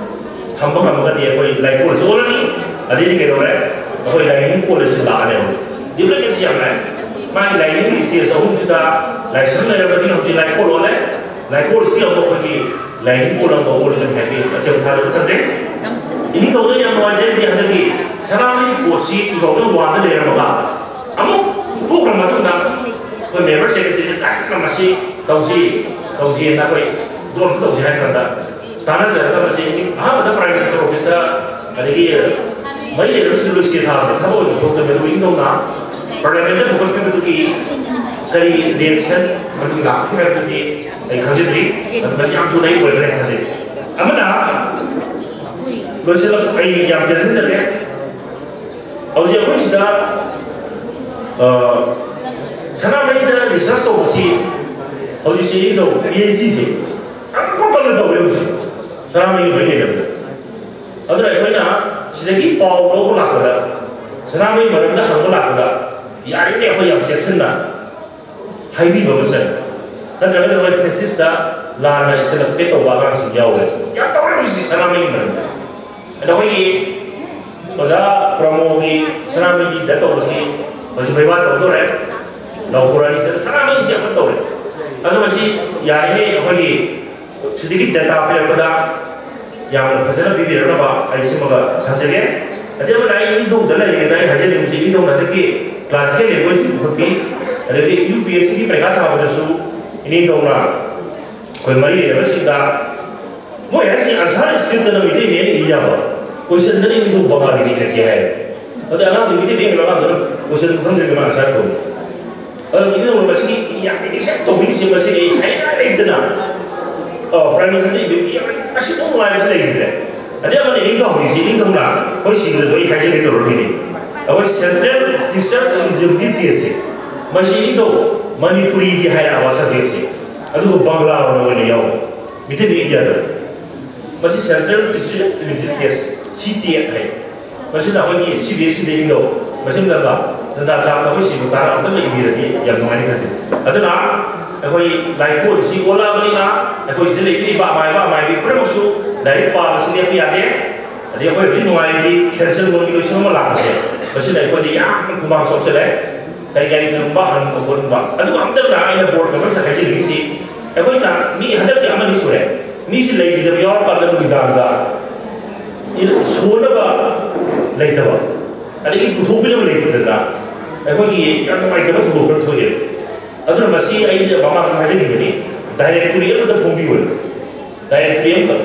ꯊꯝꯕ ꯉꯝꯃꯒꯗꯤ ꯑꯩꯈꯣꯏ ꯂꯥꯏꯀꯣꯜꯁꯨ ꯑꯣꯜꯂꯅꯤ, ꯑꯗꯩꯗꯤ ꯀꯩꯗꯧꯔꯦ, ꯑꯩꯈꯣꯏ ꯂꯥꯏꯅꯤꯡ ꯀꯣꯂꯦꯖꯁꯨ ꯂꯥꯛꯑꯅꯦꯕ꯫ ꯗꯤꯐ꯭ꯔꯦꯟꯁꯁꯤ ꯌꯥꯝ ꯂꯥꯛꯑꯦ꯫ ꯃꯥꯒꯤ ꯂꯥꯏꯅꯤꯡ ꯁ꯭ꯇꯦꯖ ꯑꯍꯨꯝꯁꯤꯗ ꯂꯥꯏꯁꯪ ꯂꯩꯔꯕꯅꯤ, ꯍꯧꯖꯤꯛ ꯂꯥꯏꯀꯣꯜ ꯑꯣꯜꯂꯦ꯫ ꯂꯥꯏꯀꯣꯜꯁꯤ ꯑꯃꯨꯛ ꯑꯩꯈꯣꯏꯒꯤ ꯂꯥꯏꯅꯤꯡ ꯀꯣꯜ ꯑꯃ ꯑꯣꯜꯂꯒꯅꯤ ꯍꯥꯏꯕꯒꯤ ꯑꯆꯦꯠꯄ ꯊꯥꯖꯕ ꯊꯝꯖꯩ꯫ ꯏꯅꯤꯡꯊꯧꯗ ꯌꯥꯝ ꯅꯨꯡꯉꯥꯏꯖꯩ, ꯍꯟꯗꯛꯀꯤ ꯁꯅꯥꯃꯍꯤ ꯀꯣꯠꯁꯤ ꯇꯨ ꯊꯥꯎꯖꯟ ꯋꯥꯟꯗ ꯂꯩꯔꯝꯃꯒ ꯑꯃꯨꯛ ꯊꯣꯛꯈ꯭ꯔ ꯃꯇꯨꯡꯗ ꯑꯩꯈꯣꯏ ꯃꯦꯝꯕꯔ ꯁꯦꯀ꯭ꯔꯦꯇꯔꯤꯅ ꯀꯟꯅ ꯃꯁꯤ ꯇꯧꯁꯤ, ꯇꯧꯁꯤꯅ ꯑꯩꯈꯣꯏ ꯗꯣꯟ ꯇꯧꯁꯤ ꯍꯥꯏ ꯀꯥꯟꯗ ꯇꯥꯟꯅꯖꯔꯒ ꯃꯁꯤ ꯑꯍꯥꯟꯕꯗ ꯄ꯭ꯔꯥꯏꯝ ꯃꯤꯅꯤꯁꯇꯔ ꯑꯣꯐꯤꯁꯇ, ꯑꯗꯒꯤ ꯃꯔꯤ ꯂꯩꯅꯕ ꯁꯤꯜ ꯂꯣꯏꯁꯦ ꯊꯥꯕꯗ ꯊꯕꯛ ꯑꯣꯏꯅ ꯊꯣꯛꯇꯕ ꯑꯗꯨ ꯏꯪꯗꯧꯅ ꯄꯥꯔꯂꯤꯌꯥꯃꯦꯟꯗ ꯄꯨꯈꯠꯄꯤꯕꯗꯨꯒꯤ ꯀꯔꯤ ꯔꯤꯌꯦꯛꯁꯟ ꯑꯗꯨ ꯂꯥꯛꯀꯦ ꯍꯥꯏꯕꯗꯨꯗꯤ ꯑꯩ ꯈꯪꯖꯗ꯭ꯔꯤ꯫ ꯑꯗꯨ ꯃꯁꯤ ꯌꯥꯝ ꯊꯨꯅ ꯑꯩ ꯑꯣꯏꯒꯅꯤ ꯈꯟꯖꯩ꯫ ꯑꯃꯅ ꯂꯣꯏꯁꯤꯜꯂꯛ ꯑꯩ ꯌꯥꯝ ꯇꯦꯟꯁꯤꯟꯖꯒꯦ꯫ ꯍꯧꯖꯤꯛ ꯑꯩꯈꯣꯏ ꯁꯤꯗ, ꯑ, ꯁꯅꯥꯃꯍꯤꯗ ꯔꯤꯁꯔꯁ ꯇꯧꯕꯁꯤ ꯍꯧꯖꯤꯛꯁꯤ ꯏꯗꯧ ꯄꯤ ꯑꯩꯆ ꯗꯤꯁꯦ ꯌꯥꯝ ꯀꯟꯅ ꯇꯧꯔꯦ ꯍꯧꯖꯤꯛ ꯁꯅꯥꯃꯍꯤ ꯃꯔꯤ ꯂꯩꯅꯕꯗ꯫ ꯑꯗꯨꯅ ꯑꯩꯈꯣꯏꯅ ꯁꯤꯗꯒꯤ ꯄꯥꯎ ꯂꯧꯕ ꯂꯥꯛꯄꯗ, ꯁꯅꯥꯃꯍꯤ ꯃꯔꯝꯗ ꯍꯪꯕ ꯂꯥꯛꯄꯗ ꯌꯥꯔꯤꯉꯩ ꯑꯩꯈꯣꯏ ꯌꯥꯝ ꯆꯦꯛꯁꯤꯟꯅ ꯍꯥꯏꯕꯤꯕ ꯑꯃ ꯆꯪꯉꯤ꯫ ꯅꯠꯇ꯭ꯔꯒꯗꯤ ꯑꯩꯈꯣꯏ ꯊꯦꯁꯤꯁꯇ ꯂꯥꯟꯅ ꯏꯁꯜꯂꯛꯄꯦ ꯇꯧꯕ ꯑꯉꯥꯡꯁꯤꯡ ꯌꯥꯎꯔꯦ꯫ ꯌꯥꯝ ꯇꯧꯔꯦ ꯍꯧꯖꯤꯛꯁꯤ ꯁꯅꯥꯃꯍꯤ ꯃꯔꯝꯗ꯫ ꯑꯗꯣ ꯑꯩꯈꯣꯏꯒꯤ ꯑꯣꯖꯥ ꯄ꯭ꯔꯃꯣꯒꯤ ꯁꯅꯥꯃꯍꯤꯗ ꯇꯧꯕꯁꯤ ꯍꯧꯖꯤꯛ ꯕꯩꯕꯥ ꯇꯧꯗꯣꯔꯦ꯫ ꯂꯥꯎꯊꯣꯔꯛꯑꯅꯤ꯫ ꯁꯅꯥꯃꯍꯤꯁꯤ ꯌꯥꯝ ꯇꯧꯔꯦ꯫ ꯑꯗꯣ ꯃꯁꯤ ꯌꯥꯔꯤꯉꯩ ꯑꯩꯈꯣꯏꯒꯤ ꯁꯤꯗꯒꯤ ꯗꯦꯇꯥ ꯄꯤꯔꯛꯄꯗ ꯌꯥꯝꯅ ꯐꯖꯅ ꯄꯤꯕꯤꯔꯛꯅꯕ ꯑꯩ ꯁꯤꯃꯒ ꯊꯝꯖꯒꯦ꯫ ꯑꯗꯩ ꯑꯃꯅ ꯑꯩ ꯏꯅꯤꯡꯊꯧꯗ ꯂꯩꯔꯤꯉꯩꯗ ꯑꯩ ꯍꯥꯏꯖꯅꯤꯡꯕꯁꯤ ꯏꯅꯤꯡꯊꯧꯅ ꯍꯟꯗꯛꯀꯤ ꯀ꯭ꯂꯥꯁꯤꯀꯦꯜ ꯂꯦꯡꯒ꯭ꯋꯦꯖ ꯄꯨꯈꯠꯄꯤ, ꯑꯗꯒꯤ ꯌꯨ ꯄꯤ ꯑꯦꯁ ꯁꯤꯒꯤ ꯄꯩꯈꯥ ꯊꯥꯕꯗꯁꯨ ꯏꯅꯤꯡꯊꯧꯅ ꯑꯩꯈꯣꯏ ꯃꯔꯤ ꯂꯩꯅꯕꯁꯤꯡꯗ ꯃꯣꯏ ꯍꯥꯏꯔꯤꯁꯤ ꯑꯟꯁꯥꯔ ꯁ꯭ꯀ꯭ꯔꯤꯞꯇꯅ ꯃꯩꯇꯩ ꯃꯌꯦꯛꯅ ꯏ ꯌꯥꯕ, ꯀꯣꯏꯁꯟꯗꯅ ꯏꯅꯤꯡꯊꯧ ꯕꯪꯒꯥꯂꯤꯗ ꯏꯔꯛꯀꯦ ꯍꯥꯏ꯫ ꯑꯗꯩ ꯑꯉꯥꯡꯗꯨ ꯃꯩꯇꯩ ꯃꯌꯦꯛ ꯍꯩꯕ ꯑꯉꯥꯡꯗꯨꯅ ꯀꯣꯏꯁꯟ ꯈꯪꯗ꯭ꯔꯤꯕ ꯃꯥ ꯑꯟꯁꯥꯔ ꯈꯨꯝꯃꯤ꯫ ꯑꯗꯨ ꯏꯅꯤꯡꯊꯧ ꯃꯁꯤꯒꯤ ꯌꯥꯝ ꯑꯦꯛꯁꯦꯞ ꯇꯧꯕꯤꯔꯤꯁꯦ ꯃꯁꯤꯅꯤ ꯑꯩ ꯍꯥꯏꯅ ꯂꯩꯇꯅ, ꯑ, ꯄ꯭ꯔꯥꯏꯝ ꯃꯤꯅꯤꯁꯇꯔꯗ ꯏꯕꯤꯔꯤ ꯌꯥꯝ ꯑꯁꯤꯃꯨꯛ ꯅꯨꯡꯉꯥꯏꯕꯁꯤ ꯂꯩꯈꯤꯗ꯭ꯔꯦ꯫ ꯑꯗꯩ ꯑꯃꯅ ꯏꯅꯤꯡꯊꯧ ꯍꯧꯖꯤꯛꯁꯤ ꯏꯅꯤꯡꯊꯧꯅ ꯑꯩꯈꯣꯏ ꯁꯤꯗꯁꯨ ꯑꯩ ꯍꯥꯏꯖꯒꯦ ꯇꯧꯔꯝꯃꯤꯅꯤ꯫ ꯑꯩꯈꯣꯏ ꯁꯦꯟꯇ꯭ꯔꯦꯜ ꯇꯤꯆꯔꯁ ꯏꯂꯤꯖꯤꯕꯤꯂꯤꯇꯤ ꯇꯦꯁꯁꯦ ꯃꯁꯤ ꯏꯅꯤꯡꯊꯧ ꯃꯅꯤꯄꯨꯔꯤꯗꯤ ꯍꯥꯏꯔꯛꯑꯕ ꯁꯕꯖꯦꯛꯁꯦ, ꯑꯗꯨꯒ ꯕꯪꯒ꯭ꯂꯥ ꯑꯣꯏꯅ ꯑꯣꯏꯅ ꯌꯥꯎꯕ꯫ ꯃꯤꯇꯩ ꯃꯌꯦꯛ ꯌꯥꯗꯕ꯫ ꯃꯁꯤ ꯁꯦꯟꯇ꯭ꯔꯦꯜ ꯇꯤꯆꯔꯁ ꯏꯂꯤꯖꯤꯕꯤꯂꯤꯇꯤ ꯇꯦꯁ, ꯁꯤ ꯇꯦꯠ ꯍꯥꯏ꯫ ꯃꯁꯤꯅ ꯑꯩꯈꯣꯏꯒꯤ ꯁꯤ ꯕꯤ ꯑꯦꯁ ꯏꯗ ꯏꯅꯤꯡꯊꯧ, ꯃꯁꯤꯅ ꯅꯪꯒ ꯇꯟꯖꯥ ꯆꯥꯕꯗ ꯑꯩꯈꯣꯏ ꯁꯤꯕꯨ ꯇꯥꯔ ꯑꯝꯇꯪꯒ ꯏꯕꯤꯔꯗꯤ ꯌꯥꯝ ꯅꯨꯡꯉꯥꯏꯅꯤ ꯈꯟꯖꯩ꯫ ꯑꯗꯨꯅ ꯑꯩꯈꯣꯏ ꯂꯥꯏꯀꯣꯟꯁꯤ ꯑꯣꯜꯂꯛꯑꯕꯅꯤꯅ ꯑꯩꯈꯣꯏ ꯁꯤꯗ ꯂꯩꯕꯤꯔꯤꯕ ꯑꯃꯥꯏꯕ ꯑꯃꯥꯏꯕꯤ ꯄꯨꯝꯅꯃꯛꯁꯨ ꯂꯥꯏꯔꯤꯛ ꯄꯥꯕꯁꯤ ꯂꯦꯞꯄ ꯌꯥꯗꯦ꯫ ꯑꯗꯩ ꯑꯩꯈꯣꯏ ꯍꯧꯖꯤꯛ ꯅꯨꯡꯉꯥꯏꯔꯤꯗꯤ ꯈꯦꯟꯁꯟ ꯂꯣꯟꯒꯤ ꯂꯣꯏꯁꯪ ꯑꯃ ꯂꯥꯛꯄꯁꯦ, ꯃꯁꯤꯅ ꯑꯩꯈꯣꯏꯗ ꯌꯥꯝꯅ ꯈꯨꯃꯥꯡ ꯆꯥꯎꯁꯜꯂꯦ꯫ ꯀꯔꯤ ꯀꯔꯤ ꯀꯔꯤꯒꯨꯝꯕ ꯍꯪꯕ ꯈꯣꯠꯄ꯫ ꯑꯗꯨꯒ ꯑꯃꯇꯪꯅ ꯑꯩꯅ ꯕꯣꯔꯗ ꯃꯦꯝꯕꯔꯁꯤꯗ ꯍꯥꯏꯖꯅꯤꯡꯉꯤꯁꯤ, ꯑꯩꯈꯣꯏꯅ ꯃꯤ ꯍꯟꯗꯛꯀꯤ ꯑꯃꯅꯤ ꯁꯨꯔꯦ, ꯃꯤꯁꯤ ꯂꯩꯈꯤꯗꯕ ꯌꯥꯎꯔꯀꯥꯟꯗ ꯅꯨꯃꯤꯗꯥꯡꯗ ꯁꯣꯟꯅꯕ ꯂꯩꯇꯕ, ꯑꯗꯒꯤ ꯄꯨꯊꯣꯛꯄꯤꯅꯕ ꯂꯩꯇꯗꯅ ꯑꯩꯈꯣꯏꯒꯤ ꯌꯥꯝ ꯅꯨꯡꯉꯥꯏꯇꯕ ꯊꯧꯗꯣꯛ ꯈꯔ ꯊꯣꯛꯑꯦ꯫ ꯑꯗꯨꯅ ꯃꯁꯤ ꯑꯩꯅ ꯃꯃꯥꯡꯗ ꯍꯥꯏꯖꯈꯤꯕꯅꯤ, ꯗꯥꯏꯔꯦꯛꯇꯣꯔꯤ ꯑꯃꯗ ꯐꯣꯡꯕꯤꯌꯨ꯫ ꯗꯥꯏꯔꯦꯛꯇꯣꯔꯤ ꯑꯃꯈꯛ,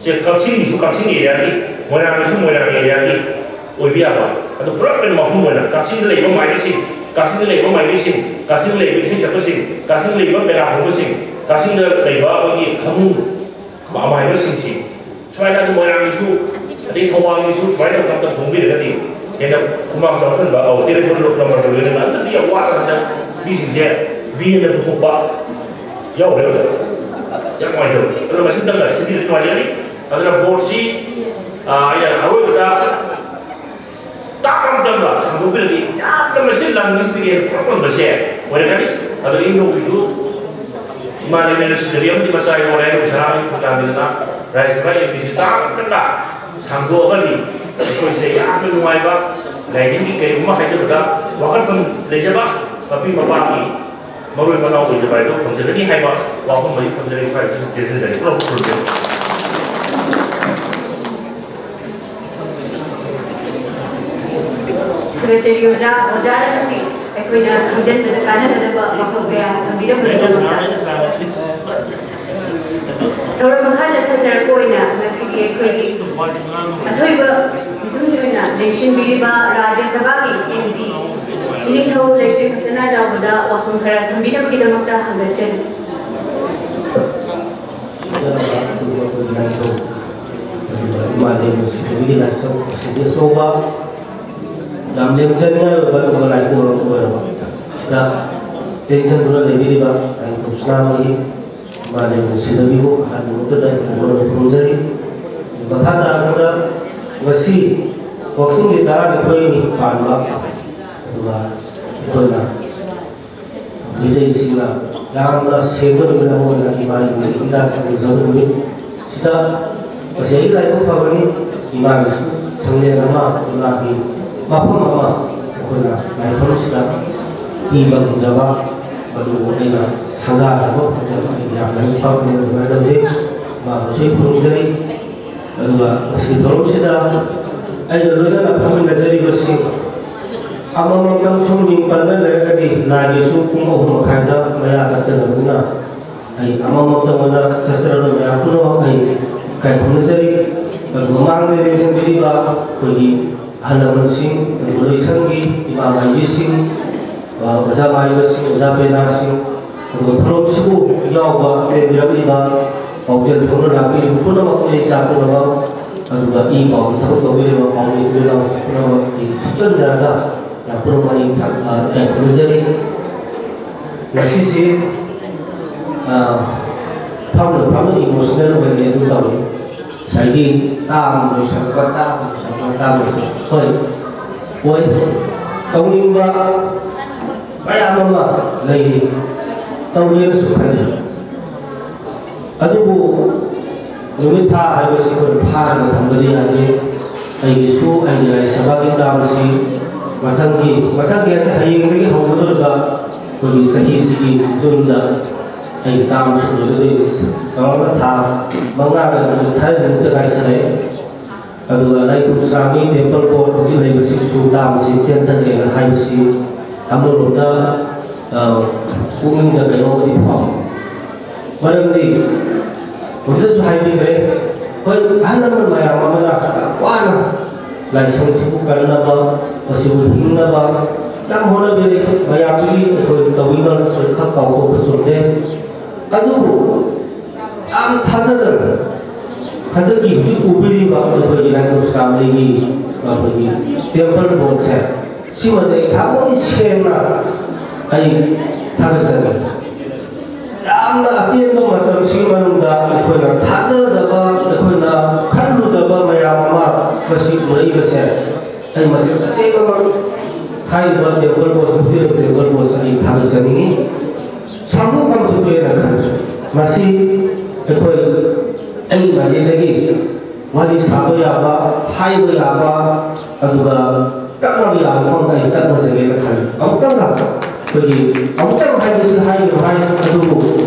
ꯁꯦ ꯀꯛꯆꯤꯡꯒꯤꯁꯨ ꯀꯛꯆꯤꯡ ꯑꯦꯔꯤꯌꯥꯒꯤ, ꯃꯣꯏꯔꯥꯡꯒꯤꯁꯨ ꯃꯣꯏꯔꯥꯡ ꯑꯦꯔꯤꯌꯥꯒꯤ ꯑꯣꯏꯕ ꯌꯥꯕ꯫ ꯑꯗꯨ ꯄꯨꯂꯞ ꯑꯣꯏꯅ ꯃꯄꯨꯝ ꯑꯣꯏꯅ ꯀꯛꯆꯤꯡꯗ ꯂꯩꯕ ꯃꯥꯏꯕꯤꯁꯤꯡ, ꯀꯛꯆꯤꯡꯗ ꯂꯩꯕ ꯃꯥꯏꯕꯤꯁꯤꯡ, ꯀꯛꯆꯤꯡꯗ ꯂꯩꯕ ꯏꯁꯩ ꯁꯛꯄꯁꯤꯡ, ꯀꯛꯆꯤꯡꯗ ꯂꯩꯕ ꯄꯦꯅꯥ ꯈꯣꯡꯕꯁꯤꯡ, ꯀꯛꯆꯤꯡꯗ ꯂꯩꯕ ꯑꯩꯈꯣꯏꯒꯤ ꯈꯃꯨ ꯃꯥꯏꯕꯁꯤꯡꯁꯤ, ꯁꯨꯃꯥꯏꯅ ꯑꯗꯨꯝ ꯃꯣꯏꯔꯥꯡꯒꯤꯁꯨ, ꯑꯗꯩ ꯊꯧꯕꯥꯜꯒꯤꯁꯨ ꯁꯨꯃꯥꯏꯅ ꯑꯝꯇ ꯐꯣꯡꯕꯤꯔꯒꯗꯤ ꯍꯦꯟꯅ ꯈꯨꯃꯥꯡ ꯆꯥꯎꯁꯤꯟꯕ, ꯑꯧ, ꯇꯦꯔꯦꯠ ꯅꯝꯕꯔ ꯂꯣꯏꯅꯅ ꯑꯗꯨꯗꯤ ꯌꯥꯝ ꯋꯥꯔꯀꯥꯟꯗ ꯃꯤꯁꯤꯡꯁꯦ ꯃꯤ ꯍꯦꯟꯅ ꯄꯨꯊꯣꯛꯄ ꯌꯥꯎꯔꯦꯕ꯫ ꯌꯥꯝ ꯅꯨꯡꯉꯥꯏꯇꯕ꯫ ꯑꯗꯨꯅ ꯃꯁꯤꯇꯪꯒ ꯁꯤꯟꯕꯤꯔꯗꯤ ꯅꯨꯡꯉꯥꯏꯖꯒꯅꯤ꯫ ꯑꯗꯨꯅ ꯕꯣꯔꯗꯁꯤ, ꯑ, ꯑꯩꯅ ꯑꯔꯣꯏꯕꯗ ꯇꯥꯛ ꯑꯃꯇꯪꯒ ꯁꯟꯗꯣꯛꯄꯤꯔꯗꯤ ꯌꯥꯝꯅ ꯃꯁꯤ ꯂꯝ ꯃꯤꯁꯤꯡꯒꯤ ꯍꯦꯟꯅ ꯄꯨꯔꯛꯄ ꯉꯝꯕꯁꯦ ꯑꯣꯏꯔꯒꯅꯤ꯫ ꯑꯗꯣ ꯏꯪꯊꯧꯒꯤꯁꯨ ꯏꯃꯥ ꯂꯩꯃꯔꯦꯜ ꯁꯤꯗꯕꯤ ꯑꯃꯗꯤ ꯃꯆꯥ ꯌꯥꯎꯔꯦ, ꯄꯩꯁꯥ ꯄꯨꯊꯥꯡꯗꯅ ꯔꯥꯖ꯭ꯌ ꯁꯚꯥ ꯑꯦꯝ ꯄꯤꯁꯤ ꯇꯥꯛ ꯑꯃꯇꯪꯒ ꯁꯥꯡꯗꯣꯛꯑꯒꯗꯤ ꯑꯩꯈꯣꯏꯁꯦ ꯌꯥꯝꯅ ꯅꯨꯡꯉꯥꯏꯕ, ꯂꯥꯏꯅꯤꯡꯒꯤ ꯀꯩꯒꯨꯝꯕ ꯍꯥꯏꯖꯕꯗ ꯋꯥꯈꯜꯐꯝ ꯂꯩꯖꯕ ꯃꯄꯤ ꯃꯄꯥꯒꯤ ꯃꯔꯣꯏ ꯃꯅꯥꯎ ꯑꯣꯏꯖꯕ ꯍꯥꯏꯗꯣ ꯐꯪꯖꯒꯅꯤ ꯍꯥꯏꯕ ꯋꯥꯐꯝ ꯑꯃꯗꯤ ꯊꯝꯖꯔꯤ꯫ ꯁ꯭ꯋꯥꯏꯗꯁꯨ ꯇꯦꯟꯁꯤꯟꯖꯔꯤ꯫ ꯄꯨꯂꯞ ꯈꯨꯔꯨꯝꯖꯔꯤ꯫ ꯊꯥꯒꯠꯆꯔꯤ ꯑꯣꯖꯥ꯫ ꯑꯣꯖꯥꯅ ꯉꯁꯤ ꯑꯩꯈꯣꯏꯅ ꯈꯪꯖꯤꯟꯕꯗ ꯀꯥꯟꯅꯒꯗꯕ ꯋꯥꯐꯝ ꯀꯌꯥ ꯊꯝꯕꯤꯔꯝꯕꯒꯤꯗꯃꯛꯇ꯫ ꯊꯧꯔꯝ ꯃꯈꯥ ꯆꯠꯊꯖꯔꯛꯄ ꯑꯣꯏꯅ ꯉꯁꯤꯒꯤ ꯑꯩꯈꯣꯏꯒꯤ ꯑꯊꯣꯏꯕ ꯃꯤꯊꯨꯡꯒꯤ ꯑꯣꯏꯅ ꯂꯦꯡꯁꯤꯟꯕꯤꯔꯤꯕ ꯔꯥꯖ꯭ꯌ ꯁꯚꯥꯒꯤ ꯑꯦꯝ ꯄꯤ ꯏꯅꯤꯡꯊꯧ ꯂꯩꯁ꯭ꯔꯤ ꯈꯁꯅꯥ ꯖꯥꯎꯕꯗ ꯋꯥꯐꯝ ꯈꯔ ꯊꯝꯕꯤꯅꯕꯒꯤꯗꯃꯛꯇ ꯍꯪꯒꯠꯆꯔꯤ꯫ ꯏꯃꯥ ꯂꯩꯃꯔꯦꯜ ꯁꯤꯗꯕꯤꯒꯤ ꯂꯥꯏꯁ꯭ꯔꯝ ꯑꯁꯤꯗꯤ ꯑꯆꯧꯕ ꯌꯥꯝ ꯂꯦꯝꯖꯅꯤꯡꯉꯥꯏ ꯑꯣꯏꯕ ꯑꯗꯨꯒ ꯂꯥꯏꯄꯨꯔꯛꯄ ꯑꯣꯏꯔꯕ ꯁꯤꯗ ꯂꯦꯡꯖꯟꯗꯨꯅ ꯂꯩꯕꯤꯔꯤꯕ ꯂꯥꯏꯅꯤꯡꯊꯧ ꯁꯅꯥꯃꯍꯤ ꯏꯃꯥ ꯂꯩꯃꯔꯦꯜ ꯁꯤꯗꯕꯤꯕꯨ ꯑꯍꯥꯟꯕꯃꯛꯇꯗ ꯑꯩ ꯄꯨꯛꯅꯤꯡ ꯈꯨꯔꯨꯝꯖꯔꯤ꯫ ꯃꯈꯥ ꯇꯥꯔꯛꯄꯗ ꯉꯁꯤ ꯋꯥꯛꯆꯤꯡꯒꯤ ꯇꯔꯥꯅꯤꯊꯣꯏꯅꯤ ꯄꯥꯟꯕ, ꯑꯗꯨꯒ ꯑꯩꯈꯣꯏꯅ ꯃꯤꯇꯩꯁꯤꯡꯅ ꯌꯥꯝꯅ ꯁꯦꯡꯕ ꯅꯨꯃꯤꯠ ꯑꯃ ꯑꯣꯏꯅ ꯏꯃꯥꯒꯤ ꯅꯨꯃꯤꯠ ꯏꯔꯥꯠ ꯇꯧꯖꯕ ꯅꯨꯃꯤꯠ ꯁꯤꯗ ꯉꯁꯤ ꯂꯥꯏꯕꯛ ꯐꯕꯅꯤ꯫ ꯏꯃꯥꯒꯤꯁꯨ ꯁꯪꯂꯦꯟ ꯑꯃ ꯏꯃꯥꯒꯤ ꯃꯐꯝ ꯑꯃ ꯑꯩꯈꯣꯏꯅ ꯂꯥꯏꯐꯝꯁꯤꯗ ꯄꯤꯕ ꯉꯝꯖꯕ, ꯃꯗꯨꯕꯨ ꯑꯩꯅ ꯁꯪꯒꯥꯖꯕ ꯐꯪꯖꯕ ꯑꯩ ꯌꯥꯝꯅ ꯅꯤꯡꯄꯥꯝ ꯑꯣꯏꯅ ꯂꯧꯖꯩ꯫ ꯏꯃꯥꯕꯨꯁꯨ ꯑꯩ ꯈꯨꯔꯨꯝꯖꯔꯤ꯫ ꯑꯗꯨꯒ ꯉꯁꯤꯒꯤ ꯊꯧꯔꯝꯁꯤꯗ ꯑꯩꯒ ꯂꯣꯏꯅꯅ ꯐꯝꯃꯤꯟꯅꯖꯔꯤꯕꯁꯤꯡ ꯑꯃꯃꯝꯇꯪ ꯁꯨꯝ ꯃꯤꯡ ꯄꯟꯅ ꯂꯩꯔꯒꯗꯤ ꯂꯥꯏꯒꯤꯁꯨ ꯄꯨꯡ ꯑꯍꯨꯝ ꯃꯈꯥꯏꯗ ꯃꯌꯥ ꯀꯠꯀꯗꯕꯅꯤꯅ, ꯑꯩ ꯑꯃꯃꯝꯇꯪ ꯑꯣꯏꯅ ꯆꯠꯆꯔꯒ ꯃꯌꯥꯝ ꯄꯨꯝꯅꯃꯛ ꯑꯩ ꯏꯀꯥꯏ ꯈꯨꯝꯅꯖꯔꯤ꯫ ꯑꯗꯨꯒ ꯃꯥꯡꯗ ꯂꯦꯡꯁꯤꯟꯕꯤꯔꯤꯕ ꯑꯩꯈꯣꯏꯒꯤ ꯑꯍꯜ ꯂꯃꯟꯁꯤꯡ, ꯑꯗꯨꯒ ꯂꯣꯏꯁꯪꯒꯤ ꯏꯃꯥ ꯃꯥꯏꯕꯤꯁꯤꯡ, ꯑ, ꯑꯣꯖꯥ ꯃꯥꯏꯕꯁꯤꯡ, ꯑꯣꯖꯥ ꯄꯦꯅꯥꯁꯤꯡ, ꯑꯗꯨꯒ ꯊꯧꯔꯝꯁꯤꯕꯨ ꯌꯥꯎꯕ ꯂꯦꯡꯕꯤꯔꯛꯂꯤꯕ ꯄꯥꯎꯖꯦꯜ ꯐꯥꯎꯅ ꯂꯥꯛꯄꯤꯔꯤꯕ ꯄꯨꯝꯅꯃꯛ, ꯃꯩ ꯆꯥꯛ ꯄꯨꯝꯅꯃꯛ, ꯑꯗꯨꯒ ꯏ ꯄꯥꯎꯒꯤ ꯊꯕꯛ ꯇꯧꯕꯤꯔꯤꯕ ꯄꯥꯎꯃꯤ ꯏꯆꯤꯜ ꯏꯅꯥꯎꯁꯤꯡ ꯄꯨꯝꯅꯃꯛ ꯑꯩ ꯁꯨꯞꯆꯟꯖꯔꯒ ꯌꯥꯝ ꯄꯨꯝꯅꯃꯛ ꯑꯩ ꯊꯥ-, ꯑ, ꯏꯀꯥꯏ ꯈꯨꯝꯅꯖꯔꯤ꯫ ꯉꯁꯤꯁꯤ, ꯑ, ꯐꯝꯅ ꯐꯝꯅ emotional ꯑꯣꯏꯔꯦ ꯑꯗꯨ ꯇꯧꯔꯤ꯫ ꯉꯁꯥꯏꯒꯤ ꯇꯥꯝ ꯂꯣꯏꯁꯤꯜꯂꯛꯄ, ꯇꯥꯝ ꯂꯣꯏꯁꯤꯜꯂꯛꯄ, ꯇꯥꯝ ꯂꯣꯏꯁꯤꯜꯂꯛꯄ꯫ ꯍꯣꯏ, ꯑꯣꯏ꯫ ꯇꯧꯅꯤꯡꯕ ꯃꯌꯥꯝ ꯑꯃ ꯂꯩꯔꯤ꯫ ꯇꯧꯒꯦꯅꯁꯨ ꯈꯜꯂꯤ꯫ ꯑꯗꯨꯕꯨ ꯅꯨꯃꯤꯠ ꯊꯥ ꯍꯥꯏꯕꯁꯤ ꯑꯩꯈꯣꯏꯅ ꯐꯥꯔꯒ ꯊꯝꯕꯗꯤ ꯌꯥꯗꯦ꯫ ꯑꯩꯒꯤꯁꯨ ꯑꯩꯒꯤ ꯔꯥꯖ꯭ꯌ ꯁꯚꯥꯒꯤ ꯇꯥꯝꯁꯤ ꯃꯊꯪꯒꯤ, ꯃꯊꯪꯒꯤ ꯍꯥꯏꯁꯦ ꯍꯌꯦꯡꯗꯒꯤ ꯍꯧꯒꯗꯧꯔꯤꯕ ꯑꯩꯈꯣꯏꯒꯤ ꯆꯍꯤꯁꯤꯒꯤ ꯖꯨꯟꯗ ꯑꯩꯒꯤ ꯇꯥꯝꯁꯤ ꯂꯣꯏꯒꯗꯣꯏꯅꯤ꯫ ꯆꯥꯎꯔꯥꯛꯅ ꯊꯥ ꯃꯉꯥꯒ ꯅꯨꯃꯤꯠ ꯈꯔꯅꯤꯃꯨꯛꯇ ꯉꯥꯏꯁꯤꯜꯂꯛꯑꯦ꯫ ꯑꯗꯨꯒ ꯂꯥꯏꯊꯨꯝ ꯁ꯭ꯔꯥꯝꯒꯤ temple board ꯍꯧꯖꯤꯛ ꯂꯩꯕꯁꯤꯁꯨ ꯇꯥꯝꯁꯤ ꯇꯦꯟꯖꯔꯦꯅ ꯍꯥꯏꯕꯁꯤ ꯑꯃꯔꯣꯝꯗ, ꯑ, ꯄꯨꯛꯅꯤꯡꯗ ꯀꯩꯅꯣꯝꯃꯗꯤ ꯐꯥꯎꯏ꯫ ꯃꯔꯝꯗꯤ ꯍꯧꯖꯤꯛꯁꯨ ꯍꯥꯏꯕꯤꯈ꯭ꯔꯦ, ꯑꯩꯈꯣꯏ ꯑꯍꯜ ꯂꯃꯟ ꯃꯌꯥꯝ ꯑꯃꯅ ꯌꯥꯝ ꯋꯥꯅ ꯂꯥꯏꯁꯪꯁꯤꯕꯨ ꯀꯟꯅꯕ, ꯃꯁꯤꯕꯨ ꯍꯤꯡꯅꯕ ꯌꯥꯝ ꯍꯣꯠꯅꯕꯤꯔꯦ꯫ ꯃꯌꯥꯝꯗꯨꯒꯤ ꯑꯩꯈꯣꯏ ꯇꯧꯕꯤꯃꯜ ꯑꯩꯈꯣꯏ ꯈꯛ ꯀꯥꯎꯊꯣꯛꯄ ꯆꯨꯝꯗꯦ꯫ ꯑꯗꯨꯕꯨ ꯌꯥꯝ ꯊꯥꯖꯗꯅ ꯍꯟꯗꯛꯀꯤ ꯍꯧꯖꯤꯛ ꯎꯕꯤꯔꯤꯕ ꯑꯩꯈꯣꯏꯒꯤ ꯂꯥꯏꯊꯨꯝ ꯁ꯭ꯔꯥꯝꯒꯤ ꯑꯩꯈꯣꯏꯒꯤ temple boardꯁꯦ, ꯁꯤꯃꯗꯤ ꯑꯩ ꯊꯃꯣꯏ ꯁꯦꯡꯅ ꯑꯩ ꯊꯥꯒꯠꯆꯔꯤ꯫ ꯌꯥꯝꯅ ꯑꯇꯦꯟꯕ ꯃꯇꯝꯁꯤꯒꯤ ꯃꯅꯨꯡꯗ ꯑꯩꯈꯣꯏꯅ ꯊꯥꯖꯗꯕ, ꯑꯩꯈꯣꯏꯅ ꯈꯜꯂꯨꯗꯕ ꯃꯌꯥꯝ ꯑꯃ ꯃꯁꯤ ꯎꯔꯛꯏꯕꯁꯦ, ꯑꯩ ꯃꯁꯤ ꯇꯁꯦꯡꯅꯃꯛ ꯍꯥꯏꯔꯤꯕ temple boardꯁꯤ, ꯍꯧꯖꯤꯛ temple boardꯁꯤ ꯑꯩ ꯊꯥꯒꯠꯆꯅꯤꯡꯉꯤ꯫ ꯁꯥꯐꯨ ꯄꯥꯝꯖꯕ ꯑꯣꯏꯅ ꯈꯟꯖꯩ꯫ ꯃꯁꯤ ꯑꯩꯈꯣꯏ, ꯑꯩꯒꯤ ꯃꯥꯏꯀꯩꯗꯒꯤ ꯋꯥꯔꯤ ꯁꯥꯕ ꯌꯥꯕ, ꯍꯥꯏꯕ ꯌꯥꯕ, ꯑꯗꯨꯒ ꯇꯛꯅꯕ ꯌꯥꯕ ꯃꯐꯝꯗ ꯑꯩ ꯇꯛꯅꯖꯒꯦꯅ ꯈꯜꯂꯤ꯫ ꯑꯃꯨꯛꯇꯪꯒ ꯑꯩꯈꯣꯏꯒꯤ, ꯑꯃꯨꯛꯇꯪ ꯍꯥꯏꯕꯁꯤ ꯍꯥꯏꯔꯤꯕ ꯍꯥꯏ, ꯑꯗꯨꯕꯨ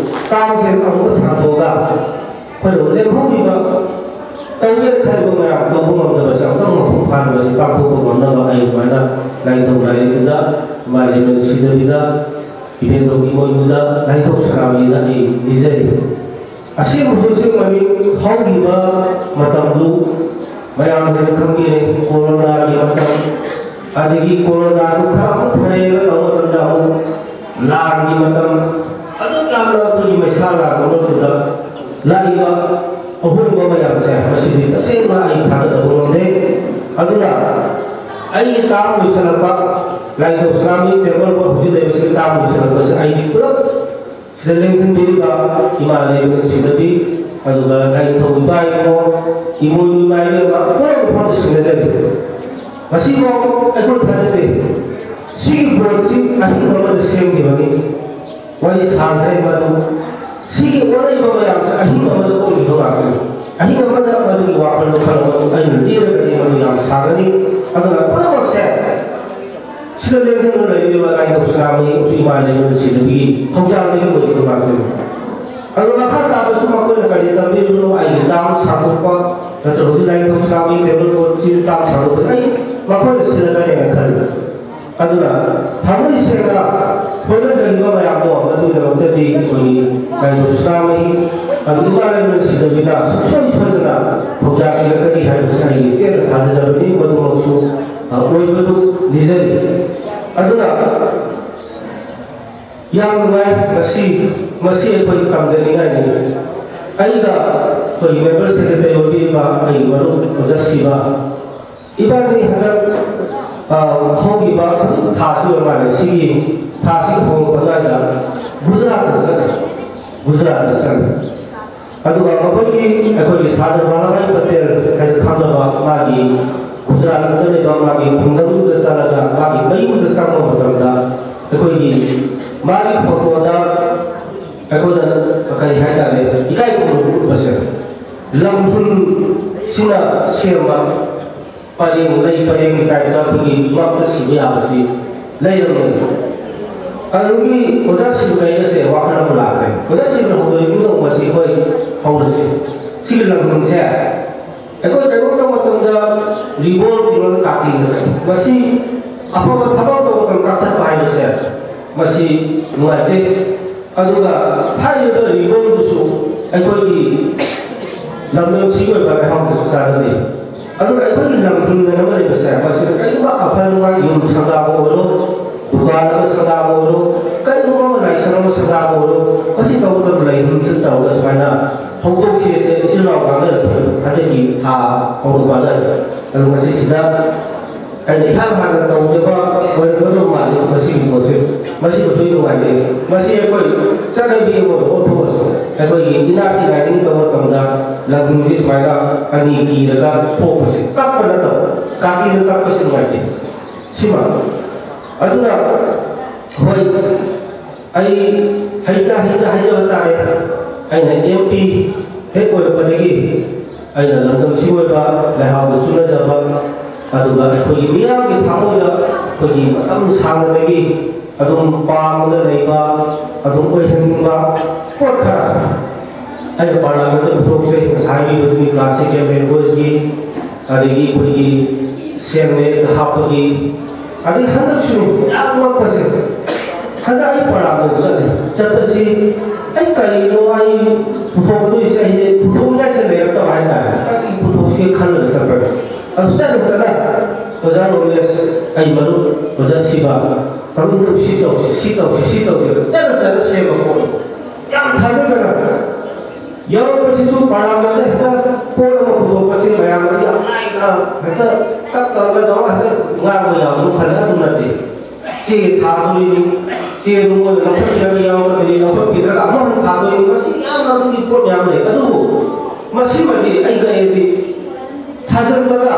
ꯇꯥꯝꯁꯦ ꯑꯃꯨꯛꯀ ꯁꯥꯡꯗꯣꯛꯑꯒ ꯑꯩꯈꯣꯏ ꯂꯦꯝꯍꯧꯔꯤꯕ ꯇꯧꯒꯦꯅ ꯈꯜꯂꯤꯕ ꯃꯌꯥꯝ ꯇꯧꯕ ꯉꯝꯗꯕꯁꯦ ꯑꯃꯨꯛꯇꯪ ꯃꯄꯨꯡ ꯐꯥꯅꯕꯁꯤ ꯄꯥꯡꯊꯣꯛꯄ ꯉꯝꯅꯕ ꯑꯩ ꯑꯗꯨꯃꯥꯏꯅ ꯂꯥꯏꯅꯤꯡꯊꯧ ꯂꯥꯏꯔꯦꯝꯕꯤꯗ, ꯏꯃꯥ ꯂꯩꯃꯔꯦꯟ ꯁꯤꯗꯕꯤꯗ, ꯏꯕꯦꯟꯗꯧ ꯏꯃꯣꯏꯅꯨꯗ, ꯂꯥꯏꯅꯤꯡꯊꯧ ꯁꯅꯥꯃꯍꯤꯗ ꯑꯩ ꯅꯤꯖꯔꯤ꯫ ꯑꯁꯦꯡꯕꯁꯨ ꯑꯁꯦꯡꯕꯅꯤ, ꯍꯧꯈꯤꯕ ꯃꯇꯝꯗꯨ ꯃꯌꯥꯝ ꯂꯣꯏꯅ ꯈꯪꯕꯤꯔꯦ꯫ ꯀꯣꯔꯣꯅꯥꯒꯤ ꯃꯇꯝ, ꯑꯗꯒꯤ ꯀꯣꯔꯣꯅꯥꯗꯨ ꯈꯔ ꯑꯃꯨꯛ ꯐꯔꯦꯅ ꯇꯧꯕ ꯃꯇꯝꯗ ꯑꯃꯨꯛ ꯂꯥꯟꯒꯤ ꯃꯇꯝ, ꯑꯗꯨꯛ ꯌꯥꯝꯅ ꯑꯩꯈꯣꯏꯒꯤ ꯃꯩꯁꯥ ꯂꯥꯟ ꯃꯔꯛꯇꯨꯗ ꯂꯥꯛꯏꯕ ꯑꯍꯣꯡꯕ ꯃꯌꯥꯝꯁꯦ, ꯃꯁꯤꯗꯤ ꯇꯁꯦꯡꯅ ꯑꯩ ꯊꯥꯒꯠꯅꯕ ꯉꯝꯗꯦ꯫ ꯑꯗꯨꯅ ꯑꯩꯒꯤ ꯇꯥꯝ ꯂꯣꯏꯁꯤꯜꯂꯛꯄ, ꯂꯥꯏꯅꯤꯡꯊꯧ ꯁꯅꯥꯃꯍꯤ ꯇꯦꯝꯄꯜ ꯍꯧꯖꯤꯛ ꯂꯩꯕꯁꯤꯒꯤ ꯇꯥꯝ ꯂꯣꯏꯁꯤꯜꯂꯛꯄꯁꯦ ꯑꯩꯗꯤ ꯄꯨꯂꯞ ꯁꯤꯗ ꯂꯦꯡꯁꯤꯟꯕꯤꯔꯤꯕ ꯏꯃꯥ ꯂꯩꯃꯔꯦꯟ ꯁꯤꯗꯕꯤ, ꯑꯗꯨꯒ ꯂꯥꯏꯅꯤꯡꯊꯧ ꯏꯄꯥ ꯏꯄꯨ, ꯏꯃꯣꯏꯅꯨ ꯏꯃꯥ ꯏꯕꯦꯝꯃ ꯄꯨꯝꯅꯃꯛ ꯃꯐꯝꯗ ꯁꯤꯡꯅꯖꯔꯤ꯫ ꯃꯁꯤꯐꯥꯎ ꯑꯩꯈꯣꯏ ꯊꯥꯖꯗꯦ꯫ ꯁꯤꯒꯤ ꯄꯣꯠꯁꯤ ꯑꯍꯤꯡ ꯑꯃꯗ ꯁꯦꯝꯈꯤꯕꯅꯤ꯫ ꯋꯥꯔꯤ ꯁꯥꯗ꯭ꯔꯦ ꯃꯗꯨ꯫ ꯁꯤꯒꯤ ꯑꯣꯜꯂꯛꯏꯕ ꯃꯌꯥꯝꯁꯦ ꯑꯍꯤꯡ ꯑꯃꯗ ꯑꯣꯏꯈꯤꯕ ꯉꯥꯛꯇꯅꯤ꯫ ꯑꯍꯤꯡ ꯑꯃꯗ ꯃꯗꯨꯒꯤ ꯋꯥꯈꯜꯗꯣ ꯈꯜꯂꯒ ꯑꯩꯅ ꯂꯤꯔꯒꯗꯤ ꯃꯗꯨ ꯌꯥꯝ ꯁꯥꯒꯅꯤ꯫ ꯑꯗꯨꯅ ꯄꯨꯝꯅꯃꯛꯁꯦ ꯁꯤꯗ ꯂꯦꯡꯁꯤꯟꯗꯨꯅ ꯂꯩꯔꯤꯕ ꯂꯥꯏꯅꯤꯡꯊꯧ ꯁꯅꯥꯃꯍꯤ ꯏꯃꯥ ꯂꯩꯃꯔꯦꯟ ꯁꯤꯗꯕꯤꯒꯤ ꯊꯧꯖꯥꯜꯗꯒꯤ ꯑꯣꯏꯔꯤꯕ ꯉꯥꯛꯇꯅꯤ꯫ ꯑꯗꯨ ꯃꯈꯥ ꯇꯥꯕꯁꯨ ꯃꯈꯣꯏꯅ ꯀꯔꯤ ꯇꯝꯕꯤꯕꯅꯣ, ꯑꯩꯒꯤ ꯇꯥꯝ ꯁꯥꯡꯗꯣꯛꯄ ꯅꯠꯇ꯭ꯔꯒ ꯍꯧꯖꯤꯛ ꯂꯥꯏꯅꯤꯡꯊꯧ ꯁꯅꯥꯃꯍꯤ ꯇꯦꯝꯄꯜ ꯕꯣꯔꯗꯁꯤ ꯇꯥꯝ ꯁꯥꯡꯗꯣꯛꯄ ꯑꯩ ꯃꯈꯣꯏꯅ ꯁꯤꯜꯂꯒꯅꯦꯅ ꯈꯜꯂꯤ꯫ ꯑꯗꯨꯅ ꯊꯃꯣꯏ ꯁꯦꯡꯅ ꯍꯣꯠꯅꯖꯔꯤꯕ ꯃꯌꯥꯝꯗꯣ ꯃꯗꯨꯒꯤꯗꯃꯛꯇꯗꯤ ꯑꯩꯈꯣꯏꯒꯤ ꯂꯥꯏꯅꯤꯡꯊꯧ ꯁꯅꯥꯃꯍꯤ ꯑꯗꯨ ꯏꯃꯥ ꯂꯩꯃꯔꯦꯟ ꯁꯤꯗꯕꯤꯅ ꯁꯨꯡꯁꯣꯏ ꯁꯣꯏꯗꯅ ꯊꯧꯖꯥꯜ ꯄꯤꯔꯛꯀꯅꯤ ꯍꯥꯏꯕꯁꯤ ꯑꯩꯒꯤ ꯆꯦꯠꯅ ꯊꯥꯖꯖꯕꯅꯤ꯫ ꯃꯗꯨꯃꯛꯁꯨ ꯑ, ꯑꯣꯏꯕꯗꯨ ꯅꯤꯖꯔꯤ꯫ ꯑꯗꯨꯅ ꯌꯥꯝ ꯅꯨꯡꯉꯥꯏ꯫ ꯉꯁꯤ, ꯃꯁꯤ ꯑꯩꯈꯣꯏ ꯇꯝꯖꯅꯤꯡꯉꯥꯏꯅꯤ꯫ ꯑꯩꯒ ꯑꯩꯈꯣꯏꯒꯤ ꯃꯦꯝꯕꯔ ꯁꯦꯀ꯭ꯔꯦꯇꯔꯤ ꯑꯣꯏꯕꯤꯔꯤꯕ ꯑꯩꯒꯤ ꯃꯔꯨꯞ ꯑꯣꯖꯥ ꯁꯤꯕ, ꯏꯕꯥꯅꯤ ꯍꯟꯗꯛ, ꯑ, ꯍꯧꯈꯤꯕ ꯍꯧꯖꯤꯛ ꯊꯥꯁꯤ ꯑꯣꯏ ꯃꯥꯜꯂꯦ, ꯁꯤꯒꯤ ꯊꯥꯁꯤ ꯍꯧꯔꯛꯄ ꯑꯗꯨꯋꯥꯏꯗ ꯒꯨꯖꯔꯥꯠꯇ ꯆꯠꯂꯦ꯫ ꯒꯨꯖꯔꯥꯠꯇ ꯆꯠꯂꯦ꯫ ꯑꯗꯨꯒ ꯃꯈꯣꯏꯒꯤ, ꯑꯩꯈꯣꯏꯒꯤ ꯁꯥꯔꯗꯥꯔ ꯚꯜꯂꯚꯚꯥꯏ ꯄꯇꯦꯜ ꯍꯥꯏꯅ ꯈꯪꯅꯕ ꯃꯥꯒꯤ ꯒꯨꯖꯔꯥꯠꯇ ꯂꯩꯕ ꯃꯥꯒꯤ ꯈꯨꯡꯒꯪꯗꯨꯗ ꯆꯠꯂꯒ ꯃꯥꯒꯤ ꯃꯌꯨꯝꯗ ꯆꯪꯕ ꯃꯇꯝꯗ ꯑꯩꯈꯣꯏꯒꯤ ꯃꯥꯒꯤ ꯐꯣꯇꯣꯗ ꯑꯩꯈꯣꯏꯅ ꯀꯔꯤ ꯍꯥꯏꯇꯥꯔꯦ, ꯏꯀꯥꯏ ꯈꯨꯝꯅꯕ ꯎꯠꯄꯁꯦ ꯂꯪꯍꯨꯜꯁꯤꯅ ꯁꯦꯝꯕ ꯄꯔꯦꯡ, ꯂꯩ ꯄꯔꯦꯡꯒꯤ ꯇꯥꯏꯞꯇ ꯑꯩꯈꯣꯏꯒꯤ ꯉꯛꯇ ꯁꯤꯕ ꯌꯥꯕꯁꯤ ꯂꯩꯔꯝꯃꯦꯕ꯫ ꯑꯗꯨꯒꯤ ꯑꯣꯖꯥ ꯁꯤꯕ ꯀꯩꯅꯁꯦ ꯋꯥꯈꯜ ꯑꯃ ꯂꯥꯛꯈ꯭ꯔꯦ꯫ ꯑꯣꯖꯥ ꯁꯤꯕꯅ ꯍꯧꯗꯣꯔꯛꯏ, ꯏꯕꯨꯡꯉꯣ, ꯃꯁꯤ ꯑꯩꯈꯣꯏ ꯍꯧꯔꯁꯤ꯫ ꯁꯤꯒꯤ ꯂꯪꯍꯨꯜꯁꯦ ꯑꯩꯈꯣꯏ ꯀꯩꯅꯣ ꯇꯧꯕ ꯃꯇꯝꯗ ꯔꯤꯕꯣꯜ ꯇꯧꯔꯒ ꯀꯥꯇꯤꯅ ꯀꯛꯏ꯫ ꯃꯁꯤ ꯑꯐꯕ ꯊꯕꯛ ꯇꯧꯕ ꯃꯇꯝꯗ ꯀꯛꯊꯠꯄ ꯍꯥꯏꯕꯁꯦ ꯃꯁꯤ ꯅꯨꯡꯉꯥꯏꯇꯦ꯫ ꯑꯗꯨꯒ ꯍꯥꯏꯔꯤꯕ ꯔꯤꯕꯣꯜꯗꯨꯁꯨ ꯑꯩꯈꯣꯏꯒꯤ ꯂꯝꯗꯝꯁꯤꯒꯤ ꯑꯣꯏꯕ ꯂꯩꯍꯥꯎꯗꯁꯨ ꯆꯥꯟꯅꯗꯦ꯫ ꯑꯗꯨꯅ ꯑꯩꯈꯣꯏꯒꯤ ꯂꯝ ꯍꯤꯡꯅꯅꯕ ꯂꯩꯕꯁꯦ ꯃꯁꯤꯗ ꯀꯔꯤꯒꯨꯝꯕ ꯑꯐꯕ ꯌꯨꯝ ꯁꯪꯒꯥꯕ ꯑꯣꯏꯔꯣ, ꯗꯨꯀꯥꯟ ꯑꯃ ꯁꯪꯒꯥꯕ ꯑꯣꯏꯔꯣ, ꯀꯔꯤꯒꯨꯝꯕ ꯑꯃ ꯂꯥꯏꯁꯪ ꯑꯃ ꯁꯪꯒꯥꯕ ꯑꯣꯏꯔꯣ, ꯃꯁꯤ ꯇꯧꯕ ꯃꯇꯝꯗ ꯂꯩ ꯍꯤꯡꯁꯤꯟ ꯇꯧꯔꯒ ꯁꯨꯃꯥꯏꯅ ꯍꯧꯗꯣꯛꯁꯦꯁꯦ ꯏꯆꯤꯜ ꯏꯅꯥꯎ ꯉꯥꯡꯅꯔꯛꯈꯤꯕ ꯍꯟꯗꯛꯀꯤ ꯊꯥ ꯍꯧꯔꯛꯄ ꯑꯗꯨꯋꯥꯏꯗ꯫ ꯑꯗꯨ ꯃꯁꯤꯁꯤꯗ ꯑꯩꯅ ꯏꯍꯥꯟ ꯍꯥꯟꯅ ꯇꯧꯖꯕ ꯑꯣꯏꯔꯝꯒꯗꯧꯕ ꯃꯥꯜꯂꯤ ꯃꯁꯤꯒꯤ ꯄꯣꯠꯁꯦ꯫ ꯃꯁꯤ ꯑꯩꯈꯣꯏ ꯅꯨꯡꯉꯥꯏꯖꯩ꯫ ꯃꯁꯤ ꯑꯩꯈꯣꯏ ꯆꯠꯅꯕꯤ ꯑꯃ ꯑꯣꯟꯊꯣꯛꯑꯁꯨ ꯑꯩꯈꯣꯏꯒꯤ ꯏꯅꯥꯠꯀꯤ ꯂꯥꯏꯅꯤꯡ ꯇꯧꯕ ꯃꯇꯝꯗ ꯂꯪꯒꯤꯡꯁꯤ ꯁꯨꯃꯥꯏꯅ ꯑꯅꯤ ꯀꯤꯔꯒ ꯊꯣꯛꯄꯁꯦ ꯀꯛꯄ ꯅꯠꯇꯕ ꯀꯥꯇꯤꯅ ꯀꯛꯄꯁꯤ ꯅꯨꯡꯉꯥꯏꯇꯦ꯫ ꯁꯤꯃ ꯑꯗꯨꯅ ꯍꯣꯏ ꯑꯩ ꯍꯩꯇ ꯍꯩꯇ ꯍꯥꯏꯖꯕ ꯇꯥꯔꯦ꯫ ꯑꯩꯅ ꯑꯦꯝ ꯄꯤ ꯍꯦꯛ ꯑꯣꯏꯔꯛꯄꯗꯒꯤ ꯑꯩꯅ ꯂꯝꯗꯝꯁꯤꯒꯤ ꯑꯣꯏꯕ ꯂꯩꯍꯥꯎꯒ ꯆꯨꯅꯖꯕ ꯑꯗꯨꯒ ꯑꯩꯈꯣꯏꯒꯤ ꯃꯤꯌꯥꯝꯒꯤ ꯊꯃꯣꯏꯗ ꯑꯩꯈꯣꯏꯒꯤ ꯃꯇꯝ ꯁꯥꯡꯅꯗꯒꯤ ꯑꯗꯨꯝ ꯄꯥꯝꯃꯒ ꯂꯩꯕ ꯑꯗꯨꯝ ꯑꯣꯏꯍꯟꯅꯤꯡꯕ ꯄꯣꯠ ꯈꯔ ꯑꯩꯅ ꯄꯥꯔꯂꯥꯃꯦꯟꯗ ꯄꯨꯊꯣꯛꯆꯩ꯫ ꯉꯁꯥꯏꯒꯤ ꯃꯗꯨꯒꯤ ꯀ꯭ꯂꯥꯁꯤꯀꯦꯜ ꯂꯦꯡꯒ꯭ꯋꯦꯖꯀꯤ ꯑꯗꯒꯤ ꯑꯩꯈꯣꯏꯒꯤ ꯁꯦꯟ ꯍꯥꯞꯄꯒꯤ ꯑꯗꯩ ꯍꯟꯗꯛꯁꯨ ꯌꯥꯝ ꯉꯛꯄꯁꯦ ꯍꯟꯗꯛ ꯑꯩ ꯄꯥꯔꯂꯥꯃꯦꯟ ꯆꯠꯂꯦ꯫ ꯆꯠꯄꯁꯤ ꯑꯩ ꯀꯔꯤꯅꯣ ꯑꯩ ꯄꯨꯊꯣꯛꯀꯗꯣꯏꯁꯦ ꯑꯩꯁꯦ ꯄꯨꯊꯣꯛꯅꯤꯡꯉꯥꯏꯁꯦ ꯂꯩꯔꯛꯇꯕ ꯍꯥꯏꯇꯥꯔꯦ꯫ ꯀꯔꯤ ꯄꯨꯊꯣꯛꯁꯤꯒꯦ ꯈꯜꯂꯒ ꯆꯠꯄꯅꯦ꯫ ꯑꯗꯨ ꯆꯠꯅ ꯆꯠꯅ ꯑꯣꯖꯥ ꯔꯣꯃꯦꯁ ꯑꯩ ꯃꯔꯨꯞ ꯑꯣꯖꯥ ꯁꯤꯕꯥ ꯀꯃꯤꯇꯧ ꯁꯤ ꯇꯧꯁꯤ ꯁꯤ ꯇꯧꯁꯤ ꯁꯤ ꯇꯧꯁꯤ ꯆꯠꯅ ꯆꯠꯅ ꯁꯦꯝꯕ ꯄꯣꯠ ꯌꯥꯝ ꯊꯥꯖꯗꯅ ꯌꯥꯎꯔꯛꯄꯁꯤꯁꯨ ꯄꯥꯔꯂꯥꯃꯦꯟꯗ ꯍꯦꯛꯇ ꯄꯣꯠ ꯑꯃ ꯄꯨꯊꯣꯛꯄꯁꯦ ꯃꯌꯥꯝꯗ ꯌꯥꯝ ꯂꯥꯏꯅ ꯍꯦꯛꯇ ꯇꯛ ꯇꯧꯔꯒ ꯇꯧꯔꯒ ꯍꯦꯛꯇ ꯉꯥꯡꯕ ꯌꯥꯕꯗꯨ ꯈꯜꯂꯦ꯫ ꯑꯗꯨ ꯅꯠꯇꯦ꯫ ꯆꯦ ꯊꯥꯗꯣꯔꯤꯅꯤ꯫ ꯆꯦꯗꯨ ꯃꯣꯏꯅ ꯂꯧꯈꯠꯄꯤꯔꯒ ꯌꯥꯎꯔꯛꯀꯗꯣꯏꯅꯤ꯫ ꯂꯧꯈꯠꯄꯤꯗ꯭ꯔꯒ ꯑꯃꯃꯨꯛ ꯊꯥꯗꯣꯔꯤꯅꯤ꯫ ꯃꯁꯤ ꯌꯥꯝꯅ ꯑꯗꯨꯒꯤ ꯄꯣꯠ ꯃꯌꯥꯝ ꯂꯩ꯫ ꯑꯗꯨꯕꯨ ꯃꯁꯤꯃꯗꯤ ꯑꯩ ꯀꯔꯤꯗꯤ ꯊꯥꯖꯤꯟꯕꯒ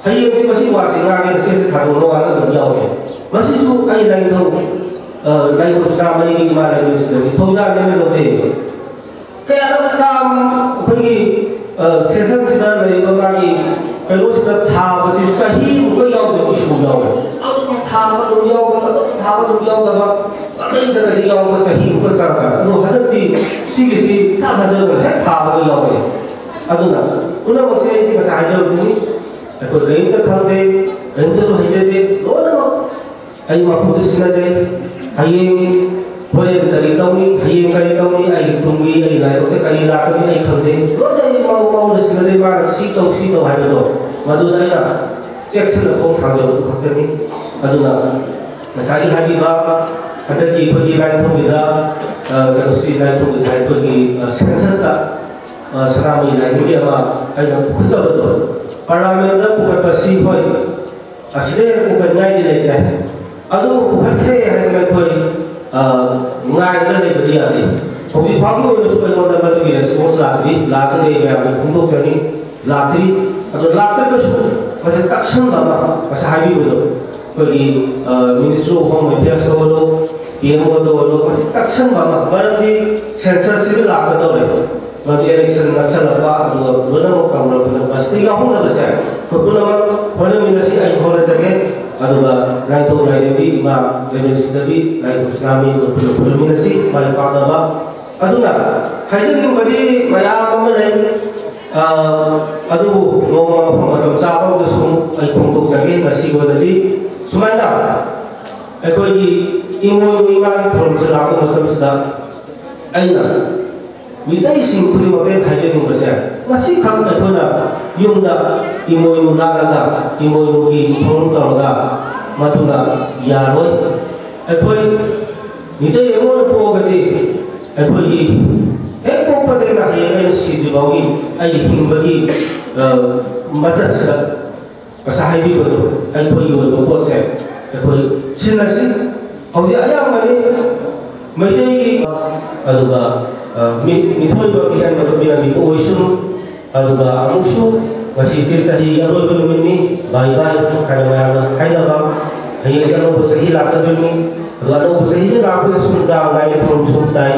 ꯍꯌꯦꯡꯁꯤ ꯃꯁꯤ ꯋꯥꯁꯤ ꯉꯥꯡꯒꯦꯅ ꯆꯦꯁꯤ ꯊꯥꯗꯣꯛꯅꯕ ꯋꯥꯗ ꯑꯗꯨꯝ ꯌꯥꯎꯔꯦ꯫ ꯃꯁꯤꯁꯨ ꯑꯩ ꯂꯥꯏꯅꯤꯡꯊꯧ ꯂꯥꯏꯅꯤꯡꯊꯧ ꯆꯥꯝꯃꯔꯤꯒꯤ ꯏꯃꯥ ꯂꯩꯕꯁꯤꯗꯒꯤ ꯊꯧꯖꯥꯜꯅꯦꯅ ꯂꯧꯖꯩꯕ꯫ ꯀꯌꯥꯔꯛ ꯇꯥꯝ ꯑꯩꯈꯣꯏꯒꯤ ꯁꯦꯁꯟꯁꯤꯗ ꯂꯩꯔꯤꯕ ꯃꯥꯒꯤ ꯀꯩꯅꯣꯁꯤꯗ ꯊꯥꯕꯁꯤ ꯆꯍꯤꯃꯨꯛꯀ ꯌꯥꯎꯗꯕ ꯏꯁꯨ ꯌꯥꯎꯋꯦ꯫ ꯑꯗꯨꯝ ꯊꯥꯕ ꯑꯗꯨꯝ ꯌꯥꯎꯗꯕ ꯑꯗꯨꯝ ꯊꯥꯕ ꯑꯗꯨꯝ ꯌꯥꯎꯗꯕ ꯄꯥꯝꯕꯩꯗꯒꯗꯤ ꯌꯥꯎꯕ ꯆꯍꯤꯃꯨꯛꯀ ꯆꯪꯉꯛꯀꯥꯟꯗ ꯑꯗꯣ ꯍꯟꯗꯛꯇꯤ ꯁꯤꯒꯤꯁꯤ ꯏꯊꯥ ꯊꯥꯖꯗꯅ ꯍꯦꯛ ꯊꯥꯕꯒ ꯌꯥꯎꯔꯛꯑꯦ꯫ ꯑꯗꯨꯅ ꯄꯨꯝꯅꯃꯛꯁꯦ ꯑꯩꯗꯤ ꯉꯁꯥꯏ ꯍꯥꯏꯖꯕꯗꯨꯅꯤ, ꯑꯩꯈꯣꯏ ꯀꯔꯤꯝꯇ ꯈꯪꯗꯦ, ꯀꯔꯤꯝꯇꯁꯨ ꯍꯩꯖꯗꯦ, ꯂꯣꯏꯅꯃꯛ ꯑꯩ ꯃꯄꯨꯗ ꯁꯤꯟꯅꯖꯩ꯫ ꯍꯌꯦꯡ ꯍꯣꯔꯦꯟ ꯀꯔꯤ ꯇꯧꯅꯤ, ꯍꯌꯦꯡ ꯀꯔꯤ ꯇꯧꯅꯤ, ꯑꯩꯒꯤ ꯇꯨꯡꯒꯤ ꯑꯩꯒꯤ ꯂꯥꯏꯕꯛꯇ ꯀꯔꯤ ꯂꯥꯛꯀꯅꯤ ꯑꯩ ꯈꯪꯗꯦ, ꯂꯣꯏꯅ ꯑꯩ ꯃꯉꯣꯟꯗ ꯁꯤꯟꯅꯖꯩ꯫ ꯃꯥꯅ ꯁꯤ ꯇꯧ ꯁꯤ ꯇꯧ ꯍꯥꯏꯕꯗꯣ, ꯃꯗꯨꯗ ꯑꯩꯅ ꯆꯦꯛꯁꯤꯟꯅ ꯈꯣꯡ ꯊꯥꯡꯖꯕꯗꯨ ꯈꯛꯇꯅꯤ꯫ ꯑꯗꯨꯅ ꯉꯁꯥꯏꯒꯤ ꯍꯥꯏꯕꯤꯕ ꯍꯟꯗꯛꯀꯤ ꯑꯩꯈꯣꯏꯒꯤ ꯂꯥꯏꯊꯣꯛꯈꯤꯕ ꯀꯩꯅꯣꯁꯤ, ꯂꯥꯏꯊꯣꯛꯈꯤꯕ ꯑꯩꯈꯣꯏꯒꯤ ꯁꯦꯟꯁꯁꯇ ꯁꯅꯥꯃꯍꯤ ꯂꯥꯏꯅꯤꯡꯒꯤ ꯑꯃ ꯑꯩꯅ ꯄꯨꯈꯠꯆꯕꯗꯣ, ꯄꯥꯔꯂꯥꯃꯦꯟꯗ ꯄꯨꯈꯠꯄꯁꯤ ꯍꯣꯏ, ꯑꯁꯤꯗ ꯍꯦꯟꯅ ꯄꯨꯈꯠꯅꯤꯡꯉꯥꯏꯗꯤ ꯂꯩꯇ꯭ꯔꯦ꯫ ꯑꯗꯨ ꯄꯨꯈꯠꯈ꯭ꯔꯦ ꯍꯥꯏꯗꯅ ꯑꯩꯈꯣꯏ ꯉꯥꯏꯗꯅ ꯂꯩꯕꯗꯤ ꯌꯥꯗꯦ꯫ ꯍꯧꯖꯤꯛ ꯐꯥꯎꯒꯤ ꯑꯣꯏꯅꯁꯨ ꯑꯩꯉꯣꯟꯗ ꯃꯗꯨꯒꯤ ꯔꯦꯁꯄꯣꯟꯁ ꯂꯥꯛꯇ꯭ꯔꯤ꯫ ꯂꯥꯛꯀꯅꯤ ꯃꯌꯥꯝꯗ ꯐꯣꯡꯗꯣꯛꯆꯔꯤ꯫ ꯂꯥꯛꯇ꯭ꯔꯤ꯫ ꯑꯗꯣ ꯂꯥꯛꯇ꯭ꯔꯒꯁꯨ ꯃꯁꯤ ꯇꯛꯁꯟꯕ ꯑꯃ, ꯉꯁꯥꯏ ꯍꯥꯏꯕꯤꯕꯗꯣ, ꯑꯩꯈꯣꯏꯒꯤ ꯃꯤꯅꯤꯁꯇ꯭ꯔꯤ ꯑꯣꯐ ꯍꯣꯝ ꯑꯦꯐꯤꯌꯔꯁꯇ ꯑꯣꯏꯔꯣ, ꯄꯤ ꯑꯦꯝ ꯑꯣꯗ ꯑꯣꯏꯔꯣ, ꯃꯁꯤ ꯇꯛꯁꯟꯕ ꯑꯃ꯫ ꯃꯔꯝꯗꯤ ꯁꯦꯟꯁꯁꯁꯤꯗ ꯂꯥꯛꯀꯗꯧꯔꯦ꯫ ꯃꯗꯨ ꯏꯂꯦꯛꯁꯟ ꯅꯛꯁꯜꯂꯛꯄ, ꯑꯗꯨꯒ ꯄꯨꯝꯅꯃꯛ ꯇꯧꯅꯕ ꯃꯁꯤꯗ ꯌꯥꯎꯍꯧꯅꯕꯁꯦ ꯑꯩꯈꯣꯏ ꯄꯨꯝꯅꯃꯛ ꯍꯣꯠꯅꯃꯤꯟꯅꯁꯤ꯫ ꯑꯩ ꯍꯣꯠꯅꯖꯒꯦ꯫ ꯑꯗꯨꯒ ꯂꯥꯏꯊꯧ ꯂꯥꯏꯔꯦꯝꯕꯤ ꯏꯃꯥ ꯂꯩꯃꯔꯦꯟꯕꯤ ꯂꯥꯏꯊꯧ ꯁꯅꯥꯃꯍꯤ ꯑꯩꯈꯣꯏ ꯄꯨꯟꯅ ꯈꯨꯔꯨꯝꯃꯤꯟꯅꯁꯤ ꯃꯥꯏ ꯄꯥꯛꯅꯕ꯫ ꯑꯗꯨꯅ ꯍꯥꯏꯖꯅꯤꯡꯕꯗꯤ ꯃꯌꯥꯝ ꯑꯃ ꯂꯩ꯫ ꯑꯥ, ꯑꯗꯨꯕꯨ ꯅꯣꯡꯃ ꯃꯐꯝ ꯃꯇꯝ ꯆꯥꯕ ꯑꯃꯗꯁꯨ ꯑꯩ ꯐꯣꯡꯗꯣꯛꯆꯒꯦ꯫ ꯉꯁꯤꯒꯤ ꯑꯣꯏꯅꯗꯤ ꯁꯨꯃꯥꯏꯅ ꯑꯩꯈꯣꯏꯒꯤ ꯏꯃꯣꯏꯅꯨ ꯏꯃꯥꯒꯤ ꯊꯧꯔꯝꯁꯦ ꯂꯥꯛꯄ ꯃꯇꯝꯁꯤꯗ ꯑꯩꯅ ꯃꯤꯇꯩꯁꯤꯡ ꯈꯨꯗꯤꯡꯃꯛꯇ ꯑꯩꯅ ꯍꯥꯏꯖꯅꯤꯡꯕꯁꯦ, ꯃꯁꯤꯈꯛ ꯑꯩꯈꯣꯏꯅ ꯌꯨꯝꯗ ꯏꯃꯣꯏꯅꯨ ꯂꯥꯠꯂꯒ, ꯏꯃꯣꯏꯅꯨꯒꯤ ꯊꯧꯔꯝ ꯇꯧꯔꯒ ꯃꯗꯨꯅ ꯌꯥꯔꯣꯏ꯫ ꯑꯩꯈꯣꯏ ꯃꯤꯇꯩ ꯑꯃ ꯑꯣꯏꯅ ꯄꯣꯛꯑꯒꯗꯤ ꯑꯩꯈꯣꯏꯒꯤ ꯍꯦꯛ ꯄꯣꯛꯄꯗꯒꯤꯅ ꯍꯌꯦꯡ ꯑꯩꯅ ꯁꯤꯗ꯭ꯔꯤ ꯐꯥꯎꯒꯤ ꯑꯩꯒꯤ ꯍꯤꯡꯕꯒꯤ, ꯑ, ꯃꯆꯠꯁꯤꯗ ꯉꯁꯥꯏ ꯍꯥꯏꯕꯤꯕꯗꯣ ꯑꯩꯈꯣꯏꯒꯤ ꯑꯣꯏꯕ ꯄꯣꯠꯁꯦ ꯑꯩꯈꯣꯏ ꯁꯤꯟꯅꯁꯤ꯫ ꯍꯧꯖꯤꯛ ꯑꯌꯥꯝꯕꯅꯤ ꯃꯩꯇꯩꯒꯤ, ꯑꯗꯨꯒ, ꯑ, ꯃꯤ-, ꯃꯤꯊꯣꯏꯕ ꯃꯤꯍꯦꯟꯕꯗꯣ ꯃꯤꯍꯟꯕꯤꯕ ꯑꯣꯏꯁꯅꯨ꯫ ꯑꯗꯨꯒ ꯑꯃꯨꯛꯁꯨ ꯉꯁꯤꯁꯦ ꯆꯍꯤꯒꯤ ꯑꯔꯣꯏꯕ ꯅꯨꯃꯤꯠꯅꯤ, ꯕꯥꯏ ꯕꯥꯏ ꯍꯥꯏꯅ ꯃꯌꯥꯝꯅ ꯍꯥꯏꯅꯕ꯫ ꯍꯌꯦꯡꯁꯦ ꯑꯅꯧꯕ ꯆꯍꯤ ꯂꯥꯛꯀꯗꯣꯏꯅꯤ꯫ ꯑꯗꯨꯒ ꯑꯅꯧꯕ ꯆꯍꯤꯁꯦ ꯂꯥꯛꯄꯗꯁꯨ ꯅꯨꯡꯗꯥꯡ ꯅꯥꯏꯗ ꯊꯧꯔꯝꯁꯨ ꯇꯥꯏ꯫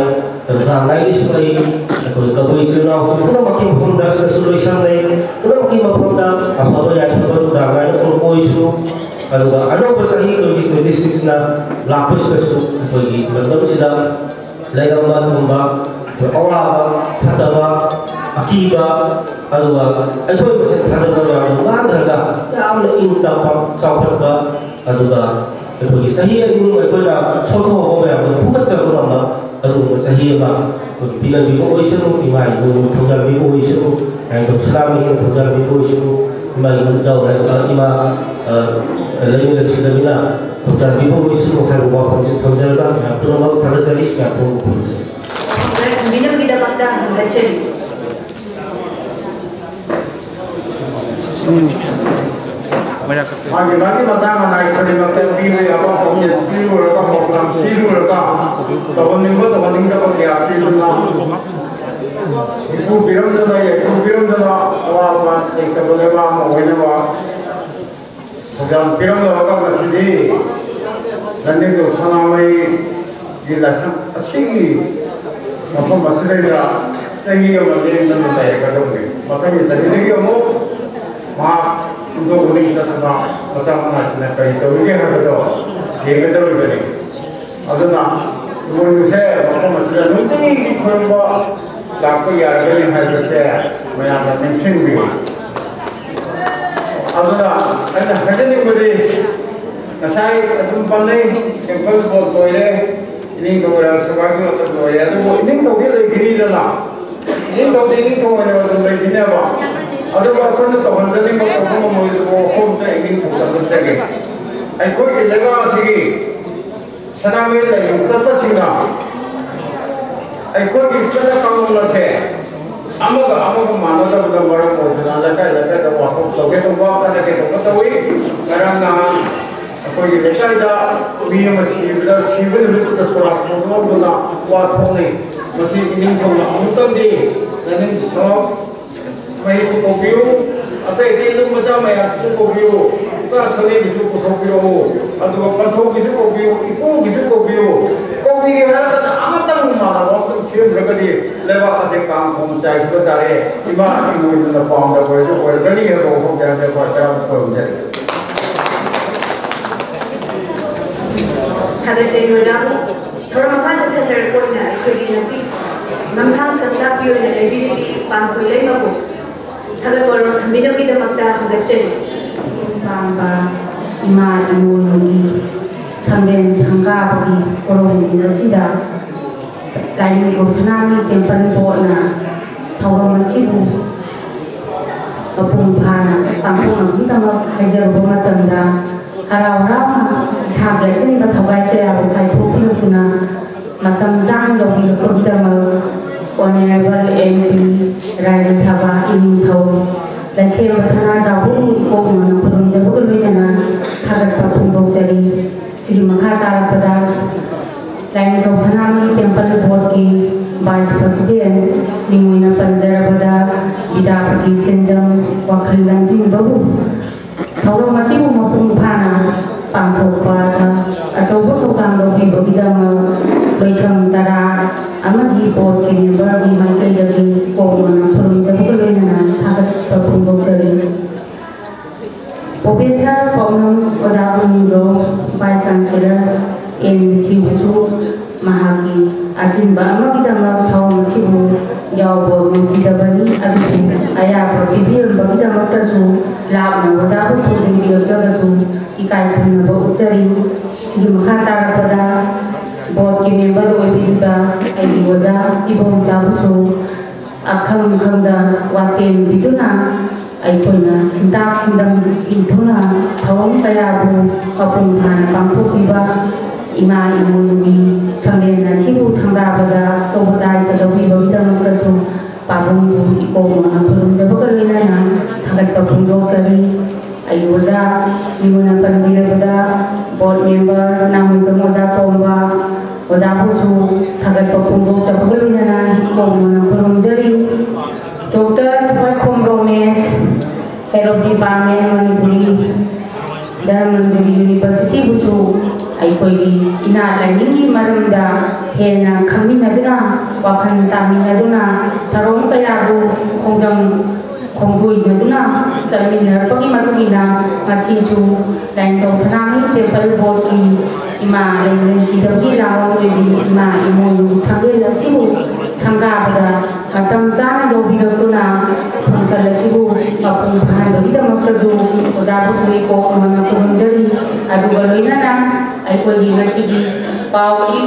ꯑꯗꯨꯒ ꯅꯨꯡꯗꯥꯡ ꯅꯥꯏꯗꯁꯨ ꯑꯩ ꯑꯩꯈꯣꯏ ꯀꯕꯨꯏ ꯏꯆꯤꯜ ꯏꯅꯥꯎꯁꯤꯡ ꯄꯨꯝꯅꯃꯛꯀꯤ ꯃꯐꯝꯗ ꯁꯤꯗꯁꯨ ꯂꯣꯏꯁꯪ ꯂꯩ꯫ ꯄꯨꯝꯅꯃꯛꯀꯤ ꯃꯐꯝꯗ ꯑꯐꯕ ꯌꯥꯏꯐꯕ ꯅꯨꯡꯗꯥꯡ ꯅꯥꯏꯗ ꯄꯨꯔꯛꯄ ꯑꯣꯏꯁꯅꯨ꯫ ꯑꯗꯨꯒ ꯑꯅꯧꯕ ꯆꯍꯤ twenty twenty six ꯅ ꯂꯥꯛꯄꯁꯤꯗꯁꯨ ꯑꯩꯈꯣꯏꯒꯤ ꯂꯝꯗꯝꯁꯤꯗ ꯂꯩꯔꯝꯕ ꯑꯗꯨꯒꯨꯝꯕ ꯑꯋꯥꯕ, ꯐꯠꯇꯕ, ꯑꯀꯤꯕ, ꯑꯗꯨꯒ ꯑꯩꯈꯣꯏ ꯃꯁꯦꯟ ꯊꯥꯖꯅꯕ ꯌꯥꯝꯅ ꯉꯥꯡꯅꯔꯒ ꯌꯥꯝꯅ ꯏꯪ ꯇꯞꯄ, ꯆꯥꯎꯈꯠꯄ, ꯑꯗꯨꯒ ꯑꯩꯈꯣꯏꯒꯤ ꯆꯍꯤ ꯑꯅꯤ ꯑꯩꯈꯣꯏꯅ ꯁꯣꯛꯊꯣꯛꯍꯧꯕ ꯃꯌꯥꯝꯗꯣ ꯐꯨꯒꯠꯆꯕ ꯉꯝꯕ ꯑꯗꯨꯒꯨꯝꯕ ꯆꯍꯤ ꯑꯃ ꯑꯩꯈꯣꯏ ꯄꯤꯅꯕꯤꯕ ꯑꯣꯏꯁꯅꯨ, ꯏꯃꯥ ꯏꯕꯨꯡꯕꯨ ꯊꯧꯖꯥꯟꯕꯤꯕ ꯑꯣꯏꯁꯅꯨ, ꯍꯥꯏꯗꯣ ꯁꯅꯥꯃꯍꯤꯅ ꯊꯧꯖꯥꯟꯕꯤꯕ ꯑꯣꯏꯁꯅꯨ, ꯏꯃꯥ ꯏꯕꯨꯡ ꯌꯥꯎꯔꯦ, ꯏꯃꯥ, ꯑ, ꯂꯩꯃꯤꯟꯅ ꯁꯤꯟꯅꯃꯤꯅ ꯊꯧꯖꯥꯟꯕꯤꯕ ꯑꯣꯏꯁꯅꯨ ꯍꯥꯏꯕ ꯋꯥꯐꯝꯁꯤ ꯊꯝꯖꯔꯒ ꯃꯌꯥꯝ ꯄꯨꯝꯅꯃꯛ ꯊꯥꯒꯠꯆꯔꯤ, ꯃꯌꯥꯝ ꯄꯨꯝꯅꯃꯛ ꯈꯨꯔꯨꯝꯖꯔꯤ꯫ ꯊꯝꯕꯤꯅꯕꯒꯤꯗꯃꯛꯇ ꯊꯥꯒꯠꯆꯔꯤ꯫ ꯃꯥꯒꯤ ꯃꯥꯒꯤ ꯃꯆꯥ ꯃꯅꯥꯏ ꯈꯨꯗꯤꯡꯃꯛꯇ ꯄꯤꯕ ꯌꯥꯕ ꯄꯥꯎꯃꯤ ꯄꯤꯔꯨꯔꯒ, ꯄꯥꯎꯇꯥꯛ ꯄꯤꯔꯨꯔꯒ, ꯇꯧꯍꯟꯅꯤꯡꯕ ꯇꯧꯍꯟꯅꯤꯡꯗꯕ ꯀꯌꯥ ꯄꯤꯗꯨꯅ, ꯏꯄꯨ ꯄꯤꯔꯝꯗꯅ, ꯌꯥꯏꯄꯨ ꯄꯤꯔꯝꯗꯅ, ꯑꯋꯥꯕ ꯂꯩꯇꯕ ꯂꯩꯕꯥꯛ ꯑꯃ ꯑꯣꯏꯅꯕ ꯊꯧꯖꯥꯜ ꯄꯤꯔꯝꯂꯕ ꯉꯁꯤꯗꯤ ꯂꯟꯗꯤꯡꯗꯨ ꯁꯅꯥꯃꯍꯤꯒꯤ ꯂꯥꯏꯁꯪ ꯑꯁꯤꯒꯤ ꯃꯐꯝ ꯑꯁꯤꯗꯩꯗ ꯆꯍꯤ ꯑꯃ ꯂꯦꯡꯗꯅ ꯂꯩꯔꯒꯗꯧꯕꯅꯤ꯫ ꯃꯊꯪꯒꯤ ꯆꯍꯤꯗꯒꯤ ꯑꯃꯨꯛ ꯃꯍꯥꯛ ꯌꯨꯝꯊꯣꯡ ꯈꯨꯗꯤꯡ ꯆꯠꯇꯨꯅ ꯃꯆꯥ ꯃꯅꯥꯁꯤꯡꯅ ꯀꯔꯤ ꯇꯧꯔꯤꯒꯦ ꯍꯥꯏꯕꯗꯣ ꯌꯦꯡꯒꯗꯧꯔꯤꯕꯅꯤ꯫ ꯑꯗꯨꯅ ꯏꯃꯣꯏꯅꯨꯁꯦ ꯃꯐꯝ ꯑꯁꯤꯗ ꯅꯨꯡꯇꯤꯒꯤ ꯈꯨꯔꯨꯝꯕ ꯂꯥꯛꯄ ꯌꯥꯔꯒꯅꯤ ꯍꯥꯏꯕꯁꯦ ꯃꯌꯥꯝꯅ ꯅꯤꯡꯁꯤꯡꯕꯤꯌꯨ꯫ ꯑꯗꯨꯅ ꯑꯩꯅ ꯍꯥꯏꯖꯅꯤꯡꯕꯗꯤ, ꯉꯁꯥꯏ ꯑꯗꯨꯝ ꯄꯟꯅꯩ, ꯇꯦꯡꯀꯜ ꯕꯣꯠ ꯂꯣꯏꯔꯦ, ꯏꯅꯤꯡꯊꯧ ꯔꯥꯖꯁꯚꯥꯒꯤ ꯃꯇꯝ ꯂꯣꯏꯔꯦ, ꯑꯗꯨꯕꯨ ꯏꯅꯤꯡꯊꯧꯗꯤ ꯂꯩꯈꯤꯅꯤꯗꯅ, ꯏꯅꯤꯡꯊꯧꯗꯤ ꯏꯅꯤꯡꯊꯧ ꯑꯣꯏꯅ ꯑꯗꯨꯝ ꯂꯩꯈꯤꯅꯦꯕ꯫ ꯑꯗꯨꯕꯨ ꯑꯩꯈꯣꯏꯅ ꯇꯧꯍꯟꯖꯅꯤꯡꯕ ꯇꯧꯕ ꯉꯝꯃꯣꯏꯗꯕ ꯋꯥꯐꯝ ꯑꯝꯇ ꯏꯅꯤꯡꯊꯧꯗ ꯑꯗꯨꯝ ꯆꯪꯉꯦ꯫ ꯑꯩꯈꯣꯏꯒꯤ ꯂꯩꯕꯥꯛ ꯑꯁꯤꯒꯤ ꯁꯅꯥꯃꯍꯤ ꯂꯥꯏꯅꯤꯡ ꯆꯠꯄꯁꯤꯡꯅ ꯑꯩꯈꯣꯏꯒꯤ ꯆꯠꯅ ꯀꯥꯡꯂꯣꯟ ꯑꯁꯦ ꯑꯃꯒ ꯑꯃꯒ ꯃꯥꯟꯅꯗꯕꯗ ꯃꯔꯝ ꯑꯣꯏꯗꯨꯅ ꯂꯩꯀꯥꯏ ꯂꯩꯀꯥꯏꯗ ꯋꯥꯊꯣꯛ ꯇꯧꯒꯦ ꯇꯧꯕ, ꯈꯠꯅꯒꯦ ꯇꯧꯕ ꯇꯧꯏ꯫ ꯉꯔꯥꯡ ꯅꯍꯥꯟ ꯑꯩꯈꯣꯏꯒꯤ ꯂꯩꯀꯥꯏꯗ ꯃꯤ ꯑꯃ ꯁꯤꯕꯗ, ꯁꯤꯕ ꯅꯨꯃꯤꯠꯇꯨꯗ ꯁꯣꯔꯥ ꯁꯣꯟꯗꯣꯛꯑꯝꯗꯨꯅ ꯋꯥ ꯊꯣꯛꯅꯩ꯫ ꯃꯁꯤ ꯏꯅꯤꯡꯊꯧꯅ ꯑꯃꯨꯛꯇꯪꯗꯤ ꯂꯥꯏꯅꯤꯡ ꯁꯣ ꯃꯍꯩꯁꯨ ꯀꯧꯕꯤꯌꯨ, ꯑꯇꯩ ꯑꯇꯩ ꯂꯨꯞ ꯃꯆꯥ ꯃꯌꯥꯝꯁꯤꯁꯨ ꯀꯧꯕꯤꯌꯨ, ꯏꯄꯥ ꯁꯅꯦꯒꯤꯁꯨ ꯄꯨꯊꯣꯛꯄꯤꯔꯛꯎ, ꯑꯗꯨꯒ ꯄꯟꯊꯧꯒꯤꯁꯨ ꯀꯧꯕꯤꯌꯨ, ꯏꯄꯨꯒꯤꯁꯨ ꯀꯧꯕꯤꯌꯨ꯫ ꯀꯧꯕꯤꯒꯦ ꯍꯥꯏꯔꯒꯅ ꯑꯃꯇꯪ ꯃꯥꯟꯅꯕ ꯑꯃꯇꯪ ꯁꯦꯝꯗ꯭ꯔꯒꯗꯤ ꯂꯩꯕꯥꯛ ꯑꯁꯦ ꯀꯥꯡꯈꯣꯡ ꯆꯥꯏꯈꯤꯕ ꯇꯥꯔꯦ꯫ ꯏꯃꯥ ꯏꯃꯣꯏꯅꯨꯅ ꯄꯥꯝꯗꯕ ꯑꯣꯏꯔꯁꯨ ꯑꯣꯏꯔꯒꯅꯤ ꯍꯥꯏꯕ ꯋꯥꯐꯝꯁꯦ ꯍꯟꯗꯛ ꯈ꯭ꯋꯥꯏ ꯇꯔꯥꯃꯨꯛ ꯈꯨꯔꯨꯝꯖꯔꯤ꯫ ꯊꯥꯒꯠꯆꯔꯤ ꯑꯣꯖꯥꯕꯨ꯫ ꯊꯧꯔꯝ ꯃꯈꯥ ꯆꯠꯊꯖꯔꯛꯄ ꯑꯣꯏꯅ ꯑꯩꯈꯣꯏꯒꯤ ꯉꯁꯤ ꯉꯝꯊꯥꯡ ꯁꯝꯊꯥꯡ ꯇꯥꯛꯄꯤ ꯑꯣꯏꯅ ꯂꯩꯕꯤꯔꯤꯕꯤ ꯄꯥꯟꯊꯣꯏ ꯂꯩꯃꯕꯨ ꯊꯥꯒꯠ ꯋꯥꯔꯣꯜ ꯊꯝꯕꯤꯅꯕꯒꯤꯗꯃꯛꯇ ꯍꯪꯒꯠꯆꯔꯤ꯫ ꯄꯥꯝꯕ ꯏꯃꯥ ꯏꯃꯣꯟꯒꯤ ꯁꯪꯂꯦꯟ ꯁꯪꯒꯥꯕꯒꯤ ꯀꯣꯔꯣꯝꯒꯤ ꯑꯁꯤꯗ ꯂꯥꯏꯅꯤꯡꯊꯧ ꯁꯅꯥꯃꯍꯤ ꯇꯦꯝꯄꯜ ꯕꯣꯔꯗꯅ ꯊꯧꯔꯝ ꯑꯁꯤꯕꯨ ꯃꯄꯨꯡ ꯐꯥꯅ ꯄꯥꯡꯊꯣꯛꯅꯕꯒꯤꯗꯃꯛ ꯍꯥꯏꯖꯔꯨꯕ ꯃꯇꯝꯗ, ꯍꯔꯥꯎ ꯍꯔꯥꯎꯅ ꯏꯁꯥꯒꯤ ꯑꯆꯤꯟꯕ ꯊꯧꯒꯥꯏ ꯀꯌꯥꯕꯨ ꯀꯥꯏꯊꯣꯛꯄꯤꯔꯛꯇꯨꯅ ꯃꯇꯝ ꯆꯥꯅ ꯂꯧꯕꯤꯔꯛꯄꯒꯤꯗꯃꯛ Honorable M P, ꯔꯥꯖ꯭ꯌ ꯁꯚꯥ ꯏꯅꯤꯡꯊꯧ ꯂꯩꯁꯦꯝꯕ ꯁꯅꯥꯖꯥꯎꯕꯕꯨ ꯏꯀꯣꯛ ꯃꯣꯟꯅ ꯈꯨꯔꯨꯝꯖꯕꯒ ꯂꯣꯏꯅꯅ ꯊꯥꯒꯠꯄ ꯐꯣꯡꯗꯣꯛꯆꯔꯤ꯫ ꯁꯤꯒꯤ ꯃꯈꯥ ꯇꯥꯔꯛꯄꯗ ꯂꯥꯏꯅꯤꯡꯊꯧ ꯁꯅꯥꯃꯍꯤ ꯇꯦꯝꯄꯜ ꯕꯣꯔꯗꯀꯤ ꯚꯥꯏꯁ ꯄ꯭ꯔꯁꯤꯗꯦꯟ ꯃꯤꯡ ꯑꯣꯏꯅ ꯄꯟꯖꯔꯕꯗ ꯕꯤꯗ꯭ꯌꯥꯄꯇꯤ ꯁꯦꯟꯖꯝ ꯋꯥꯈꯜ ꯂꯝꯖꯤꯡꯕꯕꯨ ꯊꯧꯔꯝ ꯑꯁꯤꯕꯨ ꯃꯄꯨꯡ ꯐꯥꯅ ꯄꯥꯡꯊꯣꯛꯄꯗ ꯑꯆꯧꯕ ꯊꯧꯗꯥꯡ ꯂꯧꯕꯤꯕꯒꯤꯗꯃꯛ ꯂꯣꯏꯁꯪ ꯇꯔꯥ ꯑꯃꯗꯤ ꯕꯣꯔꯗꯀꯤ ꯃꯦꯝꯕꯔꯒꯤ ꯃꯥꯏꯀꯩꯗꯒꯤ ꯀꯣꯛ ꯃꯣꯟꯅ ꯈꯨꯔꯨꯝꯖꯕꯒ ꯂꯣꯏꯅꯅ ꯊꯥꯒꯠꯄ ꯐꯣꯡꯗꯣꯛꯆꯔꯤ꯫ ꯄ꯭ꯔꯣꯐꯦꯁꯔ ꯄꯥꯎꯅꯝ ꯑꯣꯖꯥ ꯃꯅꯤꯡꯗꯣ, ꯚꯥꯏꯁ ꯆꯥꯟꯁꯦꯂꯔ ꯑꯦꯟ ꯕꯤꯁꯤꯕꯨꯁꯨ ꯃꯍꯥꯛꯀꯤ ꯑꯆꯤꯟꯕ ꯑꯃꯒꯤꯗꯃꯛ ꯊꯧꯔꯝ ꯑꯁꯤꯕꯨ ꯌꯥꯎꯕ ꯉꯝꯈꯤꯗꯕꯅꯤ, ꯑꯗꯨꯕꯨ ꯑꯌꯥꯕ ꯄꯤꯕꯤꯔꯝꯕꯒꯤꯗꯃꯛꯇꯁꯨ ꯂꯥꯞꯅ ꯑꯣꯖꯥꯕꯨ ꯊꯣꯏꯗꯤꯡꯕꯤꯔꯛꯇ꯭ꯔꯒꯁꯨ ꯏꯀꯥꯏ ꯈꯨꯝꯅꯕ ꯎꯠꯆꯔꯤ꯫ ꯁꯤꯒꯤ ꯃꯈꯥ ꯇꯥꯔꯛꯄꯗ ꯕꯣꯔꯗꯀꯤ ꯃꯦꯝꯕꯔ ꯑꯣꯏꯕꯤꯔꯤꯕ ꯑꯩꯒꯤ ꯑꯣꯖꯥ ꯏꯕꯣꯝꯆꯥꯕꯨꯁꯨ ꯑꯈꯪ ꯈꯪꯗ ꯋꯥꯇꯦꯝꯕꯤꯗꯨꯅ ꯑꯩꯈꯣꯏꯅ ꯁꯤꯟꯇꯥꯛ ꯁꯤꯟꯗꯝ ꯏꯟꯊꯨꯅ ꯊꯧꯔꯝ ꯀꯌꯥꯕꯨ ꯃꯄꯨꯡ ꯐꯥꯅ ꯄꯥꯡꯊꯣꯛꯄꯤꯕ ꯏꯃꯥ ꯏꯃꯣꯟꯒꯤ ꯁꯪꯂꯦꯟ ꯑꯁꯤꯕꯨ ꯁꯪꯒꯥꯕꯗ ꯑꯆꯧꯕ ꯗꯥꯏꯇ ꯂꯧꯕꯤꯕꯒꯤꯗꯃꯛꯇꯁꯨ ꯄꯥꯕꯨꯡꯕꯨ ꯏꯀꯣꯛ ꯃꯣꯟꯅ ꯈꯨꯔꯨꯝꯖꯕꯒ ꯂꯣꯏꯅꯅ ꯊꯥꯒꯠꯄ ꯐꯣꯡꯗꯣꯛꯆꯔꯤ꯫ ꯑꯩꯒꯤ ꯑꯣꯖꯥ ꯃꯤꯡ ꯑꯣꯏꯅ ꯄꯟꯕꯤꯔꯕꯗ ꯕꯣꯔꯗ ꯃꯦꯝꯕꯔ ꯅꯥꯃꯨꯖꯝ ꯑꯣꯖꯥ ꯇꯣꯝꯕ ꯑꯣꯖꯥꯕꯨꯁꯨ ꯊꯥꯒꯠꯄ ꯐꯣꯡꯗꯣꯛꯆꯕꯒ ꯂꯣꯏꯅꯅ ꯏꯀꯣꯛ ꯃꯣꯟꯅ ꯈꯨꯔꯨꯝꯖꯔꯤ꯫ ꯗꯣꯛꯇꯔ ꯋꯥꯏꯈꯣꯝ ꯔꯣꯃꯦꯁ, Head of Department ꯃꯅꯤꯄꯨꯔꯤ ꯙꯔꯃꯟꯖꯂꯤ ꯌꯨꯅꯤꯚꯔꯁꯤꯇꯤꯕꯨꯁꯨ ꯑꯩꯈꯣꯏꯒꯤ ꯏꯅꯥꯠ ꯂꯥꯏꯅꯤꯡꯒꯤ ꯃꯔꯝꯗ ꯍꯦꯟꯅ ꯈꯪꯃꯤꯟꯅꯗꯨꯅ, ꯋꯥꯈꯜ ꯇꯥꯃꯤꯟꯅꯗꯨꯅ ꯊꯧꯔꯝ ꯀꯌꯥꯕꯨ ꯈꯣꯡꯖꯪ ꯈꯣꯡꯒꯣꯏꯅꯗꯨꯅ ꯆꯠꯃꯤꯟꯅꯔꯛꯄꯒꯤ ꯃꯇꯨꯡ ꯏꯟꯅ ꯉꯁꯤꯁꯨ ꯂꯥꯏꯅꯤꯡꯊꯧ ꯁꯅꯥꯃꯍꯤ ꯇꯦꯝꯄꯜ ꯕꯣꯔꯗꯀꯤ ꯏꯃꯥ ꯂꯩꯃꯔꯦꯟ ꯁꯤꯗꯕꯒꯤ ꯂꯥꯡꯕꯟ ꯑꯣꯏꯕꯤ ꯏꯃꯥ ꯏꯃꯣꯏꯅꯨ ꯁꯪꯂꯦꯟ ꯑꯁꯤꯕꯨ ꯁꯪꯒꯥꯕꯗ ꯃꯇꯝ ꯆꯥꯅ ꯌꯧꯕꯤꯔꯛꯇꯨꯅ ꯐꯪꯁꯟ ꯑꯁꯤꯕꯨ ꯃꯄꯨꯡ ꯐꯥꯍꯟꯕꯒꯤꯗꯃꯛꯇꯁꯨ ꯑꯣꯖꯥꯕꯨꯁꯨ ꯏꯀꯣꯛ ꯅꯣꯟꯅ ꯈꯨꯔꯨꯝꯖꯔꯤ꯫ ꯑꯗꯨꯒ ꯂꯣꯏꯅꯅ ꯑꯩꯈꯣꯏꯒꯤ ꯉꯁꯤꯒꯤ ꯄꯥꯎ ꯏ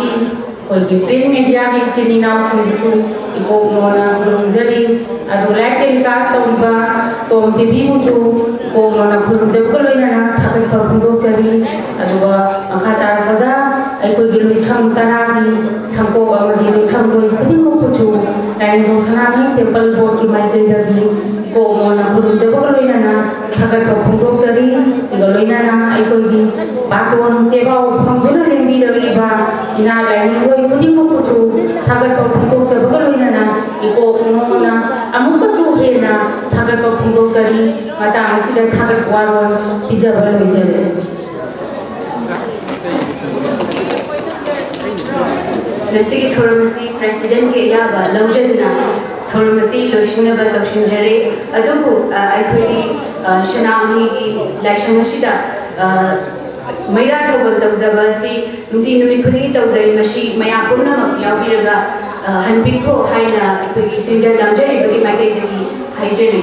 ꯑꯩꯈꯣꯏꯒꯤ ꯄ꯭ꯔꯤꯟ ꯃꯦꯗꯤꯌꯥꯒꯤ ꯏꯆꯤꯟ ꯏꯅꯥꯎꯁꯤꯡꯕꯨꯁꯨ ꯏꯀꯣꯛ ꯅꯣꯟꯅ ꯈꯨꯔꯨꯝꯖꯔꯤ꯫ ꯑꯗꯨ ꯂꯥꯏꯚ ꯇꯦꯂꯤꯀꯥꯁ ꯇꯧꯔꯤꯕ ꯇꯣꯝ ꯇꯤꯚꯤꯕꯨꯁꯨ ꯏꯀꯣꯛ ꯅꯣꯟꯅ ꯈꯨꯔꯨꯝꯖꯕꯒ ꯂꯣꯏꯅꯅ ꯊꯥꯒꯠꯄ ꯐꯣꯡꯗꯣꯛꯆꯔꯤ꯫ ꯑꯗꯨꯒ ꯃꯈꯥ ꯇꯥꯔꯛꯄꯗ ꯑꯩꯈꯣꯏꯒꯤ ꯂꯣꯏꯁꯪ ꯇꯔꯥꯒꯤ ꯁꯪꯀꯣꯛ ꯑꯃꯗꯤ ꯂꯣꯏꯁꯪ ꯂꯣꯏ ꯈꯨꯗꯤꯡꯃꯛꯄꯨꯁꯨ ꯂꯥꯏꯅꯤꯡꯊꯧ ꯁꯅꯥꯃꯍꯤ ꯇꯦꯝꯄꯜ ꯕꯣꯔꯗꯀꯤ ꯃꯥꯏꯀꯩꯗꯒꯤ ꯏꯀꯣꯛ ꯅꯣꯟꯅ ꯈꯨꯔꯨꯝꯖꯕꯒ ꯂꯣꯏꯅꯅ ꯊꯥꯒꯠꯄ ꯐꯣꯡꯗꯣꯛꯆꯔꯤ꯫ ꯁꯤꯒ ꯂꯣꯏꯅꯅ ꯑꯩꯈꯣꯏꯒꯤ ꯕꯥꯇꯣꯟ ꯆꯦꯕꯥꯎ ꯐꯪꯗꯨꯅ ꯂꯦꯡꯕꯤꯔꯛꯂꯤꯕ ꯏꯅꯥ ꯂꯥꯏꯅꯤꯡꯂꯣꯏ ꯈꯨꯗꯤꯡꯃꯛꯄꯨꯁꯨ ꯊꯥꯒꯠꯄ ꯐꯣꯡꯗꯣꯛꯆꯕꯒ ꯂꯣꯏꯅꯅ ꯏꯀꯣꯛ ꯅꯣꯟꯅ ꯑꯃꯨꯛꯀꯁꯨ ꯍꯦꯟꯅ ꯊꯥꯒꯠꯄ ꯐꯣꯡꯗꯣꯛꯆꯔꯤ꯫ ꯃꯇꯥꯡ ꯑꯁꯤꯗ ꯊꯥꯒꯠꯄ ꯋꯥꯔꯣꯜ ꯄꯤꯖꯕ ꯂꯣꯏꯖꯔꯦ꯫ ꯉꯁꯤꯒꯤ ꯊꯧꯔꯝ ꯑꯁꯤ ꯄ꯭ꯔꯦꯁꯤꯗꯦꯟꯠꯀꯤ ꯑꯌꯥꯕ ꯂꯧꯖꯗꯨꯅ ꯊꯧꯔꯝ ꯑꯁꯤ ꯂꯣꯏꯁꯤꯟꯅꯕ ꯇꯧꯁꯤꯟꯖꯔꯦ꯫ ꯑꯗꯨꯕꯨ, ꯑ, ꯑꯩꯈꯣꯏꯒꯤ, ꯑ, ꯁꯅꯥꯃꯍꯤꯒꯤ ꯂꯥꯏꯁꯪ ꯑꯁꯤꯗ, ꯑ, ꯃꯩꯔꯥ ꯊꯧꯒꯜ ꯇꯧꯖꯕ ꯑꯁꯤ ꯅꯨꯡꯇꯤ ꯅꯨꯃꯤꯠ ꯈꯨꯗꯤꯡꯒꯤ ꯇꯧꯖꯩ꯫ ꯃꯁꯤ ꯃꯌꯥꯝ ꯄꯨꯝꯅꯃꯛ ꯌꯥꯎꯕꯤꯔꯒ, ꯑ, ꯍꯟꯕꯤꯈꯣ ꯍꯥꯏꯅ ꯑꯩꯈꯣꯏꯒꯤ ꯁꯤꯟꯖ ꯂꯥꯡꯖꯔꯤꯕꯒꯤ ꯃꯥꯏꯀꯩꯗꯒꯤ ꯍꯥꯏꯖꯔꯤ꯫